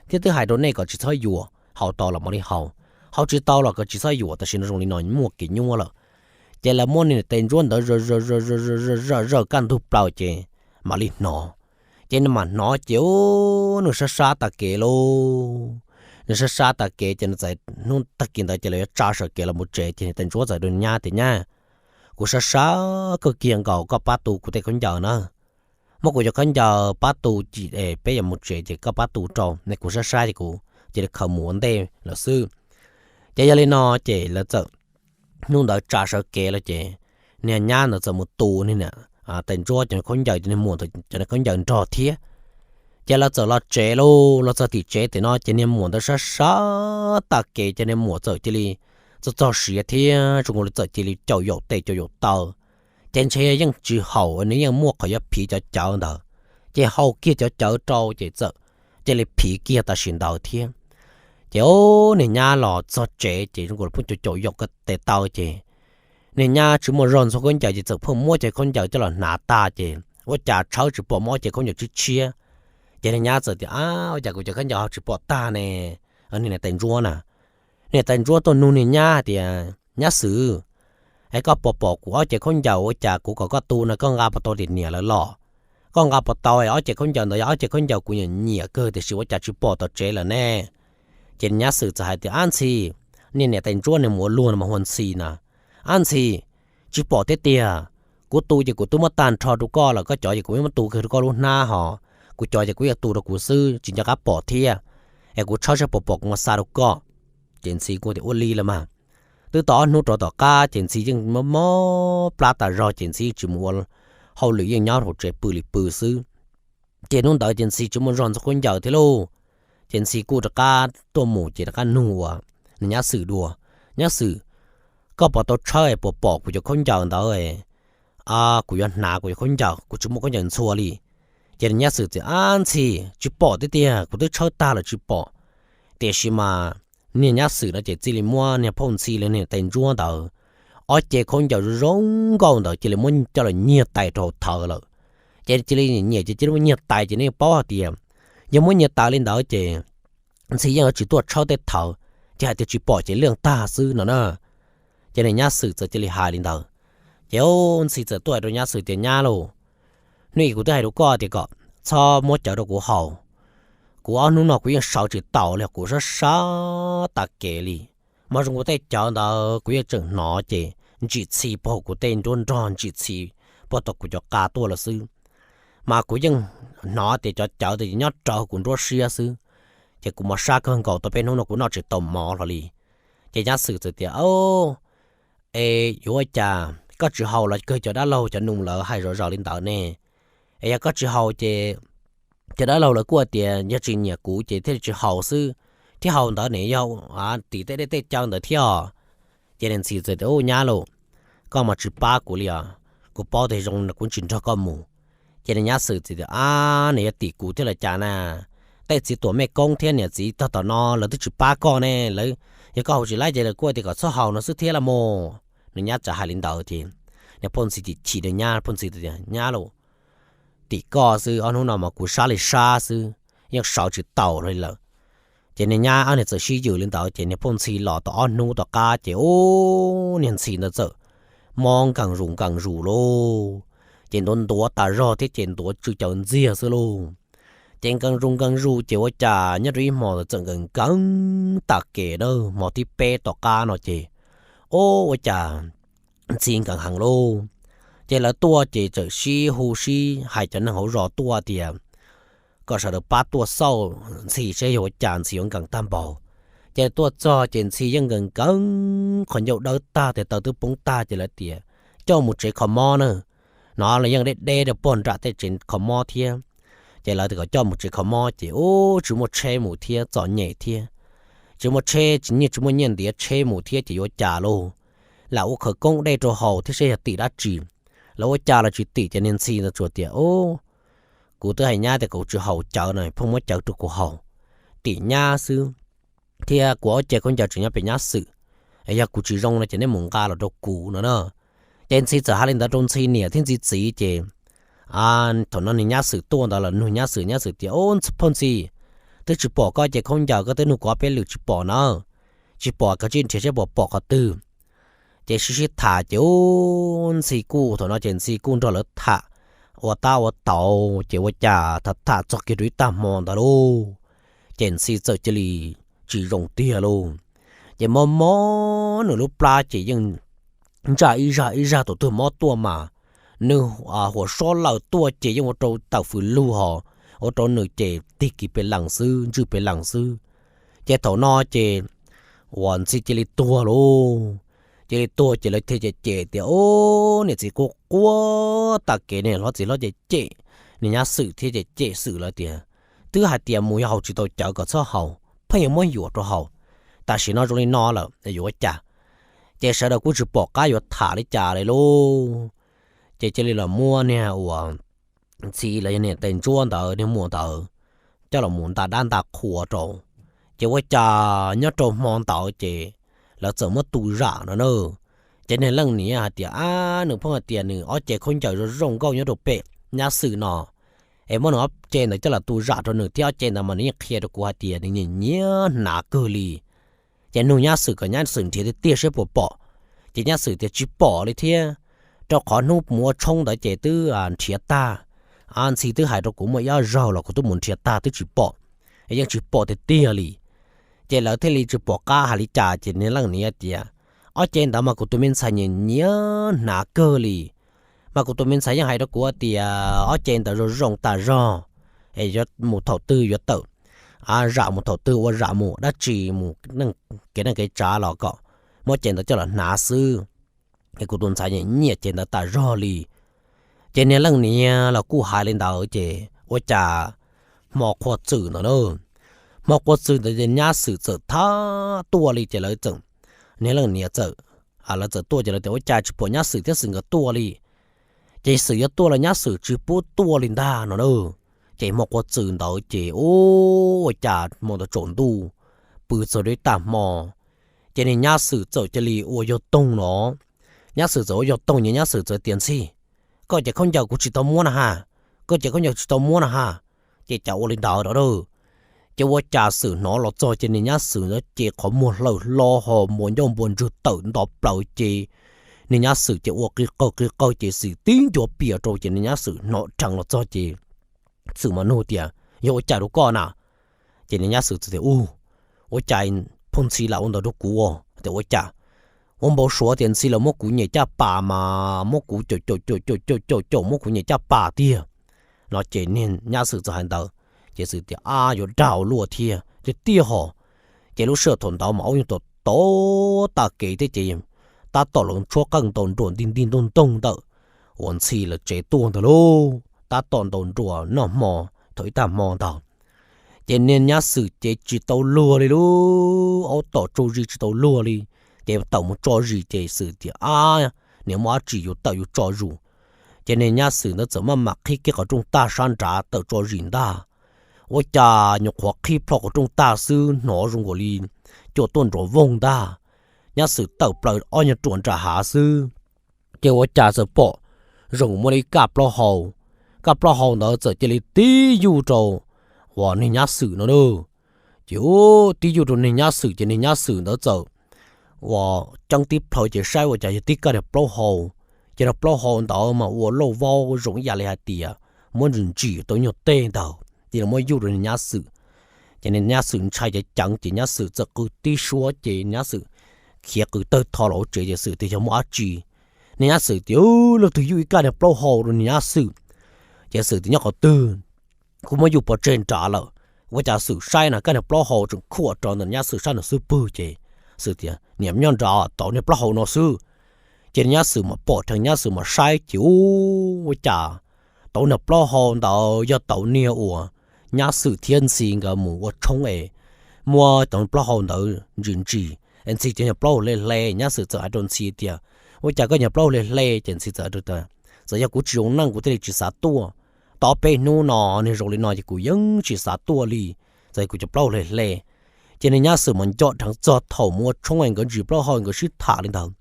thiab twb hais rau nej kom tsis txhob yuam, haus tau los mam li haus, haus tsis tau los kom tsis txhob yuam, tam sim no zoo li no muaj kev nyuaj lawm. Ces lawv muab niag niam tais ntsuab ntawd zaws zaws zaws zaws kaj ntug plaws ces mam li hnov. Ces nws mam hnov ces ub nws sab sab tag kev lauj. Nws sab sab tag kev ces nws txawm hnub tag kis ntawd ces lawv yuav tsa sawv kev los mus tsev ces niag tais ntsuab txawm rau nyab tias nyab, kuv sab sab kawg kiag nkaus, koj pab tu kuv tej khaub ncaws na. Muab kuv cov khaub ncaws pab tu, peb yuav mus tsev ces koj pab tu rau ne, kuv sab sab ces kuv cia li khaws mus ua ntej lawm xwb. Ces yog li no ces lawv txawm hnub ntawd tsa sawv kev lawm ces niag nyab ntawd txawm mus tu niag tais ntsuab cov khaub ncaws, ces niag muam cov khaub ncaws nrog thiab. Ces lawv txawm los tsev lauj, los txog tim tsev tiam no ces niag muam ntawd sab sab tag kev ces niag muam txawm cia li txog txog siav thiab zoo nkaus li txawm cia li caum yaum tes caum yaum taw. Ces ntshe yeej tsis haum, nws yeej muaj qhov yuav phiv cov cawv ntawd, ces hau kiag cov cawv rau ces txawm cia li phiv kiag tam sim ntawd thiab. Ces ub niag nyab los txog tsev ces zoo nkaus li pheej caum caum yaum tes taw ces niag nyab tsis muaj zog ntxhua khaub ncaws ces txawm pheej muab cov khaub ncaws coj los hnav tag ces ua cas tshawb tsis pom muaj ob cev khaub ncaws tshiab tshiab. Ces niag nyab txawm tias a, ua cas kuv cov khaub ncaws ho tsis pom tag ne? Niag niam tais ntsuab na, niam tais ntsuab tuaj nug niag nyab tias nyab xwm, es koj puas pom kuv ob cev khaub ncaws, ua cas kuv kom koj tu no koj nqa puas tau tim niam lawv los? Koj nqa puas tau es ob cev khaub ncaws ntawd yog ob cev khaub ncaws kuv nyiam nyiam kawg tiam sis ua cas tsis pom tom tsev lawm ne? Ces nyab xwm txawm hais tias ab ntxhi, niag niam tais ntsuab nws mus ua luag no mas hu ua ntxhi na, ab ntxhi, tsis pom thiab tiag. Kuv tu ces kuv twb muab tag nrho rau koj lawm, koj cov ces kuv muab tu kiag rau koj lub hnab hos, kuv cov ces kuv yeej tu rau kuv xwb tsis nco qab pom thiab. Es kuv tshawb saib puas pom kuv mam xa rau koj. Ces ntxhi kuj tias ua li los mas. Twb tau ob hnub rau tom qab ces ntxhi yeej mob mob plab tas zog ces ntxhi yeej tsis mus ua hauj lwm, yeej nyob hauv tsev pw li pw xwb. Ces hnub ntawd ces ntxhi tsis muaj zog ntxhua khaub ncaws thiab lauj. Ces ntxhi kuj rov qab tuaj mus ces rov qab nug ua niag nyab xwm dua, nyab xwm, koj puas tau tshawb es puas pom kuv cov khaub ncaws ntawd? Kuv yuav hnav kuv cov khaub ncaws, kuv tsis muaj khaub ncaws ntxhua li. Ces niag nyab xwm txawm ab ntxhi, tsis pom thiab tiag, kuv twb tshawb tag lawm tsis pom. Tiam sis mas niag nyab xwm no ces cia li muab niag phauj ntxhi los niag tais ntsuab ntawd ob cev khaub ncaws zoo zoo nkauj ntawd cia li muab coj los nyiag tais rau thawv lawm. Ces cia li nyiam ces cia li muab nyiag tais ces nej paub hais tias yog muab nyiag tais li ntawd ces ntxhi yeej yuav tsis tuaj tshawb tej thawv, ces hais tias tsis pom ces liaj tag xwb no na. Ces niag nyab xwm txawm cia li hais li ntawd. Ces ntxhi txawm tuaj hais rau nyab xwm tias nyab lauj, hnub ib kuv twb hais rau koj tias kom txhob muab cawv rau kuv haus, kuv ob hnub no kuv yeej sawv tsis taus li, kuv sab sab tas kev li. Mas zoo kuv tej cawv ntawd kuv yeej tseem hnov ces ntsim txhi puag kuv tej nruab nrog, ntsim txhi puag tau kuv cov qa tuaj lawm xwb. Mas kuv yeej hnov tias cov cawv ntawd ces nyob rawv kuv nruab siab xwb, ces kuv mos sab kawg nkaus tau peb hnub no kuv noj tsis tau mov hlo li. Ces nyab xwm txawm tias, es yuav ua cas koj tsis haus los kawg cov dab laug cov nus lawv hais zom zaws li ntawd ne? Es yog koj tsis haus ces cov dab laug lawv kuj tias yog tsis nyiam kuv ces thiaj li tsis haus xwb, thiab haus ntawd ne yog tim tej dej tej cawv ntawd thiab os. Ces niag ntxhi txawm tias, ub nyab lauj, koj mas tsis pab kuv li os, kuv paub tias zoo kuv tsis nrog koj mus. Ces niag nyab xwm txawm tias, ab, nws yog tim kuv thiab los cas na? Tej txiv tuam mej koob thiab niam txiv tog tom no lawv twb tsis pab koj ne, lawv, yog koj haus tsis laib ces lawv kuj tias kom txhob haus no xwb thiab los mas. Niag nyab txawm hais li ntawd ces niag phauj ntxhi chim chim niag nyab, phauj ntxhi tias, nyab lauj, tim koj xwb, ob hnub no mas kuv sab li sab xwb, yeej sawv tsis taus li lawm. Ces niag nyab ob niag txawm sib yws li ntawd ces niag phauj ntxhi los tau ob hnub tom qab ces ub niag ntxhi ntawd txawm mob nkees zus nkees zus lauj. Ces ntuav ntuav tas zog thiab ces ntuav tsw caws ntxiag xwb lauj. Ces nkees zus nkees zus ces ua cas nyob rau ib hmo txawm nkees nkees tas kev na, hmo thib peb tom qab no ces ub ua cas ntxhi nkees heev lauj. Ces lawv tuaj ces txawm sib hu sib hais cov neeg hauv zos tuaj tias kom sawv daws pab tuaj xauj ntxhi seb yog ua cas ntxhi yuav nkees tag npaum. Ces tuaj txog ces ntxhi yeej nkees nkees, qhov ncauj dawb tag, tes taw twb poob tag ces lawv tias coj mus tsev kho mob na. No los yeej deb deb rau pog nram tej tsev kho mob thiab. Ces lawv tias kom coj mus tsev kho mob ces ub tsis muaj tsheb mus thiab, txom nyem thiab, tsis muaj tsheb, tsis nyiaj, tsis muaj nyiaj ntiav tsheb mus thiab ces yuav cas lauj. Lam ua khawv koob dej rau haus thiab seb yog tim dab tsi. Lawv ua cas los tsis tim ces niag ntxhi ntawd tsuas tias, ub, kuv twb hais nyab tias kom tsis haus cawv no, pheej muab cawv rau kuv haus, tim nyab xwb. Thiab kuv ob ce khaub ncaws tseem nyob pem nyab xwm, Yog kuv tsis zoo no ces neb mus nqa los rau kuv no na. Ces Ntxhi txawm hais li ntawd rau Ntxhi niam thiab Ntxhi txiv ces thaum no niag Nyab Xwm tuaj ntawd los nug Nyab Xwm, Nyab Xwm tias, Ub, phauj Ntxhi, twb tsis pom koj ces khaub ncaws koj twb nug kuv ob peb lwm tsis pom na. Tsis pom, koj cia li nrhiav saib puas pom qhov twg. Ces sib sib tham ces ub, Ntxhi kuj thaum no ces Ntxhi kuj nrog lawv tham ua tab ua tau, ces ua cas tham tham txog kiag rau ib tag hmo ntawd lauj, ces Ntxhi txawm cia li tsis zoo tiag lauj. Ces mob mob nws lub plab ces yeej ntsaj ib zaj ib zaj, tus twg mob tuaj mas nws huam sab laws tuaj ces yeej ua rau tawm fws lug hos, ua rau nws ces tig kiag pes lees xwb, ntswj pes lees xwb. Ces thaum no ces uas Ntxhi cia li tuag lauj. Cia li tuag ces lawv thiaj cem cem tias, Ub, niam txiv quaj quaj tag kev, niag hlob txiv hlob cem cem niag Nyab Xwm thiab cem cem Xwm lawv tias, Twb hais tias mus yos haus tsis tau cawv kom txhob haus, pheej yuav muab yuam rau haus. Tam sim no zoo li no lawm yuav ua cas? Ces sawv daws kuj tsis pom qab yuav tham li cas li lauj. Ces cia li los muab niag uas Ntxhi los yog niag tes ntsuab ntawd, niag muam ntawd, coj los mus nta dab nta qhua rau. Ces ua cas nyob rau hmo ntawd ces lawv txawm muab tu zam no na. Ces niag leej niam hais tias, Ab, nws pheej hais tias nws ob ce khaub ncaws zoo zoo nkauj nyob rau pem Nyab Xwm no, es muab nws ob ce ntawd coj los tu zam rau nws thiab, ob ce ntawd mas nws yeej qhia rau kuv hais tias nws nyiam nyiam hnav kawg li. Ces nug Nyab Xwm kom Nyab Xwm nrhiav tiag tiag saib puas pom. Ces Nyab Xwm tias tsis pom li thiab, rau qhov hnub mus ua tshoob ntawd ces twb nrhiav tag. Ntxhi twb hais rau kuv muaj ib ob zaug los kuv twb mus nrhiav tag twb tsis pom, yeej tsis pom tiag tiag li. Ces lawv thiaj li tsis pom qab hais li cas ces niag leej niam tias, Ob ce ntawd mas kuv tus me ntxhais nyiam nyiam hnav kawg li. Mas kuv tus me ntxhais yeej hais rau kuv tias ob ce ntawd zoo zoo tas zog, es yuav mus thaum twg yuav tawm zam mus, thaum twg ua zam mus dab tsi, mus kev neej kev tsav los kom muab ce ntawd coj los hnav xwb. Es kuv tus ntxhais nyiam nyiam ce ntawd tas zog li. Ces niag leej niam los kuj hais li ntawd ces ua cas hmo qhua txwm ntawd na, hmo qhua txwm ntawd ces Nyab Xwm txawm thab tuaj li ces lawv txawm, niag leej niam txawm, lawv txawm tuaj ces lawv tias ua cas tsis pom Nyab Xwm thiab Xwm nkawd tuaj li. Ces Xwm yuav tuaj los Nyab Xwm tsis pub tuaj li ntag no na. Ces hmo qhua txwm ntawd ces ua cas hmo ntawd tsaus ntuj pw txog rau ib tag hmo, ces niag Nyab Xwm txawm cia li ua yog toog no. Nyab Xwm txawm ua yog toog ces Nyab Xwm txawm tias Ntxhi, koj ces khaub ncaws kuv tsis tau muab na ha, koj ces khaub ncaws tsis tau muab na ha. Ces cas ua li ntawd rau dab, ces ua cas Xwm hnov los txog ces niag Nyab Xwm ntawd ces qhov muag hlaws hlo ho npuas ncauj npuas ntswg tawm nto plaws ces niag Nyab Xwm ces ua qi qawg qi qawg ces Xwm tib ncua pias rau ces niag Nyab Xwm hnov dheev los txog ces Xwm mas nug tias yog ua cas rau koj na. Ces niag Nyab Xwm txawm tias u, ua cas phauj Ntxhi lam ua ntawd rau kuv tias ua cas, ua npau suav tias Ntxhi los muab kuv nyem caj pas mas muab kuv caum caum caum caum caum caum muab kuv nyem caj pas tiag no. Ces niag Nyab Xwm txawm hais ntawd ces Xwm tias ab, yuav dag ua luaj thiab tiag tiag hos. Ces lub sij hawm thaum ntawd mas aub yeej tom tau tag kev thiab ces tab tom los tshuab qeej ntaus nruas nti nti ntoog ntoog ntawm uas Ntxhi lawv tsev tuaj ntawd lauj, tab tom ntaus nruas noj hmo thaum ib tag hmo ntawd. Ces niag Nyab Xwm ces tsis tau luag li lauj, aub tom tsau zis tsis tau luag li. Ces tawm mus tso zis ces Xwm tias ab, niam muaj dab tsi yuav tawm yuav tso zus. Ces niag Nyab Xwm ntawd txawm maj mam qhib kiag qhov rooj tag sab nrad tawm tso zis ntag. Ua cas nyuam qhuav qhib plho qhov rooj tag xwb hnov zoo nkaus li cua tuaj nrov voog ntag. Nyab Xwm tawm plaws ob nyuag ruam nram hav xwb, ces ua cas txawm pom zoo nkaus muaj ib kaj plaub hau. Kaj plaub hau ntawd txawm cia li tib yuj rau uas niag Nyab Xwm no na. Ces tib yuj rau niag Nyab Xwm ces niag Nyab Xwm ntawd txawm uas ceeb tib plhaw ces saib ua cas yog tib kaj niag plaub hau. Ces niag plaub hau ntawd mas ua lauj vaub zoo ib yam li hais tias muab ntsim ntsim tau nyuag tej ntawd ces muab yuj rau niag Nyab Xwm. Ces niag Nyab Xwm ntshai ceev ceev ces Nyab Xwm txawm qw tib suab ces Nyab Xwm khiav qw tawg tho los hauv tsev ces Xwm tias yog muaj dab tsi. Niag Nyab Xwm tias leej twg yuj ib kaj niag plaub hau rau niag Nyab Xwm. Ces Xwm tias nyob qhov twg, kuv muab yuj pov tseg nrad lawm. Ua cas Xwm saib na kaj niag plaub hau tseem khuam rau ntawm Nyab Xwm sab nraum xub pwg ces Xwm tias niam nyob nrad tau niag plaub hau no xwb. Ces Nyab Xwm mas pom dheev Nyab Xwm mas saib ces ua cas tau niag plaub hau ntawd yog tau niag uas Nyab Xwm thiab Ntxhi nkawd mus ua tshoob es muab tau plaub hau ntawd ntsim ntsim es Ntxhi cov nyuag plaub hau hle hle. Nyab Xwm txawm hais rau Ntxhi tias ua cas koj nyuag plaub hau hle hle? Ces Ntxhi txawm hais rau tias txawm yog kuv tsis zoo neej kuv thiaj li tsis xav tuaj. Tau ob peb hnub no niag zoo li no ces kuv yeej tsis xav tuaj li, txawm yog kuv cov plaub hau hle hle. Ces niag nyab Xwm mas nco dheev txog thaum mus ua tshoob es nkawd ntsis plaub hau nkawd sib tham li ntawd.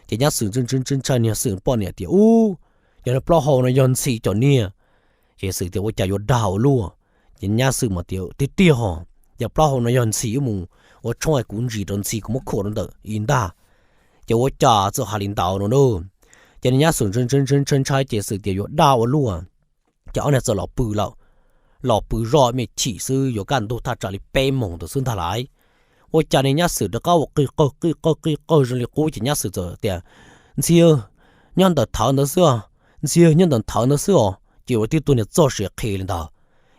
Ces nyab Xwm ntshai ntshai niag Xwm poj niam tias, Ub, yog niag plaub hau no yog Ntxhi cov niag. Ces Xwm tias, Ua cas yuav dag ua luaj? Ces nyab Xwm mas tias, Tiag tiag hos, yog plaub hau no yog Ntxhi wb mus ua tshoob es kuv ntsis rau Ntxhi kuv muab khuam rau ntawm ib ntag. Ces ua cas txawm hais li ntawd no na. Ces niag nyab Xwm ntshai ntshai ntshai ntshai ces Xwm tias yuav dag ua luaj. Ces ob niag txawm los pw lawm, los pw zoj me chim xwb yuav kaj ntug thaj tsam li peb moos ntawd xwb ntag lauj. Ua cas niag nyab Xwm rov qab ua qig qawg qig qawg qig qawg zoo li qub ces nyab Xwm txawm tias, Ntxhi, nyob ntawm thawv ntawd xwb os, Ntxhi, nyob ntawm thawv ntawd xwb os. Ces ua tib tug niag txoj sia qhia li ntawd.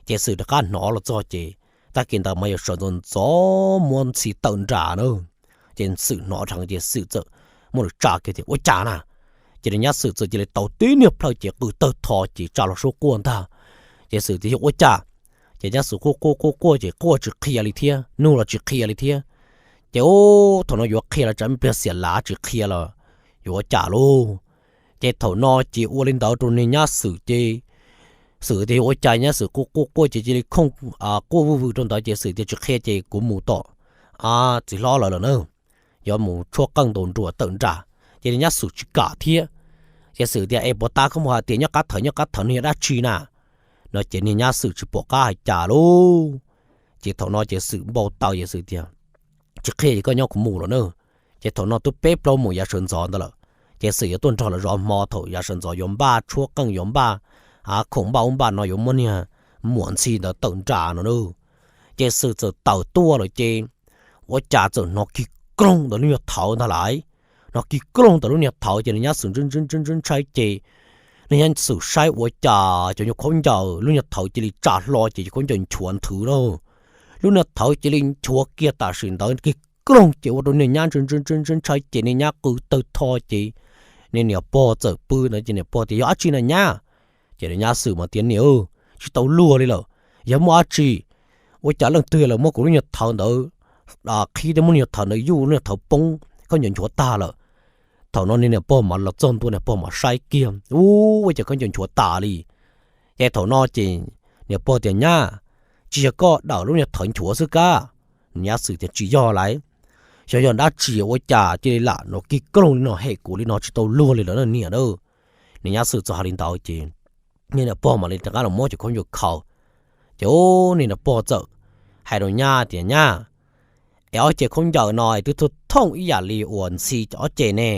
Ces Xwm rov qab hnov los txog ces tag kis ntawd mas yog sawv ntxov ntxov muab Ntxhi tawm nram na. Ces Xwm hnov dheev ces Xwm txawm muab lus tsa kiag tias, Ua cas na? Ces niag nyab Xwm txawm cia li tau tib niag plhaw ces qw tawg tho ces tsa los suab quaj ntag. Ces Xwm tias, Yog ua cas? Ces nyab Xwm quaj quaj quaj quaj ces quaj tsis qhia li thiab, nug los tsis qhia li thiab. Ces ub, thaum no yuav qhia los tsam pliag xiam lav tsis qhia los yuav ua cas lauj. Ces thaum no ces ua li ntawd rau niag nyab Xwm ces Xwm tias, Yog ua cas? Nyab Xwm quaj quaj quaj ces cia li khooj quaj vwj vwm rau ntawd ces Xwm tias, Tsis qhia ces kuv mus tom txiv hlob lawv lawm na, yuav mus tshuab qeej ntaus nruas tawm nram. Ces niag nyab Xwm tsis kam thiab. Ces Xwm tias, Es puas tas koj mus hais tias nyob qab thawv nyob qab thawv no yog dab tsi na? No ces niag nyab Xwm tsis pom qab hais cas lauj. Ces thaum no ces Xwm npau taws ces Xwm tias, Tsis qhia ces koj nyob kuv mus lawm na. Ces thaum no twb peb plaub moos yav sawv ntxov ntawd lawm. Ces Xwm yuav tuaj nrog lawv zov hmo thaum yav sawv ntxov yuav npaj tshuab qeej yuav npaj, a, khoom npaj ub npaj no yuav muab niag muam Ntxhi ntawd tawm nram no na. Ces Xwm txawm tawm tuaj lawm ces ua cas txawm hnov kig kloog ntawm lub niag thawv ntag lauj. Hnov kig kloog ntawm lub niag thawv ces niag nyab Xwm ntshai ntshai ntshai ces niag nyab Xwm saib ua cas cov nyuag khaub ncaws lub niag thawv cia li tsa hlo ces cov khaub ncaws nchuav nthwv na. Lub niag thawv cia li nchuav kiag tam sim ntawd kig kloog ces ua rau niag nyab ntshai ntshai ntshai ntshai ces niag nyab qw tawg tho ces niag niam pog txawm pw ntawd ces niam pog tias, Yog dab tsi na nyab? Ces niag nyab Xwm mas tias, Niam, tsis tau luag li lawm, yog muaj dab tsi? Ua cas leej twg los muab kuv lub niag thawv ntawd qhib thiab muab lub niag thawv ntawd yuj lub niag thawv poob khaub ncaws nchuav tag lawm. Thaum no niag niam pog mas los txog ntua niag pog mas saib kiag, ub, ua cas khaub ncaws nchuav tas li. Ces thaum no ces niam pog tias, Nyab, tsis yog koj dawm lub niag thawv nchuav xwb kab? Niag nyab Xwm tias, Tsis yog lauj, xyov yog dab tsi ua cas cia li lam no kig kloog li no hem kuv li no tsis tau luag li lawm na niam na. Niag nyab Xwm txawm hais li ntawd ces niag niam pog mam li rov qab los muab cov khaub ncaws khaws. Ces ub, niag niam pog txawm hais rau nyab tias, Nyab, es ob ce khaub ncaws no es twb thooj thooj ib yam li uas Ntxhi ob ce ne.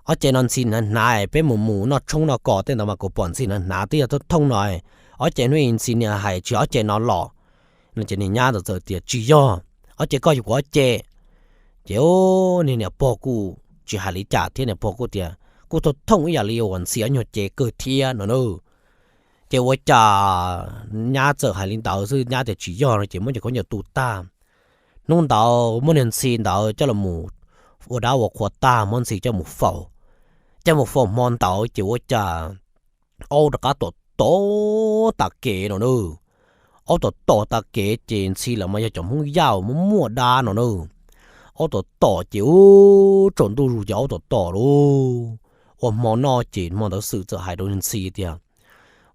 Ob ce no Ntxhi hnav hnav, peb mus mus noj tshoob noj kos tej ntawd mas kuv pom Ntxhi hnav hnav twb yog thooj thooj no. Ob ce hnub i Ntxhi niam hais tsis ob ce no los no. Ces niag nyab ntawd txawm tias, Tsis yog, ob ce koj yog kuv ob ce. Ces ub, niag niam pog kuj tsis hais li cas thiab, niam pog kuj tias, Kuj thooj thooj ib yam li uas Ntxhi ob nyuag ce kawg thiab no na. Ces ua cas nyab txawm hais li ntawd xwb, nyab tias tsis yog no ces muab cov khaub ncaws tu tag. Hnub ntawd muab niag Ntxhi ntawd coj los mus ua dab ua qhua tag, muab Ntxhi coj mus faus. Coj mus faus hmo ntawd ces ua cas aub rov qab tom tom tas kev no na. Aub tom tom tas kev ces Ntxhi lawv mas yog cov Hmoob Yaj muaj muaj dab no na. Aub tom tom ces ub, tsaus ntuj zus ces aub tom tom lauj. Ua hmo noj ces hmo ntawd Xwm txawm hais rau Ntxhi tias,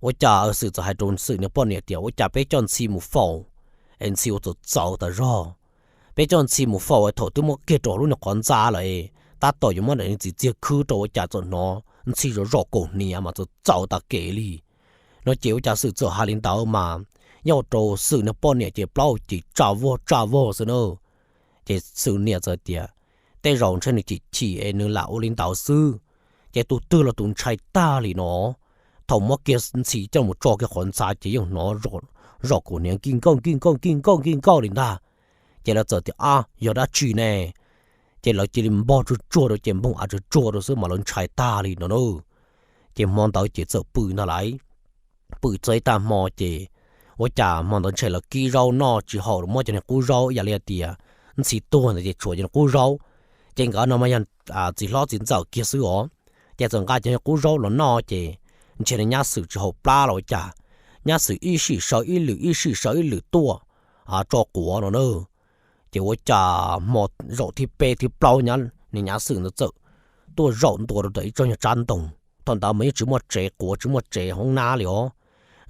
Ua cas, Xwm txawm hais rau Xwm niag poj niam tias, Ua cas peb coj Ntxhi mus faus es Ntxhi ua txawv txawv tas zog? Peb coj Ntxhi mus faus es thaum twb muab kiag rau lub niag qhov ntxa lawm, tab tom yuav muab daim txiv txiag khwb rau ua cas txawm hnov Ntxhi zom zom kaum hniav mas txawv txawv tas kev li. No ces ua cas Xwm txawm hais li ntawd mas yog rau Xwm niag poj niam ces plaub hau ces tsa vog tsa vog xwb na. Ces Xwm niam txawm tias, Tej zaum ntshe nws chim chim es nws lam ua li ntawd xwb. Ces tus twg los tus ntshai tag li no. Thaum muab kiag Ntxhi coj mus tso kiag qhov ntxa ces yeej hnov zom kaum hniav nkij nkauj nkij nkauj nkij nkauj nkij nkauj li ntag. Ces lawv txawm tias, Ab, yog dab tsi ne? Ces lawv cia li npog tsuag tsuag rau ces npoog av tsuag tsuag rau xwb mas lawv ntshai tag li no na. Ces hmo ntawd ces txawm pw ntag lauj. Pw txog ib tag hmo ces ua cas hmo ntawd ntshe lawv kib zaub noj tsis haum, muab cov niag qub zaub ib yam li hais tias Ntxhi tuag ntawd ces tshuav cov niag qub zaub. Ces nkawd no mas yog txiv hlob txiv ntxawm kiag xwb os. Ces txawm nqa cov niag qub zaub los noj ces ntshe niag nyab Xwm tsis haum plab los ua cas, nyab Xwm ib sij sawv ib lwm ib sij sawv ib lwm tuaj tso quav no na. Ces ua cas hmo zaum thib peb thib plaub niag nyab Xwm ntawd txawm tuaj zaum ntua rau ntawm ib tsob nyuag tsab ntoo. Thaum ntawd mas yeej tsis muaj tsev quav tsis muaj tsev hoob nab li os.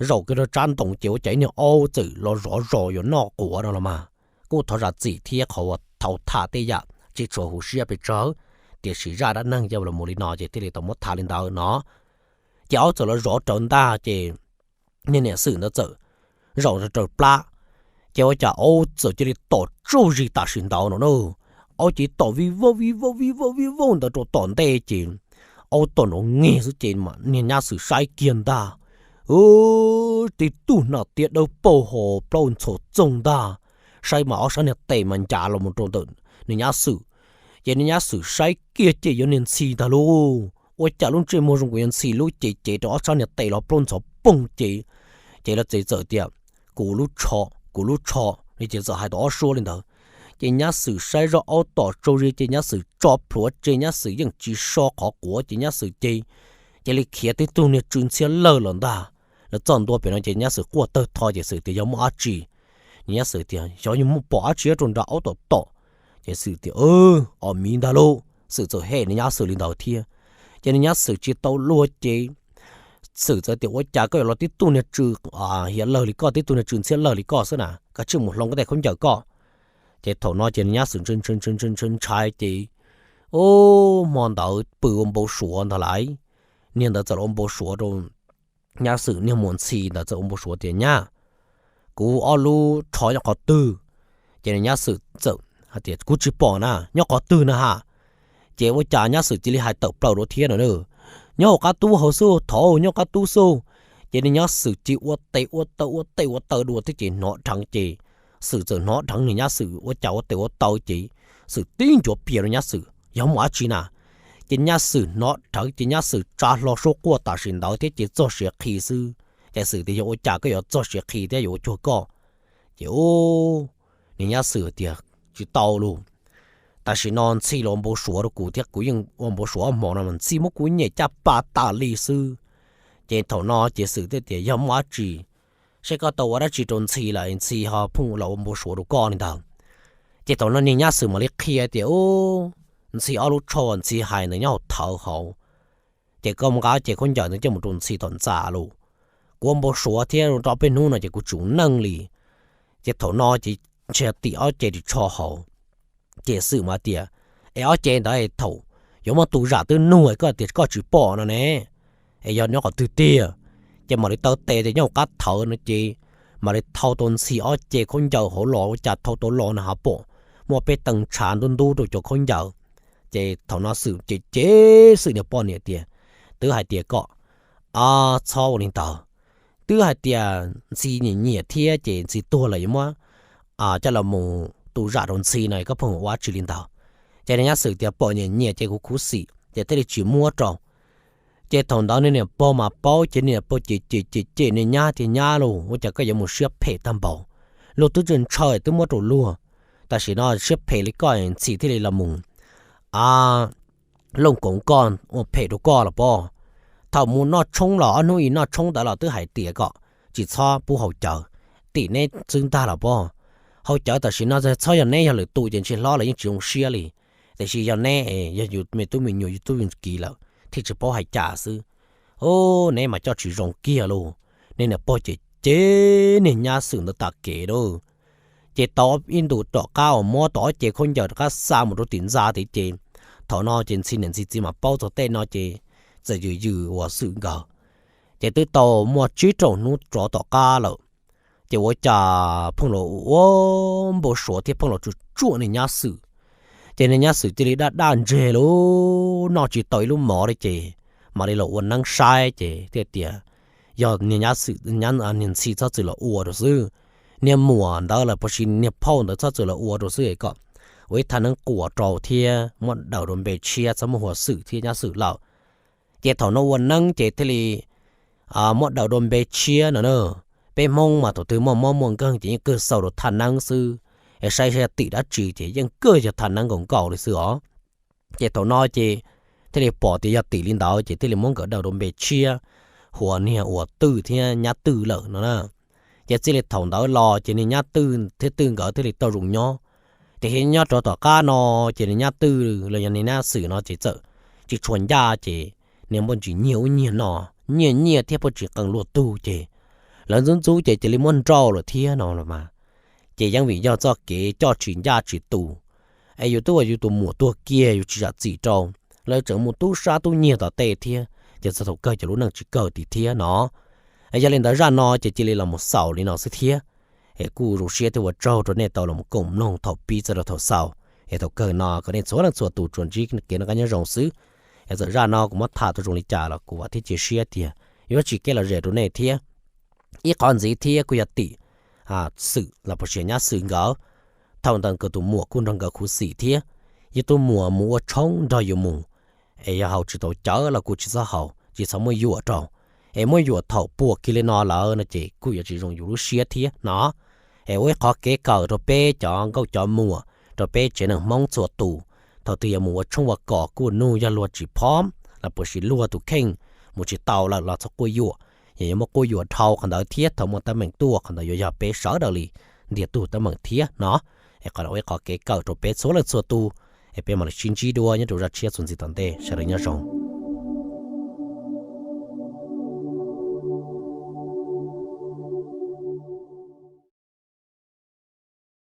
Zaum kiag rau tsab ntoo ces ua cas ib niag aub txawm los zov zos yuav noj quav no los mas. kuj thov zam txim thiab qhov uas thaum tham tej yam tsis tshua huv siab pes tsawg, tiam sis zaj dab neeg yog los mus li no ces thiaj li tau muab tham li ntawd no. Ces aub txawm los zov raws ntag ces niag niam Xwm ntawd txawm zaum raws plab, ces ua cas aub txawm cia li tom tsaug zis tam sim ntawd no na. Aub cia li tom vij vauj vij vauj vij vauj vij vauj ntawd rau tom ntej ces aub tom nrov nge xwb ces niag nyab Xwm saib kiag ntag, tib tug hnav tiab dawb paug ho plaub ntxhov txoog ntag, saib mas ob sab niag tes mas ncav los mus rau ntawm niag nyab Xwm. Ces niag nyab Xwm saib kiag ces yog niag Ntxhi ntag lauj. Ua cas lub ntsej muag zoo nkaus yog Ntxhi lub, ces cev rau ob sab niag tes los plaub ntxhov poog ces, ces lawv txawm tias, kuv lub tsho, kuv lub tsho, ces txawm hais tau ob suab li ntawd. Ces nyab Xwm saib zoj aub tom tsaug zis ces nyab Xwm tso plhuav ces nyab Xwm yeej tsis so qhov quav ces nyab Xwm ces cia li khiav tib tug niag tsw ntxhiab lawg los ntag. Lawv txog ntua pem no ces nyab Xwm quaj tawg tho ces Xwm tias yog muaj dab tsi. Nyab Xwm tias xyov yog muaj pom dab tsi rau nram aub tom tom. Ces Xwm tias, o miv ntag lauj, Xwm txawm hem niag nyab Xwm li ntawd thiab. Ces niag nyab Xwm tsis tau luag ces Xwm txawm tias ua cas koj yuav los tib tug niag tsw hiav lawg li koj, tib tug niag tsw ntxhiab lawg li koj xwb na, koj tsij mus hloov koj tej khaub ncaws koj. Ces thaum no ces niag nyab Xwm ntshai ntshai ntshai ntshai ces, ub, hmo ntawd pw ua npau suav ntag lauj. Niag ntawd txawm los ua npau suav rau nyab Xwm, niag muam Ntxhi ntawd txawm ua npau suav tias nyab, kuv ob lub tsho nyob qhov twg? Ces niag nyab Xwm txawm hais tias kuv tsis pom na, nyob qhov twg na ha? Ces ua cas nyab Xwm cia li hais tawm plaws dua thiab no na, nyob hauv qab tub hauv xwb, thov nyob qab tub xwb. Ces niag nyab Xwm cia li ua tes ua taw ua tes ua taw dua thiab ces hnov dheev ces Xwm txawm hnov dheev niag nyab Xwm ua cas ua tes ua taw ces Xwm tib ncuav pias rau nyab Xwm yog muaj dab tsi na. Ces nyab Xwm hnov dheev ces nyab Xwm tsa hlo suab quaj tam sim ntawd thiab ces txog siav qhi xwb. Ces Xwm tias yog ua cas koj yuav txog siav qhi thiab yuav ua cuag koj? Ces ub, niag nyab Xwm tias tsis tau lauj, tam sim no Ntxhi los ua npau suav rau kuv thiab kuv yeej ua npau suav ob hmo no mas Ntxhi muab kuv nyem caj pas tas li xwb. Ces thaum no ces Xwm thiaj tias yog muaj dab tsi, seb koj tau ua dab tsi rau Ntxhi lawm Ntxhi ho pheej los ua npau suav rau koj li ntawd. Ces thaum no niag nyab Xwm mam li qhia tias ub, Ntxhi ob lub tsho Ntxhi hais ntawd nyob hauv thawv hauv, ces koj mus nqa ces khaub ncaws ntawd coj mus rau Ntxhi tom ntxa lauj. Kuv ua npau suav thiab rau peb hnub no ces kuv tsis ua neej li. Ces thaum no ces ntshe tim ob ce ris tsho hauv. Ces Xwm mas tias, es ob ce ntawd thaum yuav muaj tus zam twb nug koj tias koj tsis pom no ne, es yog nyob qhov twg tiag? Ces mam li taw tes tias nyob hauv qab thawv no ces mam li thau tau Ntxhi ob ce khaub ncaws hauv los, ua cas thau tau los na ho pom muaj peb tee ntshav ntub ntub rau cov khaub ncaws. Ces thaum no Xwm ces cem Xwm niag poj niam tias, twb hais tias kom txhob ua li ntawd, twb hais tias Ntxhi nyiam nyiam thiab ces Ntxhi tuag lawm yuav muab coj los mus tu zam rau Ntxhi no koj pheej ua dab tsi li ntawd. Ces niag nyab Xwm tias pom nyiam nyiam ces kuv khuv xim ces thiaj li tsis muab rau. Ces thaum ntawd niag niam pog mas paub ces niam pog cem cem cem cem niag nyab tias nyab lauj, ua cas koj yuav mus siab phem tag npaum, luag twb tsis ntshaw twb muab rau luag, tam sim no siab phem li koj Ntxhi thiaj li los mus a looj koov koj ua phem rau koj los pob. Thaum mus noj tshoob los ob hnub ib noj tshoob ntawd los twb hais tias kom tsis txhob pub haus cawv, tim neb xwb ntag los pob. Haus cawv tam sim no txhob yog neb, yog lwm tus ces ntshe hlob los yeej tsis zoo siab li, tiam sis yog neb yog yus me tub me nyuam yus tub yus kiv lawm thiaj tsis paub hais cas xwb. Ub, neb mas coj tsis zoo kiag lauj. Niag niam pog ces cem niag nyab Xwm ntawd tas kev lauj. Ces tau ib ntus tom qab uas muab tau ob ce khaub ncaws rov qab xa mus rau tim ntxa tid ces thaum no ces Ntxhi niam Ntxhi txiv mas paub txog tej no ces txawm yws yws uas Xwm nkawd. Ces twb tau muaj tsib rau hnub rov tom qab lawm, ces ua cas pheej los ua npau suav thiab pheej los tsuam tsuam niag nyab Xwm. Ces niag nyab Xwm cia li daj daj ntseg lauj, noj tsis tau ib lub mov li ces mam li los ua neeb saib ces thiaj tias yog niag nyab Xwm, niag Ntxhi txhob txwm los ua rau xwb. Niag muam ntawd los puas sis niag phauj ntawd txhob txwm los ua rau xwb es kom ua ib thaj neeb quas rau thiab muab daws rau npe tshiab txhob muaj Huas Xwm thiab nyab Xwm lawm. Ces thaum no ua neeb ces thiaj li muab daws rau npe tshiab no na. Peb Hmoob mas thaum twg muaj mob muaj nkeeg ces yeej kawg xaus rau thaj neeb xwb, es saib saib yog tim dab tsi ces yeej kawg yog thaj neeb nkaus nkaus li xwb os. Ces thaum no ces thiaj li pom tias yog tim li ntawd ces thiaj li muab nkawd daws rau npe tshiab, hu ua niag Huas Twm thiab nyab Twm lawm no na. Ces txij li thaum ntawd los ces niag nyab Twm thiab Twm nkawd thiaj li tau zoo nyob. Ces nyob rau tom qab no ces niag nyab Twm los yog niag nyab Xwm no ces txawm tsis tshua ncaj ces niag muaj ntsis nyiag ub nyiag no, nyiaj nyiaj thiab puaj tsis qee luag tug ces lawv ntxub ntxub ces cia li muab nrauj lawm thiab no los mas. Ces yeej vim yog txoj kev coj tsis ncaj tsis tus, es yus twb ua yus tus muam tuag kiag yus tsis zam txim rau, lawv tseem mus tub sab tub nyiag tom tej thiab, ces txog thaum kawg cov lub neej tsis kawg tim thiab no. Yog li ntawd zaj no ces cia li los mus xaus li no xwb thiab. Es kuj zoo siab thiab ua tsaug rau nej tau los koom mloog thaum pib txog rau thaum xaus. Es thaum kawg no kom nej txhua leej txhua tus tsuas ntsib kev noj qab nyob zoo xwb. Es txawm zaj no kuv muab tham tau zoo li cas los kuv vam thiab cia siab tias yuav tsis kev lom zem rau nej thiab. Ib qhov ntxiv thiab kuj yog tim xwm los puas sis nyab xwm nkawd, thaum ntawd nkawd tus muam kuj nrog nkawd khuv xim thiab. Yog tus muam mus ua tshoob nrog yus mus, es yog haus tsis tau cawv los kuj tsis txhob haus, tsis txhob muab yuam rau. Es muab yuam thaum puas kiag li no lawm no ces kuj yuav tsis zoo yus lub siab thiab no. Es ua ib qhov kev kawm rau peb cov nkauj cov muam, rau peb tsev neeg Hmoob txhua tus, thaum twg yuav mus ua tshoob ua kos kuj nug yog luag tsis pom los puas sis luag tus kheej mus tsis tau lawm los txhob quab yuam. Yog yuav muab quab yuam dhau qhov ntawd thiab thaum muaj teeb meem tuaj qhov ntawd yuav yog peb sawv daws li ntiag tug teeb meem thiab no. Es qhov no ua ib qhov kev kawm rau peb txhua leej txhua tus. Es peb mam li sib ntsib dua nyob rau zaj tshiab txuas ntxiv tom ntej, sawv daws nyob zoo.